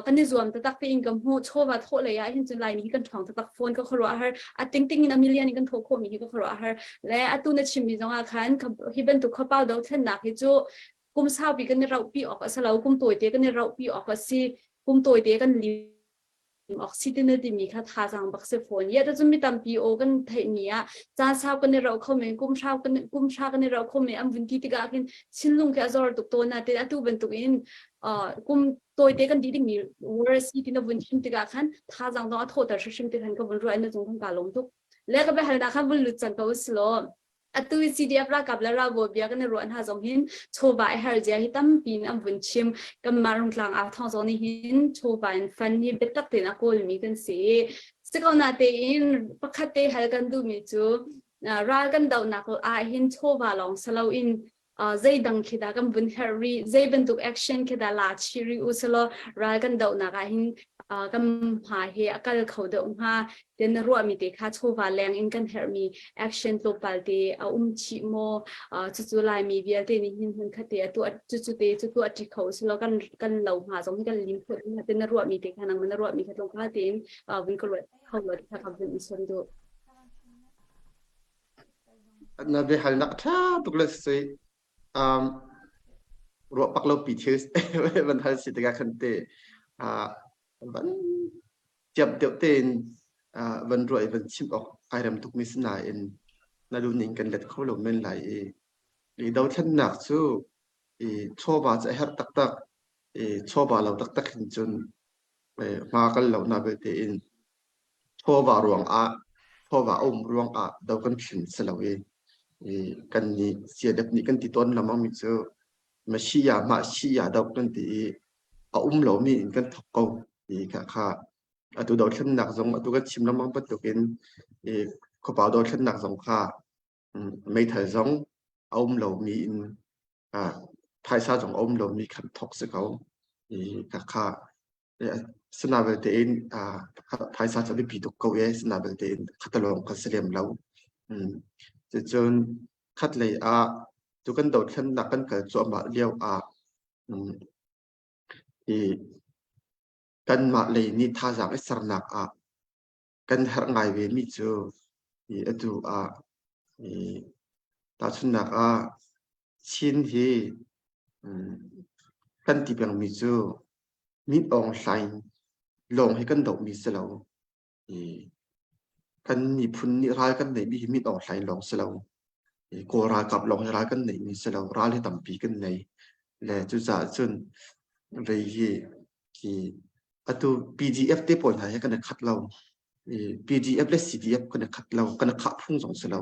kan i zuam taktak tein ka hmuh chawva thawh lei ah hin cun Laimi hi kan ṭhawng taktak fawn ka khuaruah har a tingting in a million in kan thawh khawhmi hi ka khuaruah har le atu na chimmi zong ah khan hi bantuk khuapau dothlennak hi cu kum saupi kan i rauhpi awk a si lo kum tawite kan i rauhpi awk a si kum tawite kan lim awk si ti na timi kha thazaang bak si fawn ya cun mi tampi aw kan theihmi ah caan sau kan i rauh kho men kum hra kan kum hra kan i rauh kho men an vun ti tikah khin thinlung khi a zor tuk tawn na tin atu bantuk in kum tawite kan dih dingmi war si ti na vun chim tikah khan thazaang zong a thawhter hrimhrim ti khan ka vun ruah na cung kan ka lawm tuk le ka biahalnak khan vun lut cang ko usilo atu CDF ralkap le ralbawi bia kan i ruah hna zong hin chawva i har zia hi tampi in an vun chim kanmah rungtlang aa thawng zong nih hin chawva in fund hi biatak tein a kawlmi kan si i si ko na tein pakhat te hal kan duhmi cu ral kan dohnak ah hin chawva lawng si loin zeidang khi dah kan vun herh rih zei bantuk action khi dah la chih rih u selaw ral kan dohnak ah hin kan hma hi a kal kho deuh hnga tian na ruahmi te kha chawva leng in kan herhmi action tlawmpal te a um chih maw cucu laimi vialte nih hin hmun khat te a tuah cucu te cu tuah ṭi kho selaw kan kan lo hma zong hi kan lim khawh hnga tian na ruahmi te kha nangmah na ruahmi kha tlawmpal tein vun ka ruat kho law ti kha ka vun in sawm duh. Na biahalnak ṭha tuk le si um, ruah pak lo pi thil van hal si tikah khan te uh, van tiap deuh tein uh, van ruah i van chim awk ai rem tukmi si nain na lu ning kan let kho lo men lai i i dothlennak cu i chawva cu a herh taktak i chawva lo taktak hin cun hma kal lo na belte in Chawva ruangah chawva a um ruangah do kan thlen si lo i, i kan nih CNF nih kan ti tawn lengmang mi cu Mashiah mah Shia do kan ti i a um lomi in kan thok ko ti kha kha atu dothlennak zong atu kan chim lengmang bantukin i khuapau dothlennak zong kha meithal zong a um lomi in phaisa zong a um lomi khan thok si ko i kha kha Sina belte in phaisa cu a biapi tuk ko e. Sina belte in khatalawng kan si lem lo. Cucun khatlei ah tu kan dothlennak kan kal cuahmah lio ah i kanmah lei nih thazaang i sernak ah kan herh ngai ve mi cu i atu ah i tahchunhnak ah Chin hi kan ti pengmi cu Min Aung Hlaing lawng hi kan dohmi si lo. I kan miphun nih ral kan neihmi hi Min Aung Hlaing lawng si lo. I Kawl ralkap lawng hi ral kan neihmi si lo. Ral hi tampi kan nei. Le cucaah cun vei hi hi. Atu PDF te pawl hna he kan i khat lo. PDF le CDF kan i khat lo. Kan i khah phung zong si lo.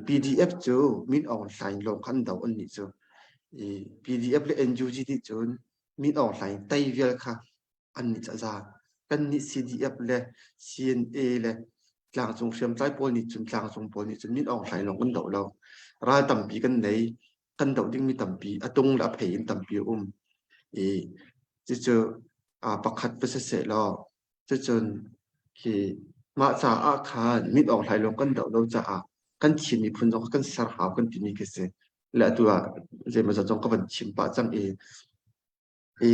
PDF cu Min Aung Hlaing lawng kha an do an nih cu. PDF le NUG nih cun Min Aung Hlaing tei vial kha an nih cu a za. Kan nih CDF le CNA le tlangcung hriamtlai pawl nih cun tlangcung pawl nih cun Min Aung Hlaing lawng kan doh lo. Ral tampi kan nei. Kan doh dingmi tampi a tung le a phei in tampi a um. I cucu pakhat va siseh law cucun khi mah caah khan Min Aung Hlaing lawng kan doh lo caah kan Chin miphun zong kan ser hau kan timi khi si. Le atu ah zeimawzat zong ka van chim pah cang i i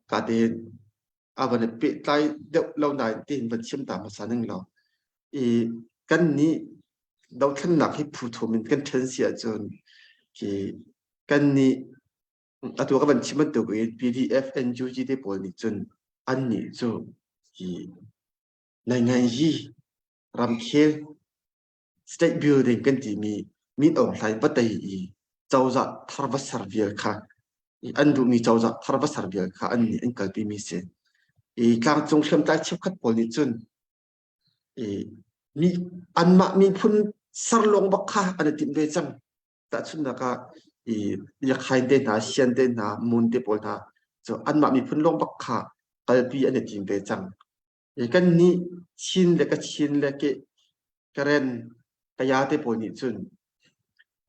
ka tein a van i pehtlai deuh lo nain tiin van chim ta hmasa ning law i kan nih dothlennak hi phu thum in kan ṭhen si ahcun khi kan nih atu ka van chim bantuk in PDF NUG te pawl nih cun an nih cu hi naingai hi ramkhel state building kan timi Min Aung Hlaing va tei i cozah thar va ser vial kha an duhmi cozah thar va ser vial kha an nih an kalpi mi si. I tlangcung hriamtlai cheukhat pawl nih cun i mi anmah miphun ser lawng bak kha an i timh ve cang. Tahchunhnak ah i Yakhain te hna, Sian te hna, Mun te pawl hna cu anmah miphun lawng bak kha kalpi an i tim ve cang. Kan nih Chin le Kachin le ke Karen Kaya te pawl nih cun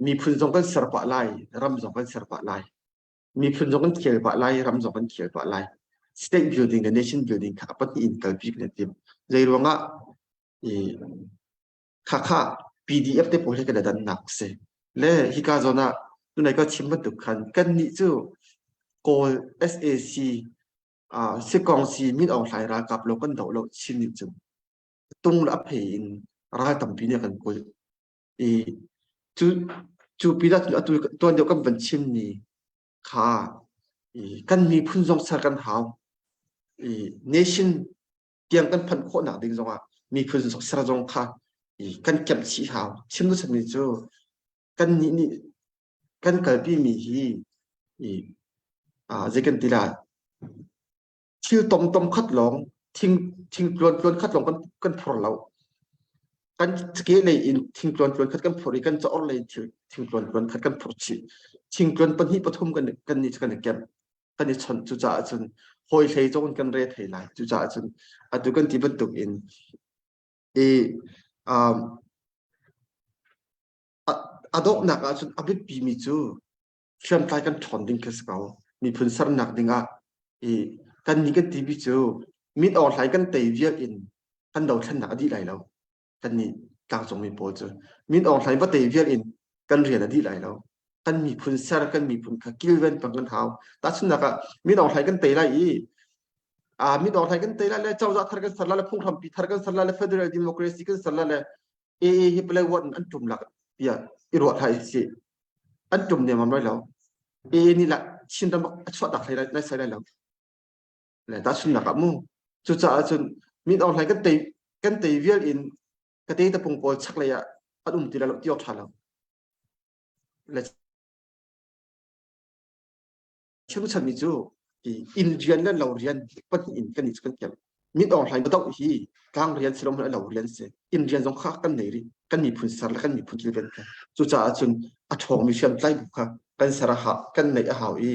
miphun zong kan ser pah lai, ram zong kan ser pah lai. Miphun zong kan khel pah lai, ram zong kan khel pah lai. State building le nation building kha a pahnih in kalpi kan i tim. Zei ruangah i khakha PDF te pawl he kan i dannak si. Le hika zawn ah tunai ka chim bantuk khan kan nih cu Kawl SAC Sikong si Min Aung Hlaing ralkap lawng kan doh lo Chin nih cun tung le a phei in ral tampi nih a kan kulh. I cu cu pinah cun atu tuan deuh kan van chim ni kha i kan miphun zong ser kan hau. I nation tiang kan phanh khawhnak ding zongah miphun ser zong kha i kan kemh chih hau. Chim duh mi cu kan nih nih kan kalpi mi hi i zei kan ti lai thil tom khat lawng thing thing tluan tluan khat lawng kan kan phur lo kan ke lei in thing tluan tluan khat kan phur i kan caor lei thil thing tluan tluan khat kan phur chih thing tluan pahnih pathum kan kan ni kan i kem kan i chawnh cu caah cun hawi hlei zong kan re thei lai cu caah cun atu kan ti bantuk in i um, a donghnak ahcun a biapimi cu hriamtlai kan ṭhawn ding khi si ko. Miphun sernak dingah i kan nih kan timi cu Min Aung Hlaing kan tei vial in kan dothlennak a dih lai lo. Kan nih tlangcungmi pawl cu Min Aung Hlaing va tei vial in kan rian a dih lai lo. Kan miphun ser kan miphun kha kilven peng kan hau. Tahchunhnak ah Min Aung Hlaing kan tei lai i a Min Aung Hlaing kan tei lai le cozah thar kan ser lai le phunghrampi thar kan ser lai le federal democracy kan ser lai le AA hi palai wat an tum lak tiah i ruah thai si an tum nemam lai lo AA nih la Chin ram a chuah tak hlei lai sai lai lo le ta chun nak ah mu cucaah cun Min Aung Hlaing kan tei kan tei vial in ka te tapung pawl chak lei ah an um ti lai lo ti awk tha lo le Chimchanmi cu inn rian le lo rian pahnih in kan i kan thiam. Min Aung Hlaing doh hi tlang rian si lo hmanh lo rian si. Inn rian zong kha kan nei rih. Kan miphun ser le kan miphun kilven kha. Cucaah cun a ṭhawngmi hriamtlai bu kha kan ser a hau, kan neih a hau i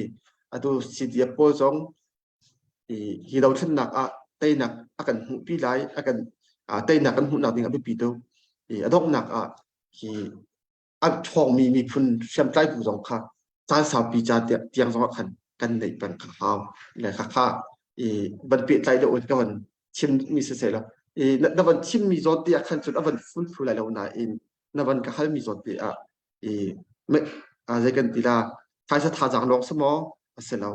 atu CDF pawl zong hi dothlennak ah teinak a kan hmuhpi lai, a kan teinak kan hmuhnak ding a biapi tuk. I a donghnak ah hi a ṭhawngmi miphun hriamtlai bu zong kha caan saupi ca tiang zong ah khan kan neih peng kha hau le kha kha i van pehtlai deuh in ka van chim mi siseh law i na van chim mi zawn te ah khan cun a van fun thlu lai lo nain na van ka hal mi zawn te ah i zei kan ti la phaisa thazaang lawng si maw a si lo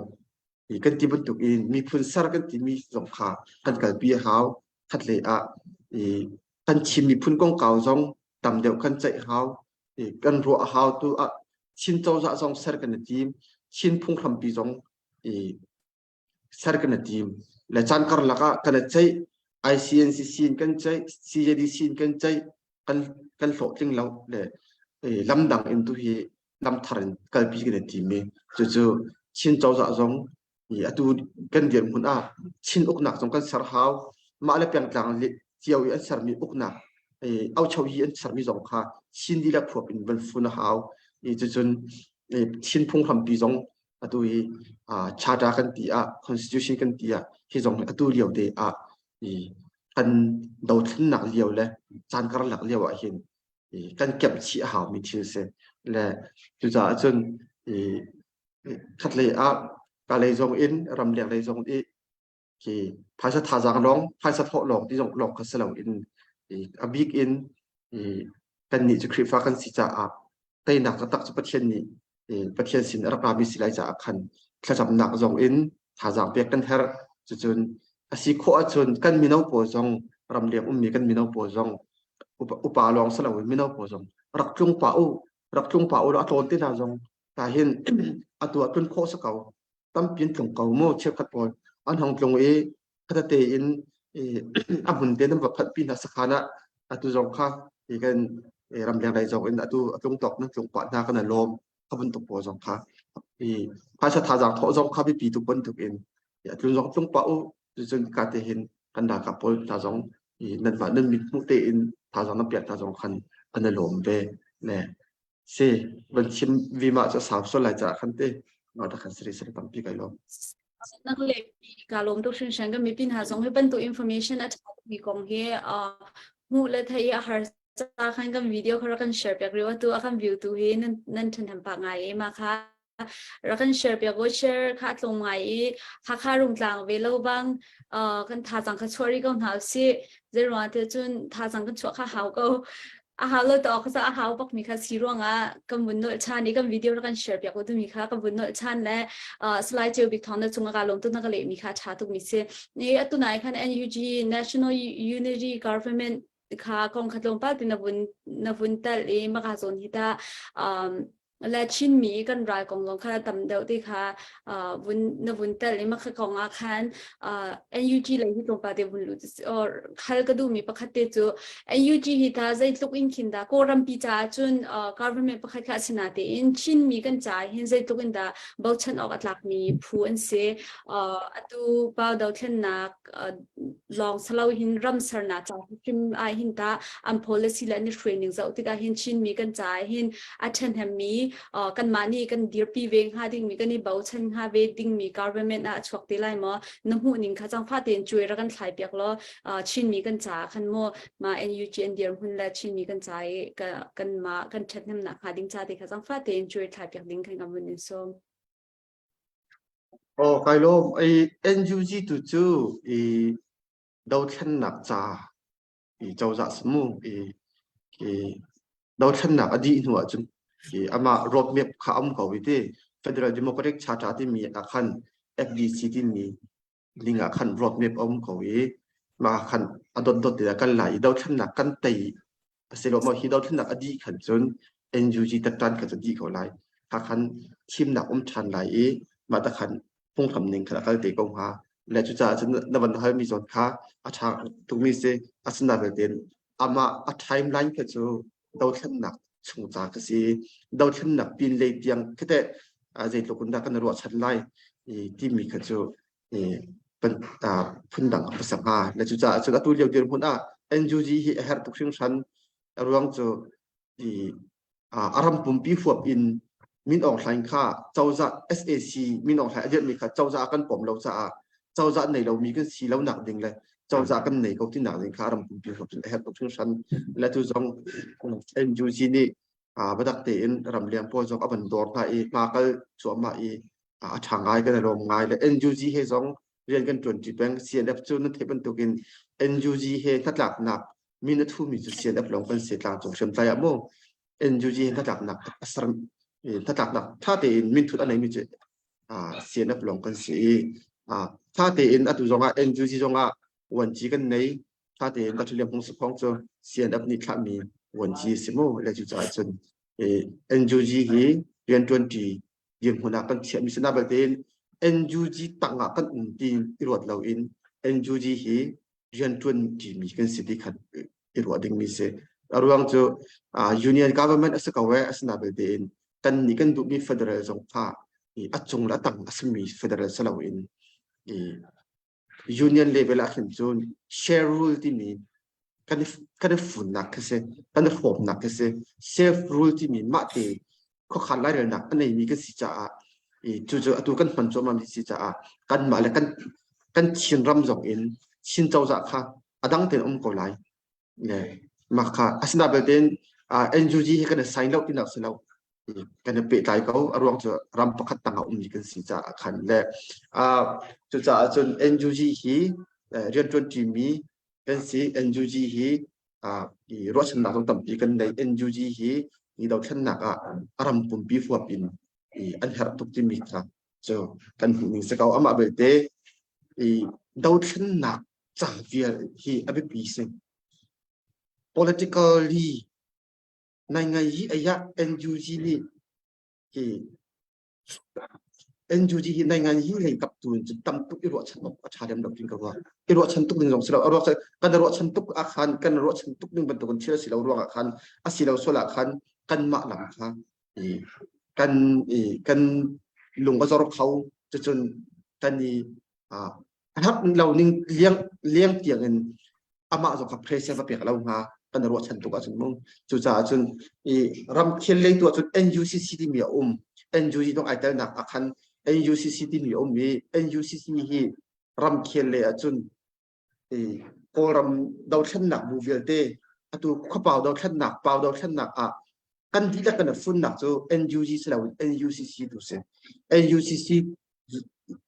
i kan ti bantuk in miphun ser kan timi zong kha kan kalpi a hau khatlei ah i kan Chin miphun kongkau zong tam deuh kan ceih hau i kan ruah a hau tu ah Chin cozah zong ser kan i tim Chin phunghrampi zong i ser kan i tim le caan karlak ah kan i ceih ICNCC in kan ceih CJDC in kan ceih kan kan hlawhtling lo le lamdang in tu hi lamthar in kalpi kan i tim i cucu Chin cozah zong. I atu kan dirhmun ah Chin uknak zong kan ser hau. Mah le pengtlang cio i an sermi uknak aucho i an sermi zong kha Chin dihlak huap in van fun a hau. I cucun Chin phunghrampi zong atu hi charter kan ti ah constitution kan ti ah hi zong atu lio te ah kan dothlennak lio le caan karlak lio ah hin kan kemh chih a haumi thil si le cucaah cun khatlei ah kalay zong in ramleng lei zong i khi phaisa thazaang lawng phaisa thawh lawng ti zong lawng kha si loin a bik in kannih cu Khrihfa kan si caah teinak taktak cu Pathian nih Pathian sin a rak rami si lai caah khan thlacamnak zong in thazaang pek kan herh. Cucun a si khawh ahcun kan mino pawl zong ramleng ummi kan mino pawl zong upa lawng si loin mino pawl zong rak tlung pah u rak tlung pah u law a tlawn te hna zong ta hin atu ah tlun khawh si ko tampi an tlung ko mu cheukhat pawl an hong tlung i khatate in a hmun te nan va phanh pi hna sakhan ah atu zong kha i kan ramleng lei zong in atu a tlung tawk nan tlung pah hna kan lawm kha bantuk pawl zong kha i phaisa thazaang thawh zong kha biapi tuk bantuk in a tlun zong tlung pah u cun ka te hin kan ralkap pawl hna zong i nan mah nan mit hmuh te in thazaang nan piak hna zong khan an i lawm ve le Si, van chim vima cu a sau sual lai caah khan te mah ta khan sari sari tampi kai lawm. Nak le ka lawm tuk hringhran kan mipi hna zong hi bantuk information a ṭha mi kong hi hmuh le theih a har ca khan kan video kha rak kan share piak riu atu a kan view tu hi nan nan ṭhahnem pah ngai i mah kha rak kan share piak u share kha a tlawm ngai i Hakha Rungtlang ve lo bang kan thazaang kha chuah rih ko hna usih zeiruangah tiah cun thazaang kan chuah kha hau ko a hau lo to kha a hau bak mi kha si ruangah kan vun nolh chan i kan video kan share piak u mi kha kan vun nolh chan le Salai Ceu Bik Thawng na cung ka lawm tu na ka leh mi kha tha tuk mi si ni atu nai khan NUG National Unity Government kha kong kha tlawmpal ti na vun na vun tel i maka zawn hi ta um le Chinmi kan ral kong zong kha tam deuh te kha vun na vun tel i makha kong ah khan NUG lei hi tlawmpal te vun lut or khal ka duhmi pakhat te cu NUG hi ta zeitluk in khin dah Kawlrampi caah cun government pakhat kha asina tein Chinmi kan caah hin zeitluk in dah bochan awk a tlakmi phu an si atu pau dothlennak lawng salo hin ram sernak ca hrim ah hin ta an policy le an i hruai ning zoh tikah hin Chinmi kan caah hin a ṭhahnemmi kanmah nih kan dirpi ve hnga dingmi kan i bochan hnga ve dingmi government ah a chuak te lai maw na hmuh ning kha cangfah tein cuai ra kan thlai piak law Chinmi kan caah khan maw ma NUG an dirhmun le Chinmi kan ca i kan mah kan ṭhathnemnak hnga ding ca te kha cangfah tein cuai thlai piak ding khan kan vun in sawm. Aw kai lawm. I NUG tu cu i dothlennak ca i cozah samu i i dothlennak a dih hnu ahcun i amah roadmap kha a um ko i ti Federal Democratic Charter timi ah khan FDC timi ning ah khan roadmap a um ko i mah khan a dotdot te ah kan lai i dothlennak kan tei a si lo maw hi dothlennak a dih khan cun NUG tattan kha cu dih ko lai kha khan thimnak um ṭhan lai i mah ta khan phunghram ning khan a kal te ko hnga le cucaah cun na van halmi zawn kha a ṭha tukmi si asinain belte amah a timeline kha cu dothlennak chung ca ka si dothlennak pin lei tiang khi teh zeitluk in dah kan ruahchan lai timi kha cu phundang a si hnga le cucaah cun atu lio dirhmun ah NUG hi a herh tuk hringhran a ruang cu a ram pumpi huap in Min Aung Hlaing kha cozah SAC Min Aung Hlaing a dirhmi kha cozah ah kan pom lo caah cozah nei lomi kan si lo nak ding le cozah kan nei ko ti nak ding kha ram pumpi huap in a herh tuk hringhran le tu zong NUG nih biatak tein ramleng pawl zong a van dawr hna i hma kal cuahmah i a ṭha ngai kan i lawm ngai le NUG he zong rian kan ṭuanṭi peng CNF cu nan theih bantukin NUG he hnatlaknak min a thumi cu CNF lawng kan si tlangcung hriamtlai ah mu NUG he hnatlaknak a ser hnatlaknak ṭha tein minthut a neimi cu CNF lawng kan si i ṭha tein atu zongah NUG zongah vuanci kan nei ṭha tein Dr. Lian Hmung Sakhong cu CNF nih thlahmi vuanci a si mu le cucaah cun NUG hi rianṭuanṭi dirhmun ah kan chiahmi si na belte NUG tangah kan um ti i ruat loin NUG hi rianṭuan ṭimi kan si ti kha i ruah dingmi si. A ruang cu union government a si ko ee asina belte in kan nih kan duhmi federal zong kha. I a cung le a tang a simi federal si loin i union level ah khin cun share rule timi kan i kan i funnak khi si kan i hrawmnak khi si self rule timi mah te khuakhan lairelnak a neimi kan si caah i cucu atu kan hman cuahmah mi si caah kanmah le kan kan Chin ram zong in Chin cozah kha a dang tein um ko lai le mah kha asina belte NUG hi kan i sign lo tinak si lo kan i pehtlai ko a ruang cu ram pakhat tang ah ummi kan si caah khan le cucaah cun NUG hi rianṭuan ṭimi kan si NUG hi i ruahchannak zong tampi kan nei NUG hi i dothlennak ah a ram pumpi huap in i an herh tuk timi kha cu kan hmuh ning si ko amah belte i dothlennak ca vial hi a biapi si politically nai ngai hi ayah NUG nih hi NUG hi nai ngai hi lei kap tu in tam tuk i ruahchan awk a ṭha lem lo tin ka ruah i ruahchan tuk ding zong si lo a ruah kan ruahchan tuk ah khan kan ruahchan tuk ding bantukin thil a si lo ruang ah khan a si lo sual ah khan kanmah lam kha i kan i kan lung a zor kho cucun kan i a hap lo ning liang liang tiang in amah zong kha pressure va pek lo hnga kan ruahchan tuk ahcun mu cucaah cun i ramkhel lei tu ahcun NUCC timi a um NUG zong ai telnak ah khan NUCC timi a um i NUCC hi ramkhel lei ahcun i Kawlram dothlennak bu vialte atu khuapau dothlennak pau dothlennak ah kan dihlak kan funnak cu NUG si loin NUCC tu si NUCC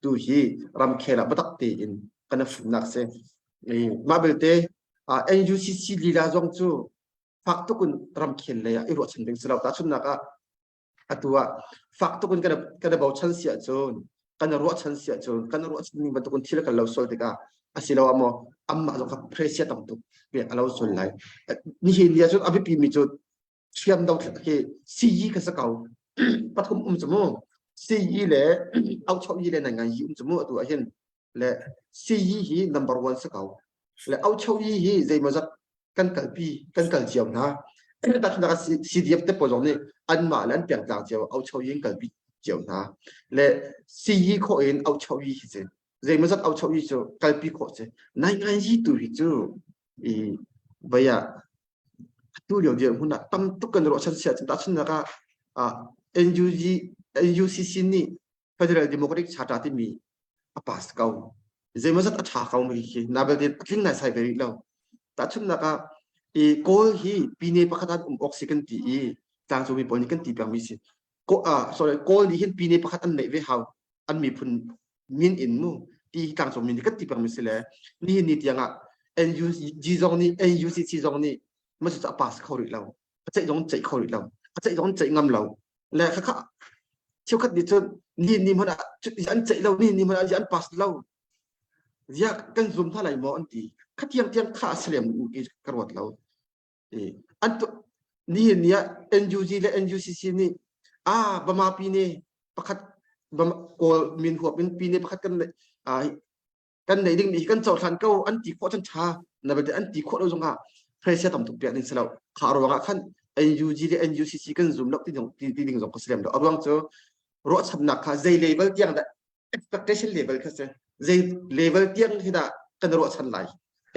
tu hi ramkhel ah biatak tein kan funnak si mah belte NUCC lila zong cu fak tuk in ramkhel lei ah i ruahchan ding si lo tahchunhnak ah atu ah fak tuk in kan kan bochan si ahcun kan ruahchan si ahcun kan ruahchan ning bantukin thil kan lo sual tikah asiloah maw amah zong kha pressure tam tuk pek a lo sual lai nihin ni ahcun a biapi mi cu hriam do hi siyi ka sa ko pathum um cu mu siyi le auchoyi le nai yi um cu mu atu ahhin le siyi hi number one sa ko le auchoyi hi zeimawzat kan kalpi kan kal cio hna tahchunhnak ah CDF te pawl zong nih anmah le an pengtlang cio auchoyi in kalpi cio hna le siyi khawh in auchoyi hi si zeimawzat auchoyi cu kalpi khawh si nai ngai yi tu hi cu i vaya atu lio dirhmun ah tam tuk kan ruahchan sia cun tahchunhnak ah NUG NUCC nih Federal Democratic Charter timi a pass ko zeimawzat a ṭha ko mi khi na belte a tling naisai ve rih lo tahchunhnak ah i Kawl hi pine pakhat an um awk si kan ti i tlangcungmi pawl nih kan ti pengmi si ko ah sorry Kawl nih hin pine pakhat an neih ve hau an miphun min in mu ti hi tlangcungmi nih kan ti pengmi si le nihin ni tiang ah NUG zong nih NUCC zong nih macu cu a pass kho rih lo a ceih zong ceih kho rih lo a ceih zong ceih ngam lo le khakha cheukhat nih cun ni ni hmanh ah an ceih lo ni ni hmanh ah an pass lo ziah kan zum hna lai maw an ti kha tiang tiang kha a si lem ka ruat lo an nihin ni ah NUG le NUCC nih ah Bama pine pakhat Kawl min huap in pine pakhat kan kan nei ding mi hi kan cohlan ko an ti khawh cun tha na belte an ti khawh lo zongah pressure tam tuk piak ding si lo kha ruangah khan NUG le NUCC kan zum lo ti ding ti ding zong ka si lem lo a ruang cu ruahchannak kha zei level tiang dah expectation level kha si zei level tiang hi dah kan ruahchan lai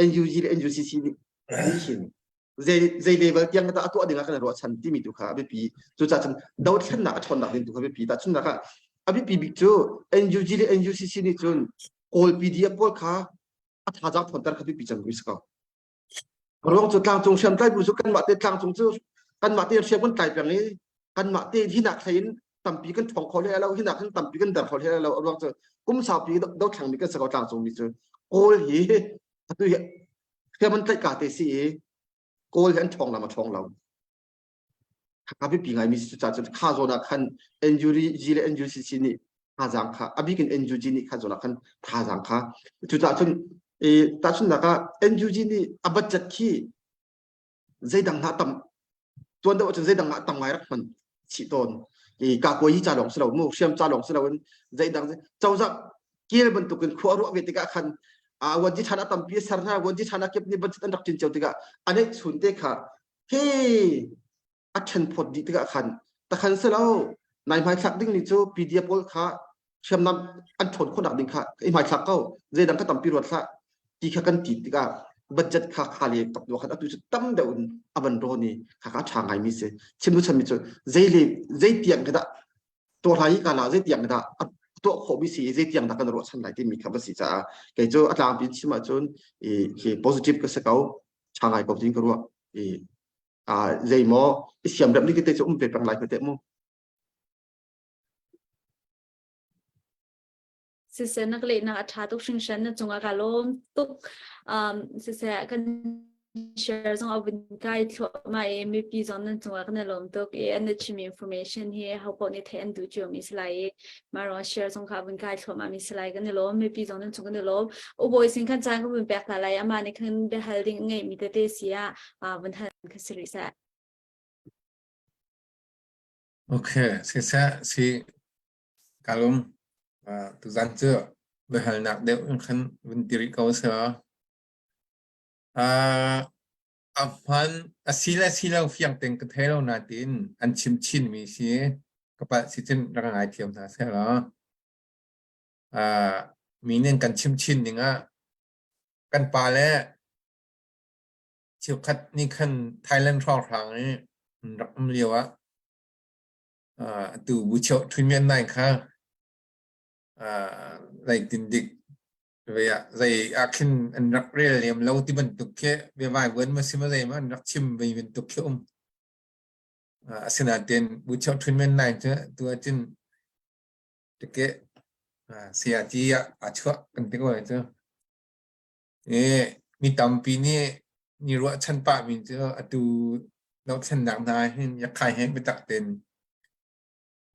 NUG le NUCC nih hin zei zei level tiang dah a tuah ding ah kan ruahchan timi tu kha a biapi cucaah cun dothlennak a ṭhawnnak ding tu kha biapi tahchunhnak ah a biapi bik cu NUG le NUCC nih cun Kawl PDF pawl kha a thazaang ṭhawnter kha biapi cem si ko ruang cu tlangcung hriamtlai bu cu kanmah te tlangcung cu kanmah te hriam kan tlai peng i kanmah te hinak hlei in tampi kan ṭhawng kho hlei lo hinak hin tampi kan der kho hlei lo ruang cu kum saupi dothlang mi kan si ko tlangcung mi cu Kawl hi atu hi hriam an tlaih ka te si i Kawl hi an ṭhawng lam a ṭhawng lo. A biapi ngaimi si cucaah cun kha zawn ah khan NUG le NUCC nih thazaang kha a bik in NUG nih kha zawn ah khan thazaang kha cucaah cun i tahchunhnak ah NUG nih a budget khi zeidang hna tam tuan deuh ahcun zeidang ah tam ngai rak hman chih tawn i kakuai hi ca lawng si lo mu hriam ca lawng si loin zeidang cozah kel bantukin khua ruah ve tikah khan a wanji than a tampi a ser hna wanji than a kip nih budget an rak tin cio tikah a neih chun te kha he a ṭhen phawt dih tikah khan takhan si lo. Nai hmaithlak ding ni cu PDF pawl kha hriamnam an ṭhawn khawhnak ding kha i hmaithlak ko. Zeidang kha tampi ruat hlah ti kha kan ti tikah budget kha kha le kap khan atu cu tam deuh in a van rawn i kha kha a ṭha ngaimi si. Chim tu chanmi cu zei le zei tiang khi dah tuah hi ka la zei tiang dah a tuah khawhmi si i zei tiang dah kan ruahchan lai timi kha va si caah kei cu a tlangpi in chim ahcun i khi positive ka si ko ṭha ngai ko tin ka ruah i zei maw i siamremh ding tete cu um ve peng lai teh mu. Siseh na ka lehnak a ṭha tuk hringhran na cungah ka lawm tuk. Um, siseh kan share zong a vun kai thluahmah i mipi zong nan cungah kan i lawm tuk i an na chimmi information hi ho paoh nih theih an duh cio mi si lai i mah ruang share zong kha a vun kai thluahmah mi si lai kan i lawm mipi zong nan cung kan i lawm. Ubawi sin khan caan kan vun pek hna lai amah nih khan biahal ding ngeihmi tete si ah vun hal kha si rih seh. Okay, siseh si kalum tuzan cu biahalnak deuh in khan vun ti rih ko seh. A hman a si le si lo fiang tein ka thei lo nain an chim chinmi si ka palh si cun rak ngaithiam hna seh law. Mi nih an kan chim chin ning ah kan pa le Cheukhat nih khan Thailand hrawnghrang i an rak um lio ah atu Buchoh Ṭhwinmian Naing kha zeitindik vei ah zei ah khin an rak rel lem lo ti bantuk khi biavaivuan ma si ma zei ma an rak chim ve bantuk khi um. Asinain Buchoh Ṭhwinmian Naing cu tu ahcun tike sayati ah aa chuah kan ti ko lai cu. Mi tampi nih ni ruahchan pahmi cu atu dohthlennak hna hin yakhai he biatak tein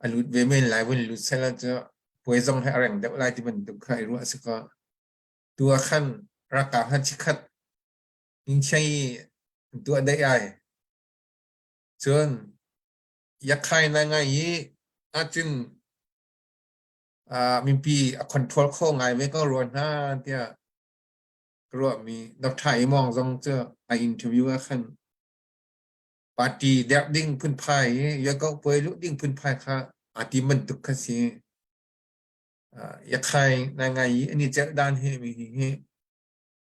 a lut ve men lai vun lut sehla cu puai zong he a reng deuh lai ti bantuk kha i ruah a si ko. Tu ah khan ralkap hna chikkhat ningchei an tuah daih ai. Cun yakhai nai ngai i ahcun mipi a control kho ngai ve ko rua hna tiah ka ruahmi Dr. Imong zong cu a interview ah khan party derh ding phunphai i yakoh puai luh ding phunphai kha aa tim bantuk kha si. Yakhai ngai ngai i ani celh dan hi mi hi hi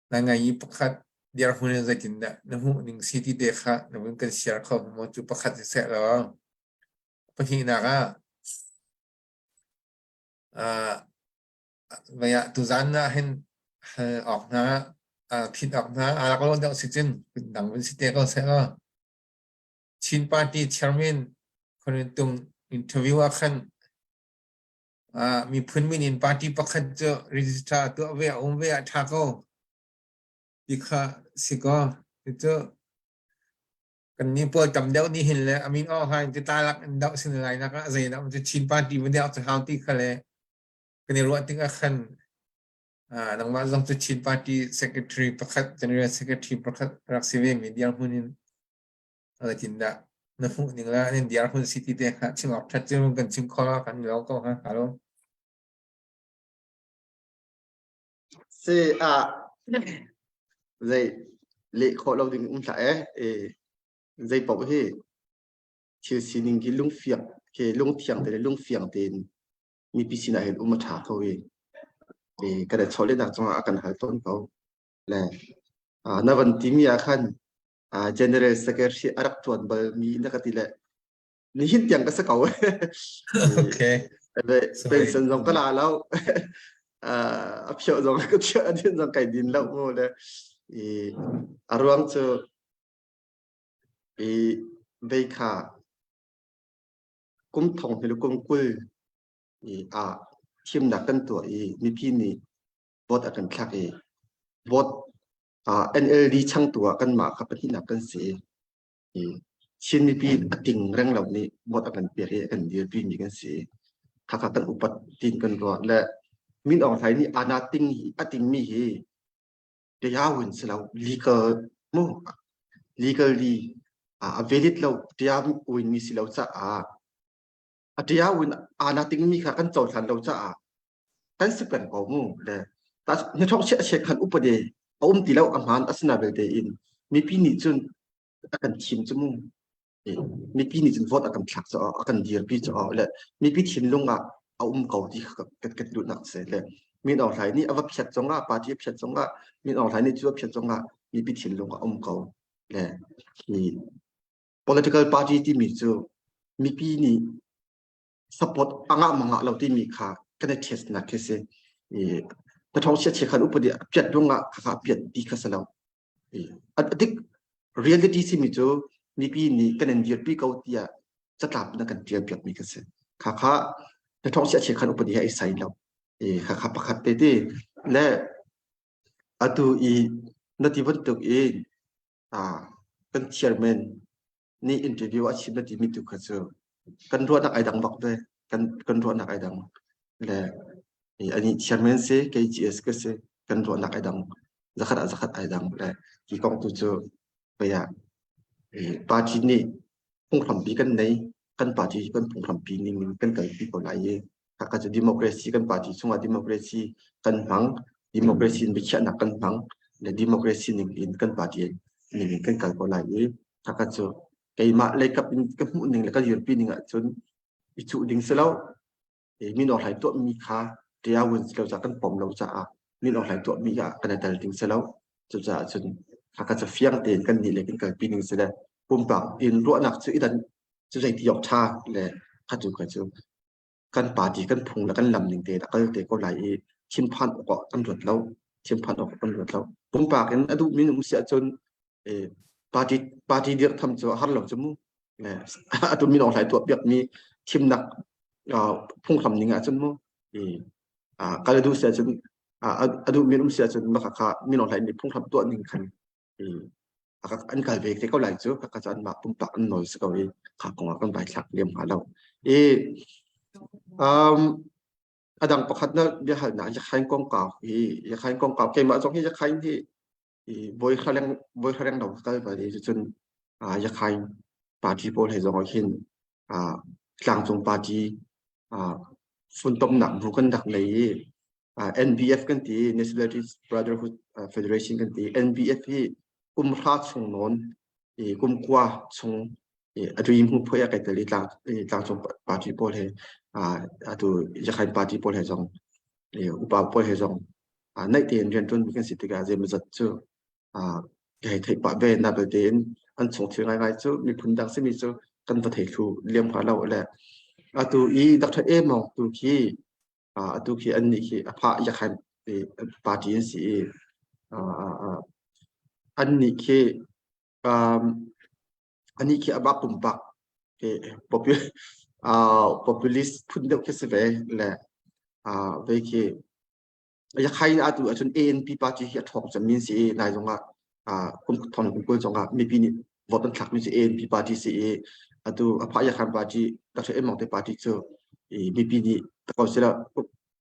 ngai ngai i pakhat dirhmun in zeitindah na hmuh ning si ti te kha na vun kan share kho maw cu pakhat si seh law pahnihnak ah Tuzaan ah hin hal awk hna, phit awk hna aa lak lo deuh si cun dang vun si te ko seh law. Chin Party chairman Khuanutung interview ah khan miphun min in party pakhat cu register tuah ve a um ve a ṭha ko ti kha si kaw. Cucu Kannih pawl tam deuh nih hin le a min aw hain cu talak in doh sin lai nak ah zeidah cu Chin party vun deuh cu hau ti kha le kan i ruah tikah khan nangmah zong cu Chin party secretary pakhat general secretary pakhat rak si ve mi dirhmun in zeitindah na hmuh ning la nan dirhmun si ti te kha chim awk that cu kan chim kho la kan lo ko ha halo Si a zei leh khawh lo ding um hlah eh. E, zei paoh hi thil sining khi lungfiang khi lungthiang te le lungfiang tein mipi sinah hin um a ṭha ko i e, kan i chawlehnak cungah a kan hal tawn ko. Le na van timi ah khan General Secretary a rak ṭuan bal mi na ka ti le nihin tiang ka si ko. Okay. Pension zong ka la lo. A phioh zong ka phioh a din zong kai din lo mu le i a ruang cu i vei kha kum thong hmil kum 20 i a thimnak kan tuah i mipi nih vote a kan thlak i vote NLD changtu ah kanmah kha pahnihnak kan si i Chin mipi a ting reng lo nih vote a kan pek i a kan dirpi mi kan si. Khakha kan upat tin kan ruah le Min Aung Hlaing nih ana ting hi a ting mi hi tayawin si lo legal mu legally a valid lo tayawin mi si lo caah a tayawin ana ting mi kha kan cohlan lo caah kan si peng ko mu le ta na thok che che khan upade a um ti lo a hmaan asina belte in mipi nih cun a kan thim cu mu. Mipi nih cun vote a kan thlak caah a kan dirpi caah le mipi thinlung ah a um ko ti kha kan duhnak si le Min Aung Hlaing nih a va phiat zongah party a phiat zongah Min Aung Hlaing nih cu a phiat zongah mipi thinlung ah a um ko le hi political party timi cu mipi nih support a ngah ma ngah lo timi kha kan i test nak khi si. I na thong chia chia khan upadi a piat ruangah khakha piat ti kha si lo. A dik reality simi cu mipi nih kan in dirpi ko tiah catlap na kan tial piak mi kha si. Khakha na thong chia chia khan upadi he ai sai lo. I khakha pakhat te ti le atu i na ti bantuk in kan chairman nih interview a chim na timi tu kha cu kan ruahnak ai dang bak ve kan kan ruahnak ai dang le ani chairman si KGS ka si kan ruahnak ai dang zakhat ah zakhat ai dang le hi kong tu cu paya party nih phunghrampi kan nei kan party kan phunghrampi ning in kan kalpi ko lai i Hakha cu democracy kan party chungah democracy kan hmang democracy in biakhiahnak kan hmang le democracy ning in kan party ning in kan kal ko lai i Hakha cu keimah leikap in ka hmuh ning le ka dirpi ning ahcun i cuh ding si lo min awk hlai tuahmi kha tiawun si lo caah kan pom lo caah min awk hlai tuahmi ah kan i tel ding si lo cucaah cun Hakha cu fiang tein kan nih le kan kalpi ning si le pumpak in ruahnak cu i dan cu zeiti awk ṭha le kha tu kha cu kan party kan phung le kan lam ning tein a kal te ko lai i thinphan awk ah kan ruat lo thinphan awk kan ruat lo pumpak in a duhmi um si ahcun party party dirh tham cu a har lo cu mu atu min hlai tuah piak mi thimnak phunghram ning ahcun mu kal a duh si ahcun a duhmi um si ahcun maka kha min hlai nih phunghram tuah ning khan an kal ve te ko lai cu ka cu anmah pumpak an nawl si ko i kha kong ah kan vai thlak liam hnga lo i um adang pakhat na biahalnak yakhain kongkau hi yakhain kongkau keimah zong hi yakhain hi i voi khaleng voi khaleng lo kal ba i cun yakhain party pawl he zong ah hin tlangcung party funtomnak bu kan rak nei i NBF kan ti Nationality Brotherhood Federation kan ti NBF hi kum hra chung nawn i kum kua chung atu i hmu phoi a kai tel i tlang tlangcung party pawl he atu Yakhain party pawl he zong upa pawl he zong naih tein rian ṭuan mi kan si tikah zeimawzat cu ka hei theih pah ve na belte in an chung thil ngaingai cu miphun dang simi cu kan va thei thlu liam hnga lo le atu i Dr. Emong tu khi atu khi an nih khi a phah yakhan party an si i an nih khi anih khi abak pumpak populist phun deuh khi si ve le ve khi Yakhain atu ahcun ANP party hi a ṭhawng cemmi an si i nai zongah kum thong kum 20 zongah mipi nih vote an thlakmi cu ANP party si i atu a phah Yakhan party Dr. Emong te party cu mipi nih ko sila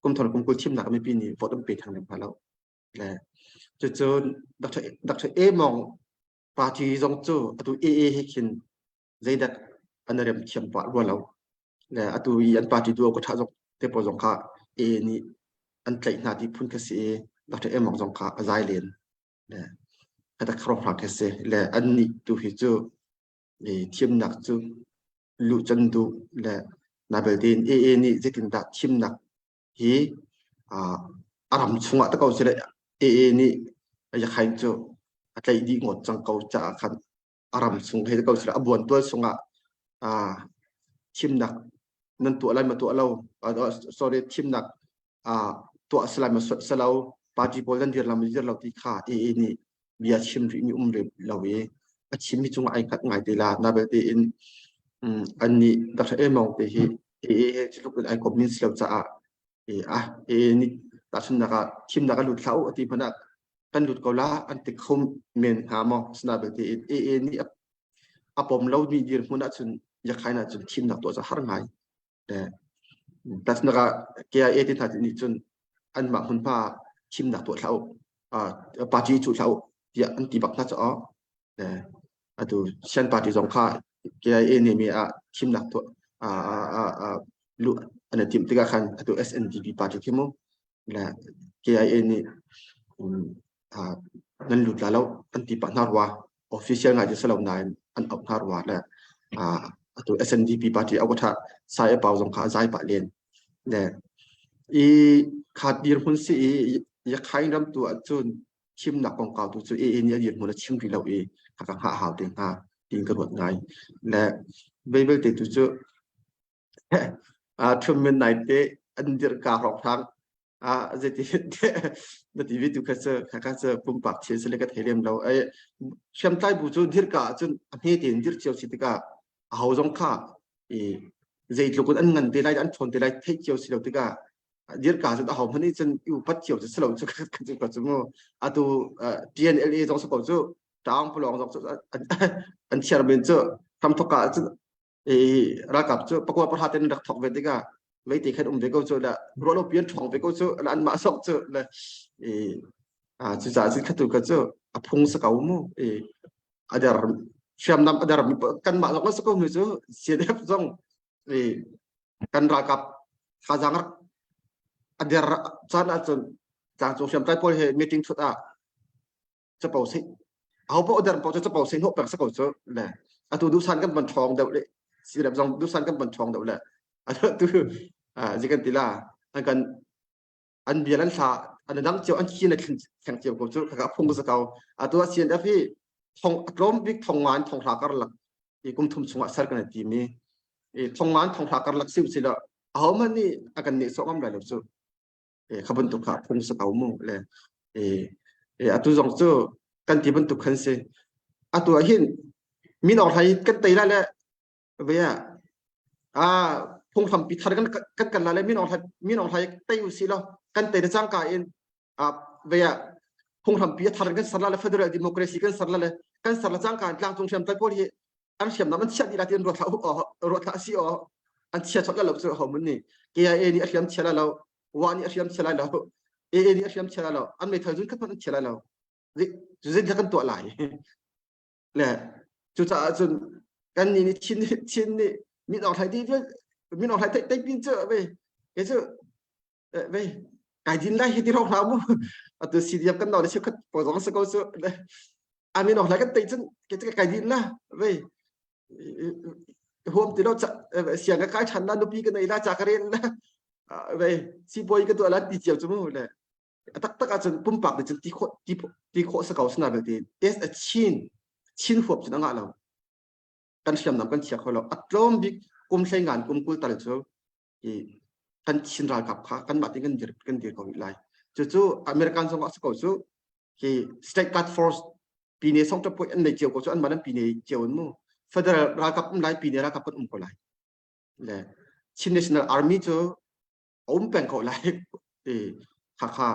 kum thong kum 20 thimnak mipi nih vote an pe thang lem hna lo. Le cucun Dr. Dr. Emong party zong cu atu AA he khin zeidak an rem thiam pah rua lo. Le atu i an party tu ko ṭha zong te pawl zong kha AA nih an tlaih hna ti phun kha si i Dr. Emong zong kha a zai len. Le kata kharong hna kha si. Le an nih tu hi cu thimnak cu luh can duh le na belte in AA nih zeitindah thimnak hi a ram chungah ta ko si le AA nih Yakhain cu a tlaih dih ngawt cang ko caah khan a ram chung hei ko sila a buan tual chungah thimnak nan tuah lai ma tuah lo sorry thimnak tuah salai ma salo party pawl nan dir lam dir lo ti kha AA nih bia chim rih mi um rih lo i a chim mi cungah ai hngat ngai te la na belte in an nih Dr. Emong te hi AA he culuk in ai kom min si lo caah ah AA nih tahchunnak ah thimnak a lut hlah u ati hmanh ah kan lut ko la an ti kho men hnga maw asina belte in AA nih a pom lo mi dirhmun ahcun yakhain ahcun thimnak tuah cu har ngai tahchunnak ah KIA ti hna nih cun anmah hmunhma thimnak tuah hlah u party cu hlah u tiah an ti bak hna caah atu Shan party zong kha KIA nih mi ah thimnak tuah luh an i timh tikah khan atu SNDP party khi mu le KIA nih nan lut la lo an ti pah hna rua official ngai ti si lo nain an auh hna rua le. Atu SNDP party awatha sai pau zong kha zai pah len. Le i kha dirhmun si i Yakhain ram tu ahcun thimnak kongkau tu cu AA nih a dirhmun a chim rih lo i a ka hngah hau te hnga tiin ka ruat ngai. Le Bible te tu cu thummin nai te an dirka hrawkhrang zeiti na ti vi tu kha cu kha cu pumpak thil si le ka thei lem lo. Ai hriamtlai bu cu dirka ahcun a hme tein dir cio si tikah aho zong kha i zeitluk in an ngan te lai an ṭhawn te lai theih cio si lo tikah dirka cun aho hmanh nih cun i upat cio cu si lo cu ka cu cu mu atu TNLA zong si ko cu taung pulong zong cu an chairman cu hramthok ah cun i ralkap cu pakua pahra ten rak thok ve tikah meiti khan um ve ko cu la ruah lo pian ṭhawng ve ko cu la an mah sok cu le i cucaah cun khatu kha cu a phung sa ko mu i adar hriamnam adar kanmah zong a si ko mi cu CNF zong i kan ralkap thazaang rak a der caan ahcun tlangcung hriamtlai pawl he meeting thut ah capo sih aho paoh der paoh cu capo sih hnawh pek sa ko cu le atu duhsan kan van ṭhawng deuh le CNF zong duhsan kan van ṭhawng deuh le atu zikan tila an kan an bial an thla an dang cio an khi na thleng cio ko cu khaka phung za ko atu ah CNF hi thong tlawm bik thong ngan thong hra karlak i kum thum chungah ser kan ti mi i thong ngan thong hra karlak siu si lo aho man nih a kan nih so ngam lai lo cu e kha bantuk kha phung sa ko mu le e e atu zong cu kan ti bantuk khan si atu ah hin min awng hlai kan tei lai le ve ah ah phunghrampi thar kan kan kan la le min aung min aung hlai tei u si lo kan tei le cangka in a ve ah phunghrampi thar kan ser la le federal democracy kan ser la le kan ser la cangka in tlangcung hriam tai pawl hi an hriamnam an chiah dih la ti an ruat thla ruat thla si o an chia chot la lo cu ho mun ni KIA nih a hriam chia la lo wa nih a hriam chia lai lo AA nih a hriam chia lai lo an meithal zun khat hmanh an chia lai lo zei kan tuah lai Le cucaah cun kan nih nih Chin nih Chin nih min Aung Hlaing ti min Aung Hlaing theih theih pin cu ve kei cu ve kai din lai hi ti rong hlah mu atu CDF kan nau le cheukhat pawl zong si ko cu le a min Aung Hlaing kan tei cun kei cu kai din la ve huam ti lo siang ka kai ṭhan la nupi ka nei la ca ka rel la ve sibawi ka tuah la ti cio cu mu le A taktak ahcun pumpak nih cun ti khawh ti, ti khawh si ko sina belte as a Chin Chin huap cun a ngah lo. Kan hriamnam kan chia kho lo. A tlawm bik kum hlei ngan kum 20 tal cu i kan Chin ralkap kha kanmah tein kan dir kan dir ko rih lai. Cucu American zong ah si ko cu hi state guard force pine song ta poi an nei cio ko cu anmah nan pine cio in mu federal ralkap um lai pine ralkap kan um ko lai le Chin National Army cu a um peng ko lai i khakha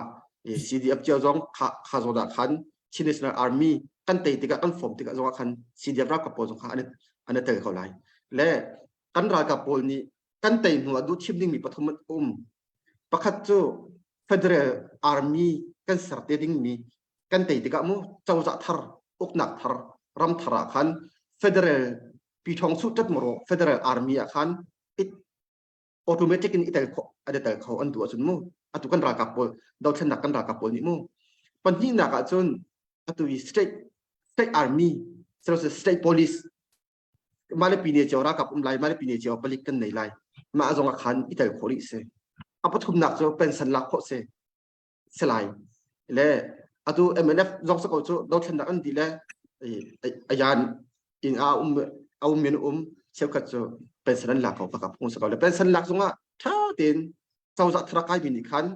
CDF cio zong kha kha zawn ah khan Chin National Army kan tei tikah kan form tikah zong ah khan CDF ralkap pawl zong kha an an i tel ko lai le kan ralkap pawl nih kan tei hnu ah duh thim dingmi pathum an um pakhat cu Federal Army kan ser te dingmi kan tei tikah mu cozah thar uknak thar ram thar ah khan Federal Pi Thawng Su tat moro Federal Army ah khan automatic in i tel khawh an i tel kho an duh ahcun mu atu kan ralkap pawl dothlennak kan ralkap pawl nih mu pahnihnak ahcun atu i state state army state police mah le pine cio ralkap um lai mah le pine cio palik kan nei lai mah zong ah khan i tel khawh rih si a pathumnak cu pension lak khawh si si lai le atu MNF zong sa ko cu dothlennak an dih le ayan in a um a um min um cheukhat cu pension an lak ko ka phung sa ko le pension lak zongah tha tein cozah thara kai mi nih khan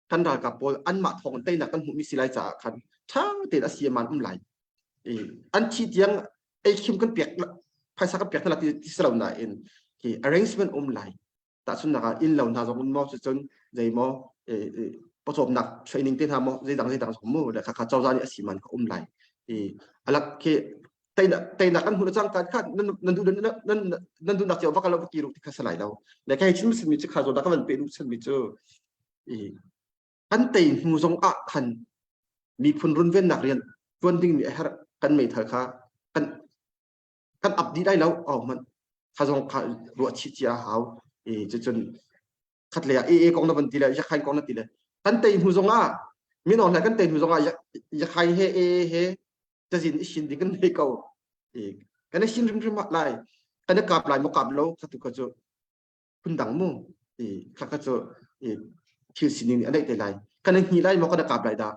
kan ralkap pawl anmah thawng in teinak kan hmuhmi si lai caah khan tha tein a si man um lai an thi tiang ei khim kan pek phaisa kan pek hna ti ti si lo nain hi arrangement um lai tahchunhnak ah inn lo hna zong um maw cucun zei maw pawcawmnak training te hna maw zeidang zeidang zong mu le khakha cozah nih a si man ka um lai i alak khi teinak teinak kan hmuh cang kan kha nan nan duh nan nan duhnak cio va kal va ti ru ti kha salai lo le kai chim simi chu kha zo da ka van pe duh chan mi chu i kan tei hnu zong ah khan miphun runvennak rian tuan ding mi a herh kan meithal kha kan kan ap dih lai lo au hmanh kha zong kha ruah chih cia a hau i cucun khat lei ah AA kong na van ti le Yakhain kong na ti le kan tei hnu zong ah mino hle kan tei hnu zong ah Yakhain he AA he cazin i sin ding kan nei ko i kan i sin rimrim lai. Kan i kap lai maw kap lo kha tu kha cu phundang mu i kha kha cu i thil sining nih a neih te lai. Kan i hni lai maw kan i kap lai dah?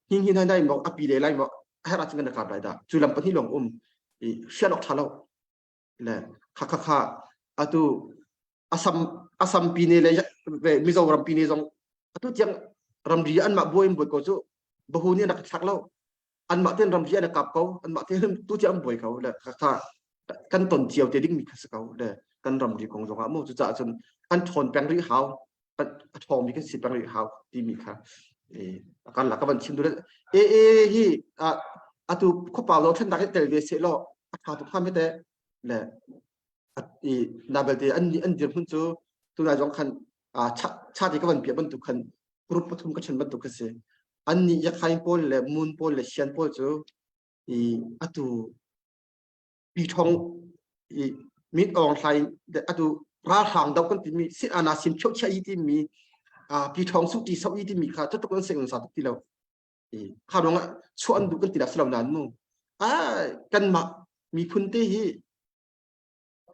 Hni hni nai nai maw a pi le lai maw a herh ahcun kan i kap lai dah? Cu lam pahnih lawng um i hrial awk ṭha lo. Le kha kha kha atu Assam Assam pine le Mizoram pine zong atu tiang ramri anmah buai in buai ko cu bahu nih an rak thlak lo anmah ten ramri an kap ko anmah ten tu tiang an buai ko le kha kan ton cio te ding mi kha si ko le kan ramri kong zong ah mu cucaah cun an ṭhawn peng rih hau a ṭhawng mi kan si peng rih hau timi kha kan la ka van chim duh e e hi atu khuapau lo thlennak hi tel ve seh law a ṭha tuk hnga te le i na belte an an dirhmun cu tunai zong khan cha ti ka van piah bantuk khan group pathum ka chen bantuk ka si an nih yakhain pawl le mun pawl le sian pawl cu i atu pi thong i mit ong hlai atu ralhrang do kan timi sit ana sim cheu chia i timi pi thong su ti so i timi kha tutuk an sing sa tuk ti lo i kha ruang ah chuah an duh kan ti dah si lo nan mu a kanmah miphun te hi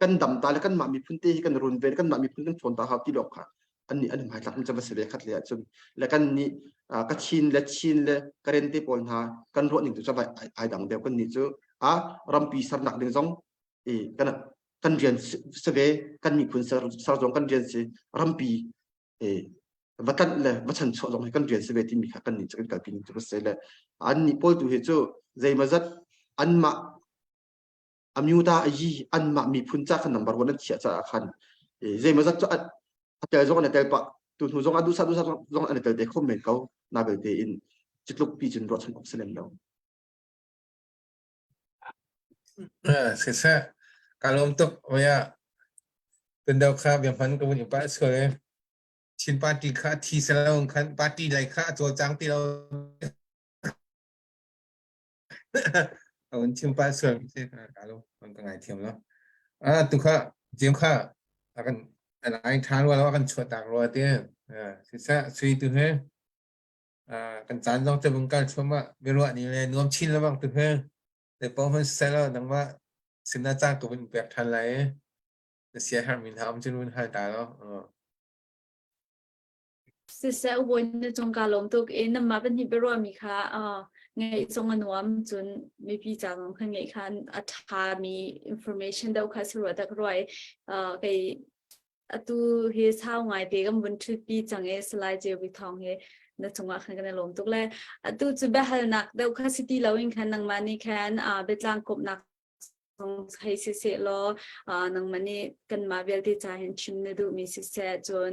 kan dam ta le kanmah miphun te hi kan run ve kanmah miphun kan ṭhawn ta hau ti lawng kha an nih an hmaitlak mi cu va si ve khat le ahcun le kan nih Kachin le Chin le Karen te pawl hna kan ruah ning tu cu ai dang deuh kan nih cu a rampi sernak ding zong i kan kan rian si ve kan miphun ser ser zong kan rian si rampi e va tlanh le va chanchuah zong hi kan rian si ve timi kha kan nih cu kan kalpi ning cu si le an nih pawl tu hi cu zeimazat anmah amyuta ayi anmah miphun ca khan number one an chiah caah khan zeimazat cu a tel zong an i tel pah tu hnu zong a duhsah duhsah zong an i tel te kho men ko na belte in citluk pi cun ruahchan awk si lem lo. Siseh, ka lawm tuk oia. Tun deuh kha bia hman ka vun i pah sual i Chin party kha a thi selo khan party lei kha a cawlcang ti lo. A vun chim pah sual si ka lo man ka ngai thiam lo. Ah tu kha Jim kha a kan lai tha rua lo a kan chuah tak rua ti. Siseh, sui tu he kan caan zong te vung kal thluahmah biaruah ni le nuam chin lengmang tu he te paoh hman siseh law nangmah sinah caan ka vun pek ṭhan lai i na sia herhmi hna um cun vun hal ta law. Siseh ubawi na cung ka lawm tuk i namah pahnih biaruahmi kha ngeih zong a nuam cun mipi ca zong kha ngeih kha a ṭhami information deuh kha si rua dah ka ruah i kei Atu hi sau ngai te kan vun ṭhutpi cang i Salai Cewi Thawng hi na cungah khan kan i lawm tuk le atu cu biahalnak deuh kha si ti loin khan nangmah nih khan biatlang kawmhnak zong hei siseh law nangmah nih kanmah vialte ca hin chim na duhmi siseh cun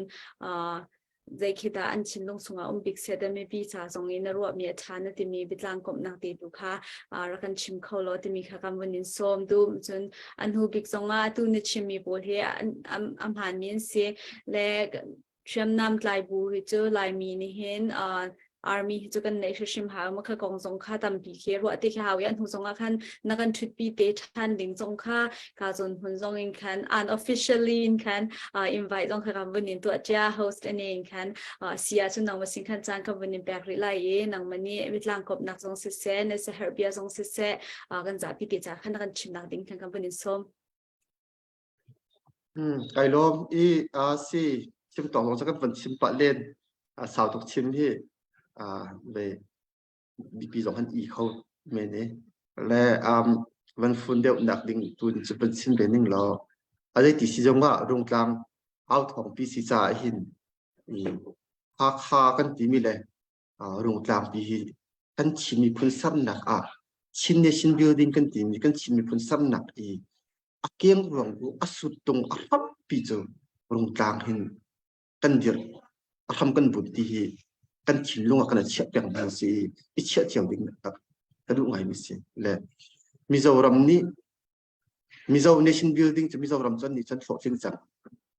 zei khi dah an thinlung chungah um bik seh dah mipi ca zong i na ruahmi a ṭha na timi biatlang komhnak te tu kha rak kan chim kho law timi kha kan vun in sawm dum cun a hnu bik zongah atu na chimmi pawl hi a hmaanmi an si le hriamnam tlai bu hi cu Laimi nih hin army hi cu kan neih hrimhrim hau ma kha kong zong kha tampi khi ruah te khi hau i a hnu zong ah khan na kan ṭhutpi te ṭhan ding zong kha ka zawn hmun zong in khan unofficially in khan uh, invite zong kha kan vun in tuah cia host ane in khan uh, si ah cun nangma sin khan caan kan vun in pek rih lai i nangma nih mitlang kopnak zong siseh na saherh bia zong siseh uh, kan zapi te ca khan kan chimnak ding khan kan vun in sawm Hmm, kai lawm i uh, si chim tong zong kan van chim pah len uh, sau tuk chim hi uh, ve mipi zong han i kho men i le um, van fun deuh nak ding tun cu van chim ve ning law a zei ti si zong ah rungtlang au thawng pi si caah hin i Hakha kan timi le rungtlang pi hi kan Chin miphun sernak ah Chin Nation Building kan timi kan Chin miphun sernak i a keng ruang bu a suttung a hrampi cu rungtlang hin kan dirh a hram kan bunh ti hi kan thinlung ah kan i chiah peng hna si i chiah cio ding tak ka duh ngai mi si le Mizoram nih Mizo nation building cu Mizoram cun nih cun hlawhtling cang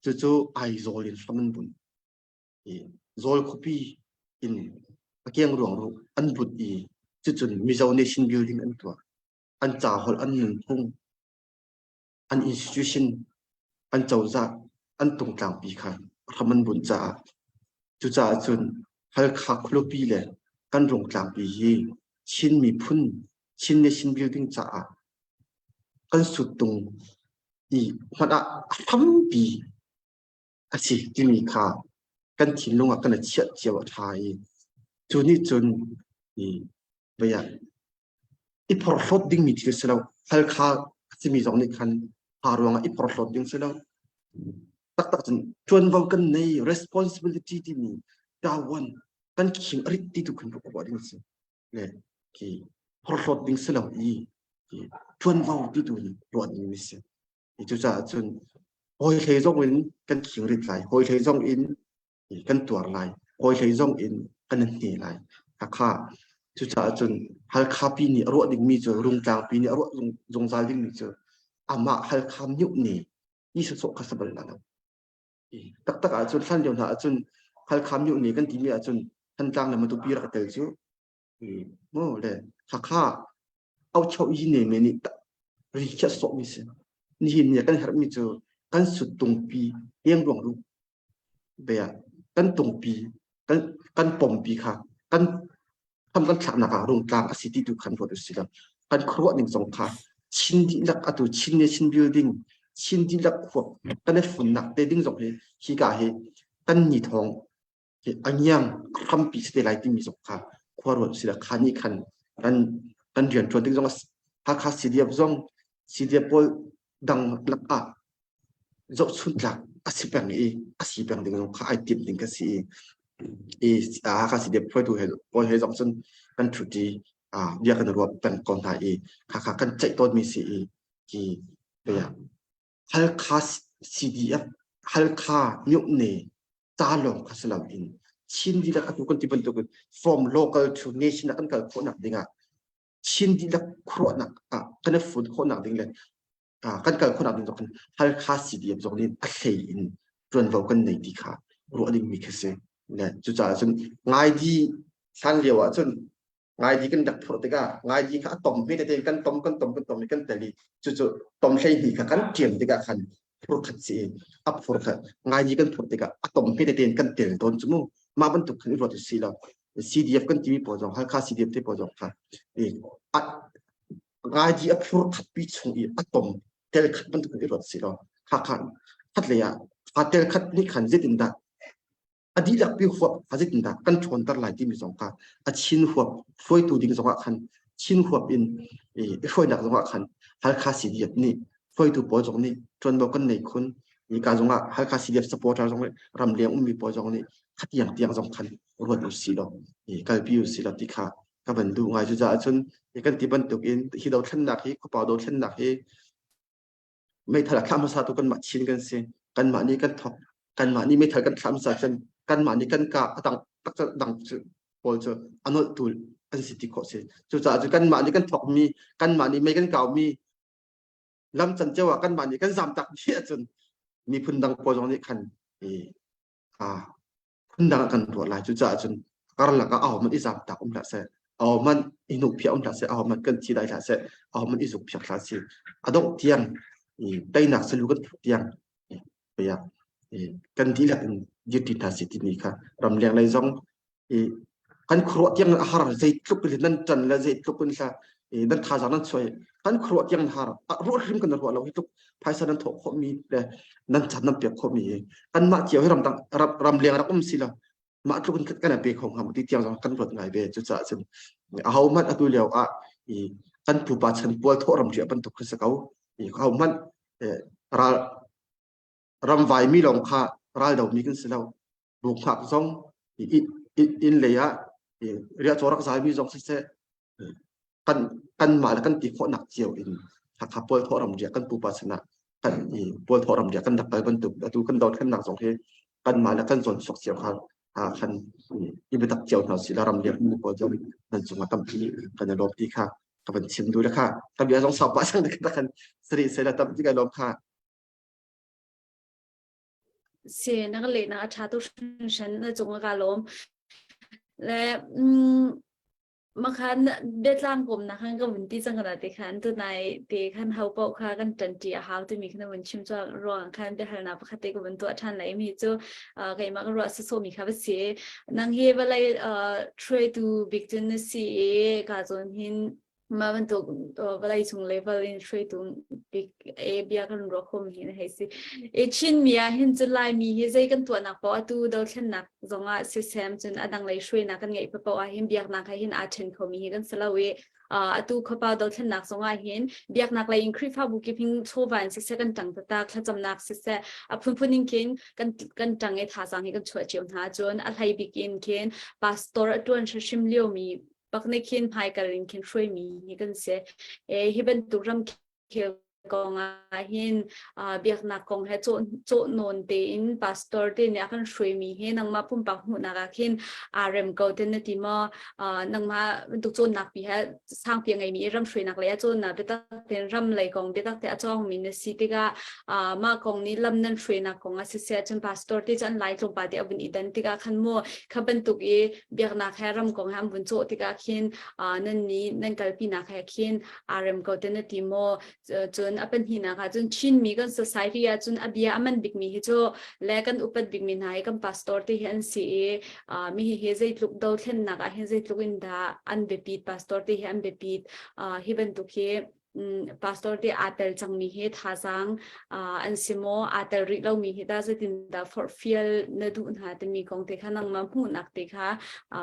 cucu Aizawl in hram an bunh i Zawl khuapi in a keng ruang ru an bunh i cucun Mizo nation building an tuah an ca holh an nunphung an institution an cozah an tungtlangpi kha hram an bunh caah cucaah cun Halkha khualipi le kan rungtlangpi hi Chin miphun Chin nation building caah kan suttung. i hmanh ah a hrampi a si timi kha kan thinlung ah kan i chiah cio a ṭha i cu nih cun i vei ah i phorhlawt dingmi thil si lo. Halkha a simi zong nih khan ha ruangah i phorhlawt ding si lo. Taktak cun ṭuanvo kan nei responsibility timi ṭawan kan khing a rit ti tu khan ruah ding a si. Le khi phorhlawt ding si lo i ṭuanvo ti tu in ruah ding mi si. Cucaah cun hawi hlei zong in kan khing rit lai, hawi hlei zong in kan tuar lai, hawi hlei zong in kan hne lai. Hakha cucaah cun Halkha pi nih a ruah dingmi cu Rungtlang pi nih a ruah zungzal dingmi cu amah Halkha myuh ne ni sawsawh kha sabal la lo. Taktak ahcun hlan lio hna ahcun Halkha myuh ne kan timi ahcun Thantlang le Matupi rak tel cu mu le Hakha aucho yi ne me nih ri khiah sawhmi si. Nihin ni kan herhmi cu kan suttungpi lengluang ru bia kan tungpi kan kan pompi kha kan tham kan thlaknak ah rungtlang a si ti tu khan ruat usih law kan khuaruah ning zong kha Chin dihlak atu Chin Nation Building Chin dihlak khuap kan i funnak te ding zong hi hika hi kan ni thawng hi angiang hrampi si te lai timi zong kha khua ruat usih law kha nih khan kan kan rian ṭuan ding zong Hakha CDF zong CDF pawl dang lak ah zohchunh tlak a si peng i a si peng ding zong kha ai timh ding ka si i i Hakha CDF hruaitu he pawl he zong cun kan ṭhuṭi bia kan ruah peng ko hna i khakha kan ceih tawnmi si i hi bia Halkha CDF Halkha myone ca lawng kha si loin Chin dihlak atu kan ti bantukin from local to nation ah kan kal khawhnak dingah Chin dihlak khuaruahnak ah kan i fun khawhnak ding le kan kal khawhnak ding zong khan Halkha CDF zong nih a hlei in ṭuanvo kan nei ti kha ruah dingmi khi si. Le cucaah cun ngaidi hlan lio ah cun ngaidi kan rak phurh tikah ngaidi kha a tom hme tete kan tom kan tom kan tom i kan tel i cucu tom 12 kha kan ṭiam tikah khan phur khat si i a phur kha ngaidi kan phurh tikah a tom hme tete kan tel tawn cu mu mah bantuk khan i ruat u si lo CDF kan timi pawl zong Halkha CDF te pawl zong kha ngaidi a phur khatpi chung i a tom tel khat bantuk in i ruat si law kha khan khat lei ah kha tel khat nih khan zeitindah a dihlak pi huap kha zeitindah kan ṭhawnter lai timi zong kha a chin huap hruaitu ding zongah khan chin huap in i hruainak zongah khan Halkha CDF nih hruaitu pawl zong nih ṭuanvo kan nei khun ka zongah Halkha CDF supporter zong nih ramleng ummi pawl zong nih khatiang tiang zong khan ruat u si law kalpi u si law ti kha ka van duh ngai. Cucaah cun kan ti bantuk in hi dothlennak hi khuapa dothlennak hi meithal a thlah hmasa tu kanmah Chin kan si. Kanmah nih kan thok. Kanmah nih meithal kan thlah hmasa cun kanmah nih kan kah a dang tak dang pawl cu a nolhtu an si ti khawh si. Cucaah cun kanmah nih kan thokmi kanmah nih mei kan kaumi lam can cio ah kanmah nih kan zamtak dih ahcun miphun dang pawl zong nih khan phundang ah kan ruah lai. Cucaah cun karlak ah ahohmanh i zaamtak um hlah seh, ahohmanh i hnukphiah um hlah seh, ahohmanh kan thi dai hlah seh, ahohmanh i zukphiak hlah sih. A dongh tiang teinak salu kan phak tiang kan dihlak in dirṭi hna sih timi kha ramleng lei zong i kan khuaruah tiang a har zeitluk in nan ṭan le zeitluk in hla nan thazaang nan chuai kan khuaruah tiang har ruah hrim kan ruah lo hi tluk phaisa nan thawh khawhmi le nan chan nan pek khawhmi hi kanmah cio hi ramdang ramleng rak um si lo mah tluk in kan pe kho hnga ti tiang zong kan ruat ngai ve cucaah cun aho hmanh atu lio ah i kan pupa chan pual thawh ram riah bantuk khi si ko i aho hmanh ral ramvai mi lawng kha ral do mi kan si lo Bukhngak zong inn lei ah riahcaw rak zaimi zong siseh kan kanmah le kan ti khawhnak cio in Hakha pualthawh ramriah kan pupa chan ah kan i pualthawh ramriah kan rak kal bantuk atu kan dothlennak zong hi kanmah le kan zawn chuak cio kha khan i biatak cio hna usih la ramriah mu pawl zong nan cungah tampi kan i lawm ti kha ka van chim duh le kha ka bia zong sau pah cang te khan sari sela tampi kai lawm kha. Si na ka lehnak a ṭha tuk hringhran na cung ah kaa lawm. Le makhan biatlang kawmnak khan ka vun ti cang kana te khan tunai te khan ho paoh kha kan ṭanṭi a hau timi khan vun chim chuak ruang khan biahalnak pakhat te ka vun tuah ṭhan lai mi cu keimah ka ruah sawsawhmi kha va si. Nang hi vawlei hruaitu bik cun na si i ka zawn hin. Mah bantuk vawlei cung level in hruaitu bik e bia kan ruah khom hi na hei si. E Chinmi ah hin cun Laimi hi zei kan tuahnak paoh atu dothlennak zongah sisem cun a dang lei hruainak kan ngeih paoh ah hin biaknak he hin aa ṭhen khomi hi kan si lo i atu khuapa dothlennak zongah hin biaknak lei in Khrihfabu kip hin chawva in siseh kan ṭang taktak thlacamnak siseh a phunphun in khin kan kan ṭang i thazaang hi kan chuah cio hna cun a hlei bik in khin pastor a ṭuan hrimhrim liomi bak nih khin hmaikal in khin hruaimi hi kan si. E, hi bantuk ramkhel kong ah hin biaknak kong he cawh nawn tein pastor te nih a kan hruaimi hi nangmah pumpak hmuhnak ah khin aa rem ko te na ti maw nangmah bantuk cawnnak pi he sangpi a ngeimi i ram hruainak lei a cawnnak biatak tein ram lei kong biatak te a cawngmi na si tikah mah kong nih lam nan hruainak kong ah siseh cun pastor te cu an lai tlawmpal te a vun i dan tikah khan mu kha bantuk i biaknak he ram kong he an vun cawh tikah khin nan nih nan kalpinak he khin aa rem ko te na ti maw cun a pahnihnak ah cun Chinmi kan society ah cun a bia a man bikmi hi cu le kan upat bikmi hna hi kan pastor te hi an si i mi hi hi zeitluk dothlennak ah hin zeitluk in dah an biapit pastor te hi an biapit hi bantuk hi pastor te aa tel cangmi hi thazaang an si maw aa tel rih lomi hi dah zeitin dah forhfial na duh hna timi kong te kha nangmah hmuhnak te kha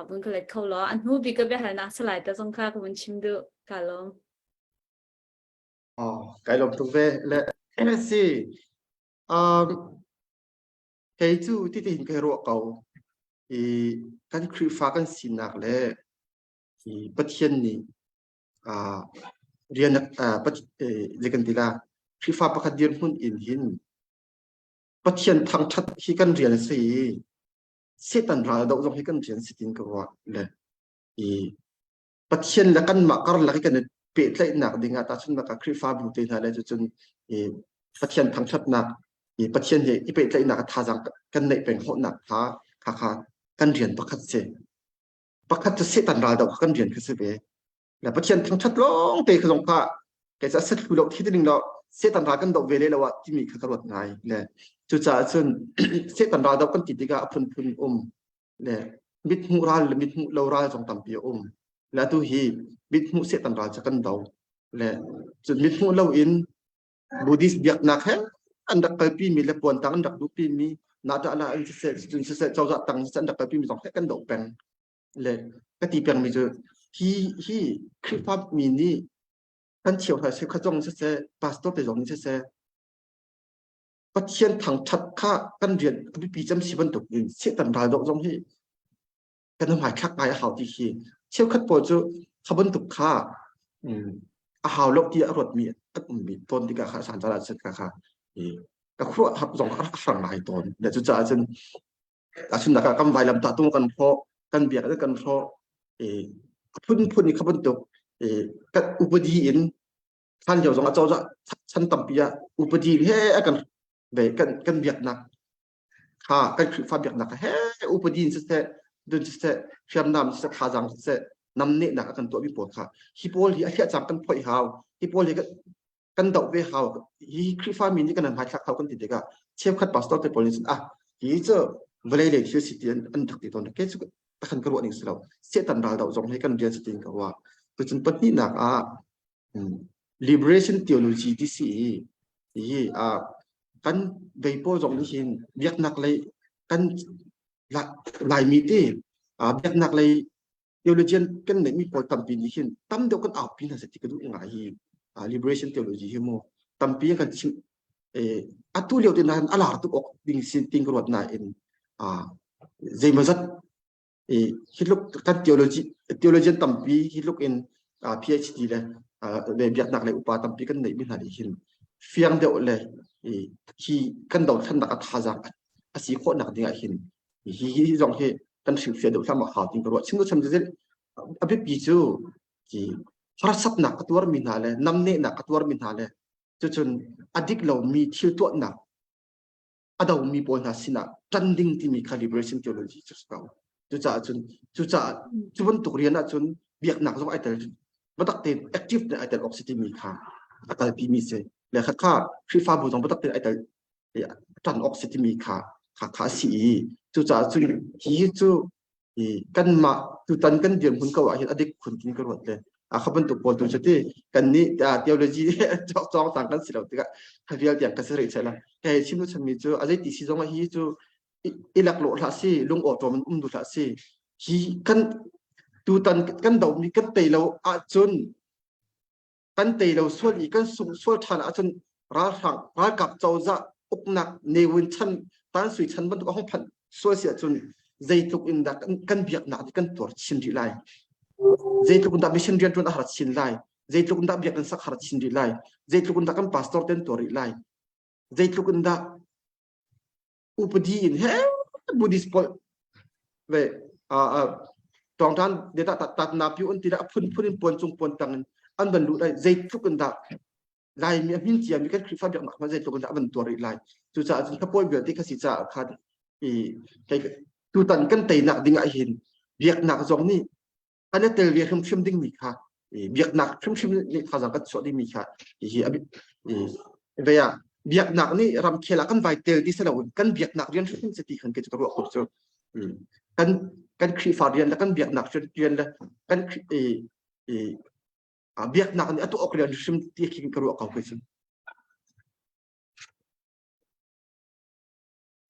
vun ka let kho law a hnu bik ka biahalnak salai ta zong kha ka vun chim duh ka lawm. Oh, kai lawm tuk ve le si um kei cu ti tin kai ruah ko i kan Khrihfa kan sinak le i Pathian nih rian zei kan ti la Khrihfa pakhat dirhmun in hin Pathian thangṭhat hi kan rian a si i Satan ral doh zong hi kan rian si tin ka ruah le i Pathian le kanmah karlak i kan i pehtlaihnak ding ah tahchunhnak ah Khrihfabu te hna le cucun i Pathian thangṭhatnak i Pathian he i pehtlaihnak a thazaang kan neih peng khawhnak kha kha kha kan rian pakhat si. Pakhat cu Satan ral doh kha kan rian kha si ve. Le Pathian thangṭhat lawng te kha zong kha kei cu a set thlu lo thi ding lo Satan ral kan doh ve le lo ah timi kha ka ruat ngai. Le cucaah cun Satan ral doh kan ti tikah a phunphun um. Le mithmuh ral le mithmuh lo ral zong tampi a um. Le atu hi mithmuh Satan ral cu kan do. Le cun mithmuh lo in Buddhist biaknak he an rak kalpi mi le puantang an rak duhpi mi nata la an siseh cun siseh cozah tang siseh an rak kalpi mi zong he kan doh peng le ka ti peng mi cu hi hi Khrihfa mi nih kan cheuhra cheukhat zong siseh pastor te zong nih siseh Pathian thangthat kha kan rian a biapi cem si bantuk in Satan ral doh zong hi kan hmaithlak ngai a hau ti hi cheukhat pawl cu kha bantuk kha a hau lo tiah a ruatmi an ummi tawn tikah kha san caan ah cun kha kha ka khuaruah thap zong a hrang ngai tawn le cucaah cun tahchunhnak ah kan vailam tah tung kan hrawh kan biak kan hrawh a phunphun i kha bantuk kan upadi in hlan lio zong ah cozah chan tampi ah upadi he a kan ve kan kan biaknak kha kan Khrihfa biaknak he upadi in siseh dun siseh hriamnam siseh thazaang siseh namnehnak a kan tuahmi pawl kha hi pawl hi a hliahcang kan phoih hau hi pawl hi kan doh ve hau hi Khrihfa mi nih kan hmaithlak hau kan ti tikah cheukhat pastor te pawl nih cun ah hi cu vawlei lei thil si ti an an rak ti tawn ke cu takhan ka ruah ning si lo Satan ral doh zong hi kan rian si tiin ka ruah tucun pahnihnak ah Liberation theology ti si i hi kan vei pawl zong nih hin biaknak lei kan Laimi ti biaknak lei theologian kan neihmi pawl tampi nih hin tam deuh kan aupi hna seh ti ka duh ngai hi liberation theology hi mu tampi kan chim atu lio te nain a lar tuk awk ding sin ting ka ruat nain zeimawzat hi tluk kan theology theologian tampi hi tluk in PhD le le biaknak le upa tampi kan neih mi hna nih hin fiang deuh le hi kan dothlennak a thazaang a si khawhnak ding ah hin hi hi zong hi kan hrilhfiah deuh hlam a hau tin ka ruah chim chim a biapi cu hi harsatnak a tuarmi hna le namnehnak a tuarmi hna le cucun a dik lomi thil tuahnak a domi pawl hna sinah ṭan ding timi kha liberation theology cu si ko. Cucaah cun cucaah cu bantuk rian ahcun biaknak zong ai tel biatak tein active tein ai tel awk si timi kha a kalpi mi si. Le kha kha Khrihfabu zong biatak tein ai tel ṭan awk si timi kha kha kha a si i cucaah cun hi cu kanmah tutan kan dirhmun ko ah hin a dik khun tin ka ruat le. A kha bantuk pawl tu cu ti kan nih theology cawng tang kan si lo tikah kha vialte ka si rih chela. Kei chim lu chanmi cu a zei ti si zong hi cu i laklawh hlah si lung awṭawm in um duh hlah si hi kan tutan kan domi kan tei lo ahcun kan tei lo sual i kan sungh sual ṭhan ahcun ralhrang ralkap cozah uknak Ne Win chan Tan Sui chan bantuk a hung phanh sual si ahcun zeitluk in dah kan biaknak nih kan tuar chin rih lai zeitluk in dah mission rianṭuan a har chin lai zeitluk in dah biakinn sak har chin rih lai zeitluk in dah kan pastor ten tuar rih lai zeitluk in dah upadi in he Buddhist pawl ve tawngtan de ta tat na piu an ti da phun phun in puan cung puan tang in an van lut lai zeitluk in dah Laimi a hmin ciami kan Khrihfa biaknak hmanh zeitluk in dah an van tuar rih lai cucaah cun thapawi vialte kha si caah khan i tutan kan teinak ding ah hin biaknak zong nih an i tel ve hrimhrim dingmi kha biaknak hrimhrim nih thazaang kan chuah dingmi kha hi ve ah biaknak nih ramkhel ah kan vai tel ti si loin kan biaknak rian hrimhrim si ti khan kei cu ka ruah khawh cu kan kan Khrihfa rian le kan biaknak rian le kan biaknak nih a tuah awk rian hrim ti khi ka ruah ko kei cu.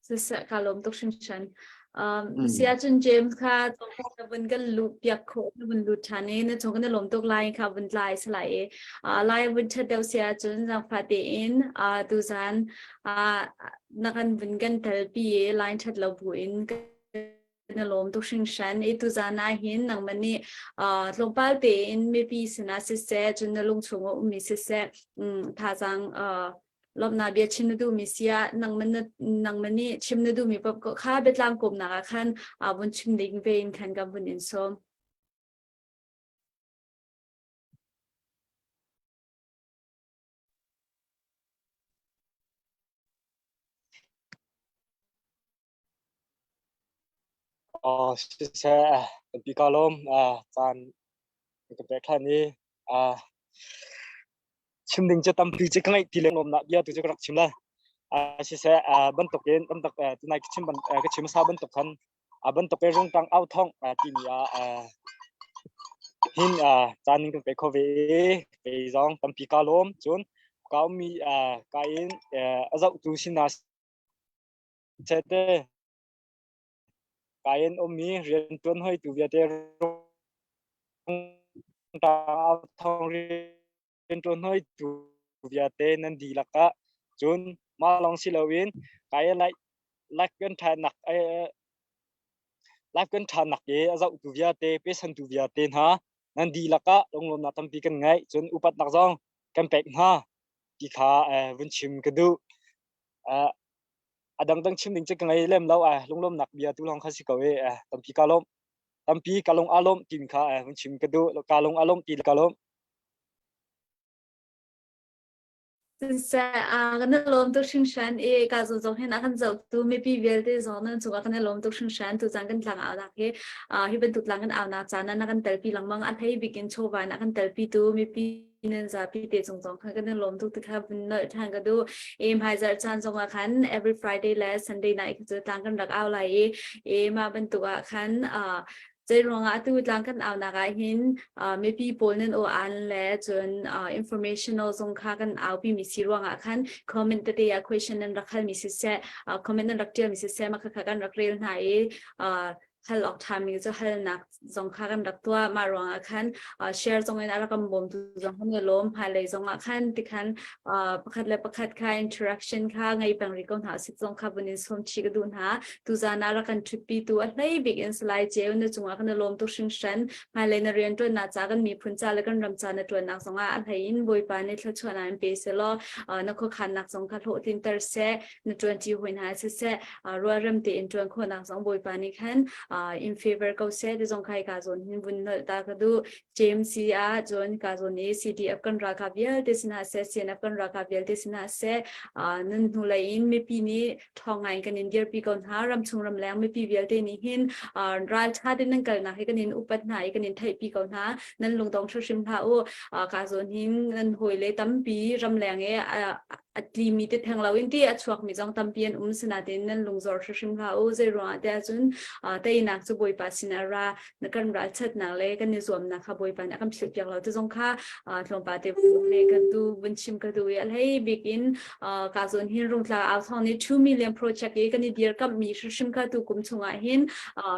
Siseh ka lawm tuk hringhran. Um, si ahcun James kha na vun kan luh piak khawh na vun lut ṭhan i na chung kan i lawm tuk lai kha vun tlai salai i uh, lai vun ṭhat deuh si ahcun zaangfah tein uh, tuzan uh, na kan vun kan telpi i line ṭhat lo bu in na lawm tuk hringhran i tuzan ah hin nangmah nih uh, tlawmpal tein mipi sinah siseh cun na lungchung a ummi siseh um, thazaang uh, lawmhnak bia chim na duhmi si ah nangmah na nangmah nih chim na duhmi paoh kha biatlang kawmnak ah khan uh, vun chim ding ve in khan kan vun in sawm. Uh, siseh, kan pi ka lawm uh, caan ka pek than i uh, chim ding cu tampi cu ka ngeih ti le lawmnak bia tu cu ka rak chim lai. Uh, siseh, uh, bantukin bantuk uh, tunai ka chim ban uh, ka chim hmasa bantuk khan uh, bantuk in rungtang au thong uh, timi ah uh, hin uh, caan in kan pe kho ve i kei zong tampi ka lawm cun ka ummi uh, ka in uh, a zohtu sin Chete ka in ummi rianṭuan hoitu vialte rungtang thong rianṭuan hoitu vialte nan dihlak ah cun mah lawng si loin ka i like like kan ṭhanak like kan ṭhanak i a zohtu vialte pesantu vialte hna nan dihlak ah lunglawmnak tampi kan ngeih cun upatnak zong kan pek hna ti kha vun chim ka duh. A dangdang chim ding cu ka ngei lem lo ai lunglawmnak bia tu lawng kha si ko i tampi ka lawm tampi ka lung a lawm timi kha vun chim ka duh ka lung a lawm ti ka lawm Siseh, kan i lawm tuk hringhran i ka zawn zong hin a kan zohtu mipi vialte zong nan cungah kan i lawm tuk hringhran tuzan kan tlang aunak hi hi bantuk tlang kan aunak caan ah na kan telpi lengmang a hlei bik in chawva in a kan telpi tu mipi nan zapi te cung zong khan kan i lawm tuk ti kha vun nolh ṭhan ka duh. I hmaizarh caan zong ah khan every Friday le Sunday night cu tlang kan rak au lai i i mah bantuk ah khan uh, zei ruangah atu tlang kan aunak ah hin uh, mipi pawl nan aw an le cun uh, informational zong kha kan aupi mi si ruangah khan comment tete ah question nan rak hal mi siseh uh, comment nan rak tial mi siseh mah kha kan rak rel hna i uh, hal awk ṭhami cu halnak zong kha kan rak tuah mah ruangah khan share zong in a rak kan bawmtu zong kan i lawm hmailei zong ah khan tikhan pakhat le pakhat kha interaction kha ngei peng rih ko hna usih zong kha vun in sawm chih ka duh hna tuzan ah rak kan ṭhutpi tu a hlei bik in Salai Ceu na cungah kan i lawm tuk hringhran hmailei na rian ṭuannak ca kan miphun ca le kan ram ca na ṭuannak zong ah a hlei in Bawipa nih thluachuahnak in pe selaw na khuakhannak zong kha hlawhtlinter seh na ṭuanṭi hawi hna siseh rualrem tein ṭuan khawhnak zong Bawipa nih khan in favor ko seh ti zong kha ka zawn hin vun nolh ta ka duh James C ah cun ka zawn i CDF kan ralkap vialte sinah seh CNF kan ralkap vialte sinah seh nan hnulei in mipi nih ṭhawng ngai in kan in dirpi ko hna ramchung ramleng mipi vialte nih hin ral ṭha tein nan kalnak hi kan in upat hna i kan in theihpi ko hna nan lungdong hrimhrim hlah u ka zawn hin nan hawile tampi ramleng i. A tlimi te theng lo in ti a chuakmi zong tampi an um. Sinain nan lungzor hrimhrim hlah u. Zei ruangah tiah cun teinak cu Bawipa sinah ra na kan ralchatnak le kan i zuamnak kha Bawipa nih a kan philh piak lo ti zong kha tlawmpal te vun ka tu vun chim ka duh i a hlei bik in ka zawn hin Rungtla au thawng nih 2 million project i kan i dirkamh mi hrimhrim kha tu kum chungah hin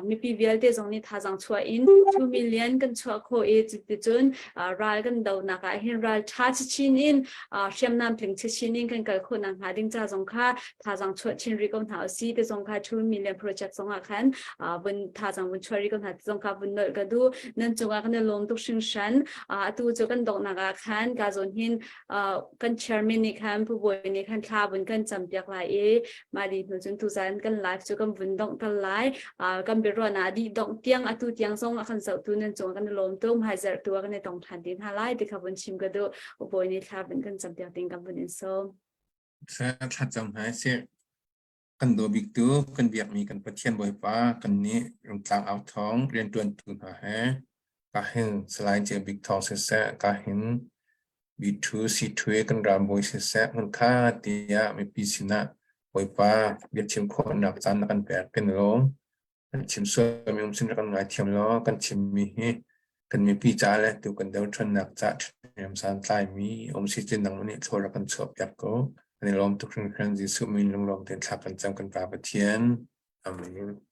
mipi vialte zong nih thazang chuah in 2 million kan chuah khawh i cuticun ral kan donak ah hin ral ṭha chin in hriamnam tling chin in kan kal khawh nak hnga ding ca zong kha thazang chuah chin rih ko hna usi te zong kha 2 million project zong ah khan vun thazang vun chuah rih ko hna te zong kha vun nolh ka duh. Nan cungah kan i lawm tuk hringhran. Atu cu kan donghnak ah khan ka zawn hin kan chairman nih khan Pu Bawi nih khan thla vun kan cam piak lai i mah dih hnu cun tuzan kan live cu kan vun dongh tal lai. Kan biaruahnak dih dongh tiang atu tiang zong a kan zohtu nan cungah kan i lawm tuk. Hmaizarh tu ah kan i tong ṭhan te hna lai ti kha vun chim ka duh. Bawi nih thla vun kan cam piak ding kan vun in sawm. Thlacam hna sih. Kan daw biktu kan biakmi kan Pathian Bawipa kan nih Rungtlang au thawng rianṭuantu hna he ka hin Salai Ceu Bik Thawng siseh, ka hin B2 C2 kan rambawi siseh hmunkha tiah mipi sinah Bawipa biachim khawhnak caan na kan pek kan lawm. Kan chim sualmi um sin kan ngaithiam law kan chimmi hi kan mipi ca le tu kan dothlennak ca ṭhahnem santlaimi um si cun nangmah nih thlawr a kan chuahpiak ko. Kan i lawm tuk hringhran. Jesuh min lunglawm tein thla kan cam kan Pa Pathian. Amen.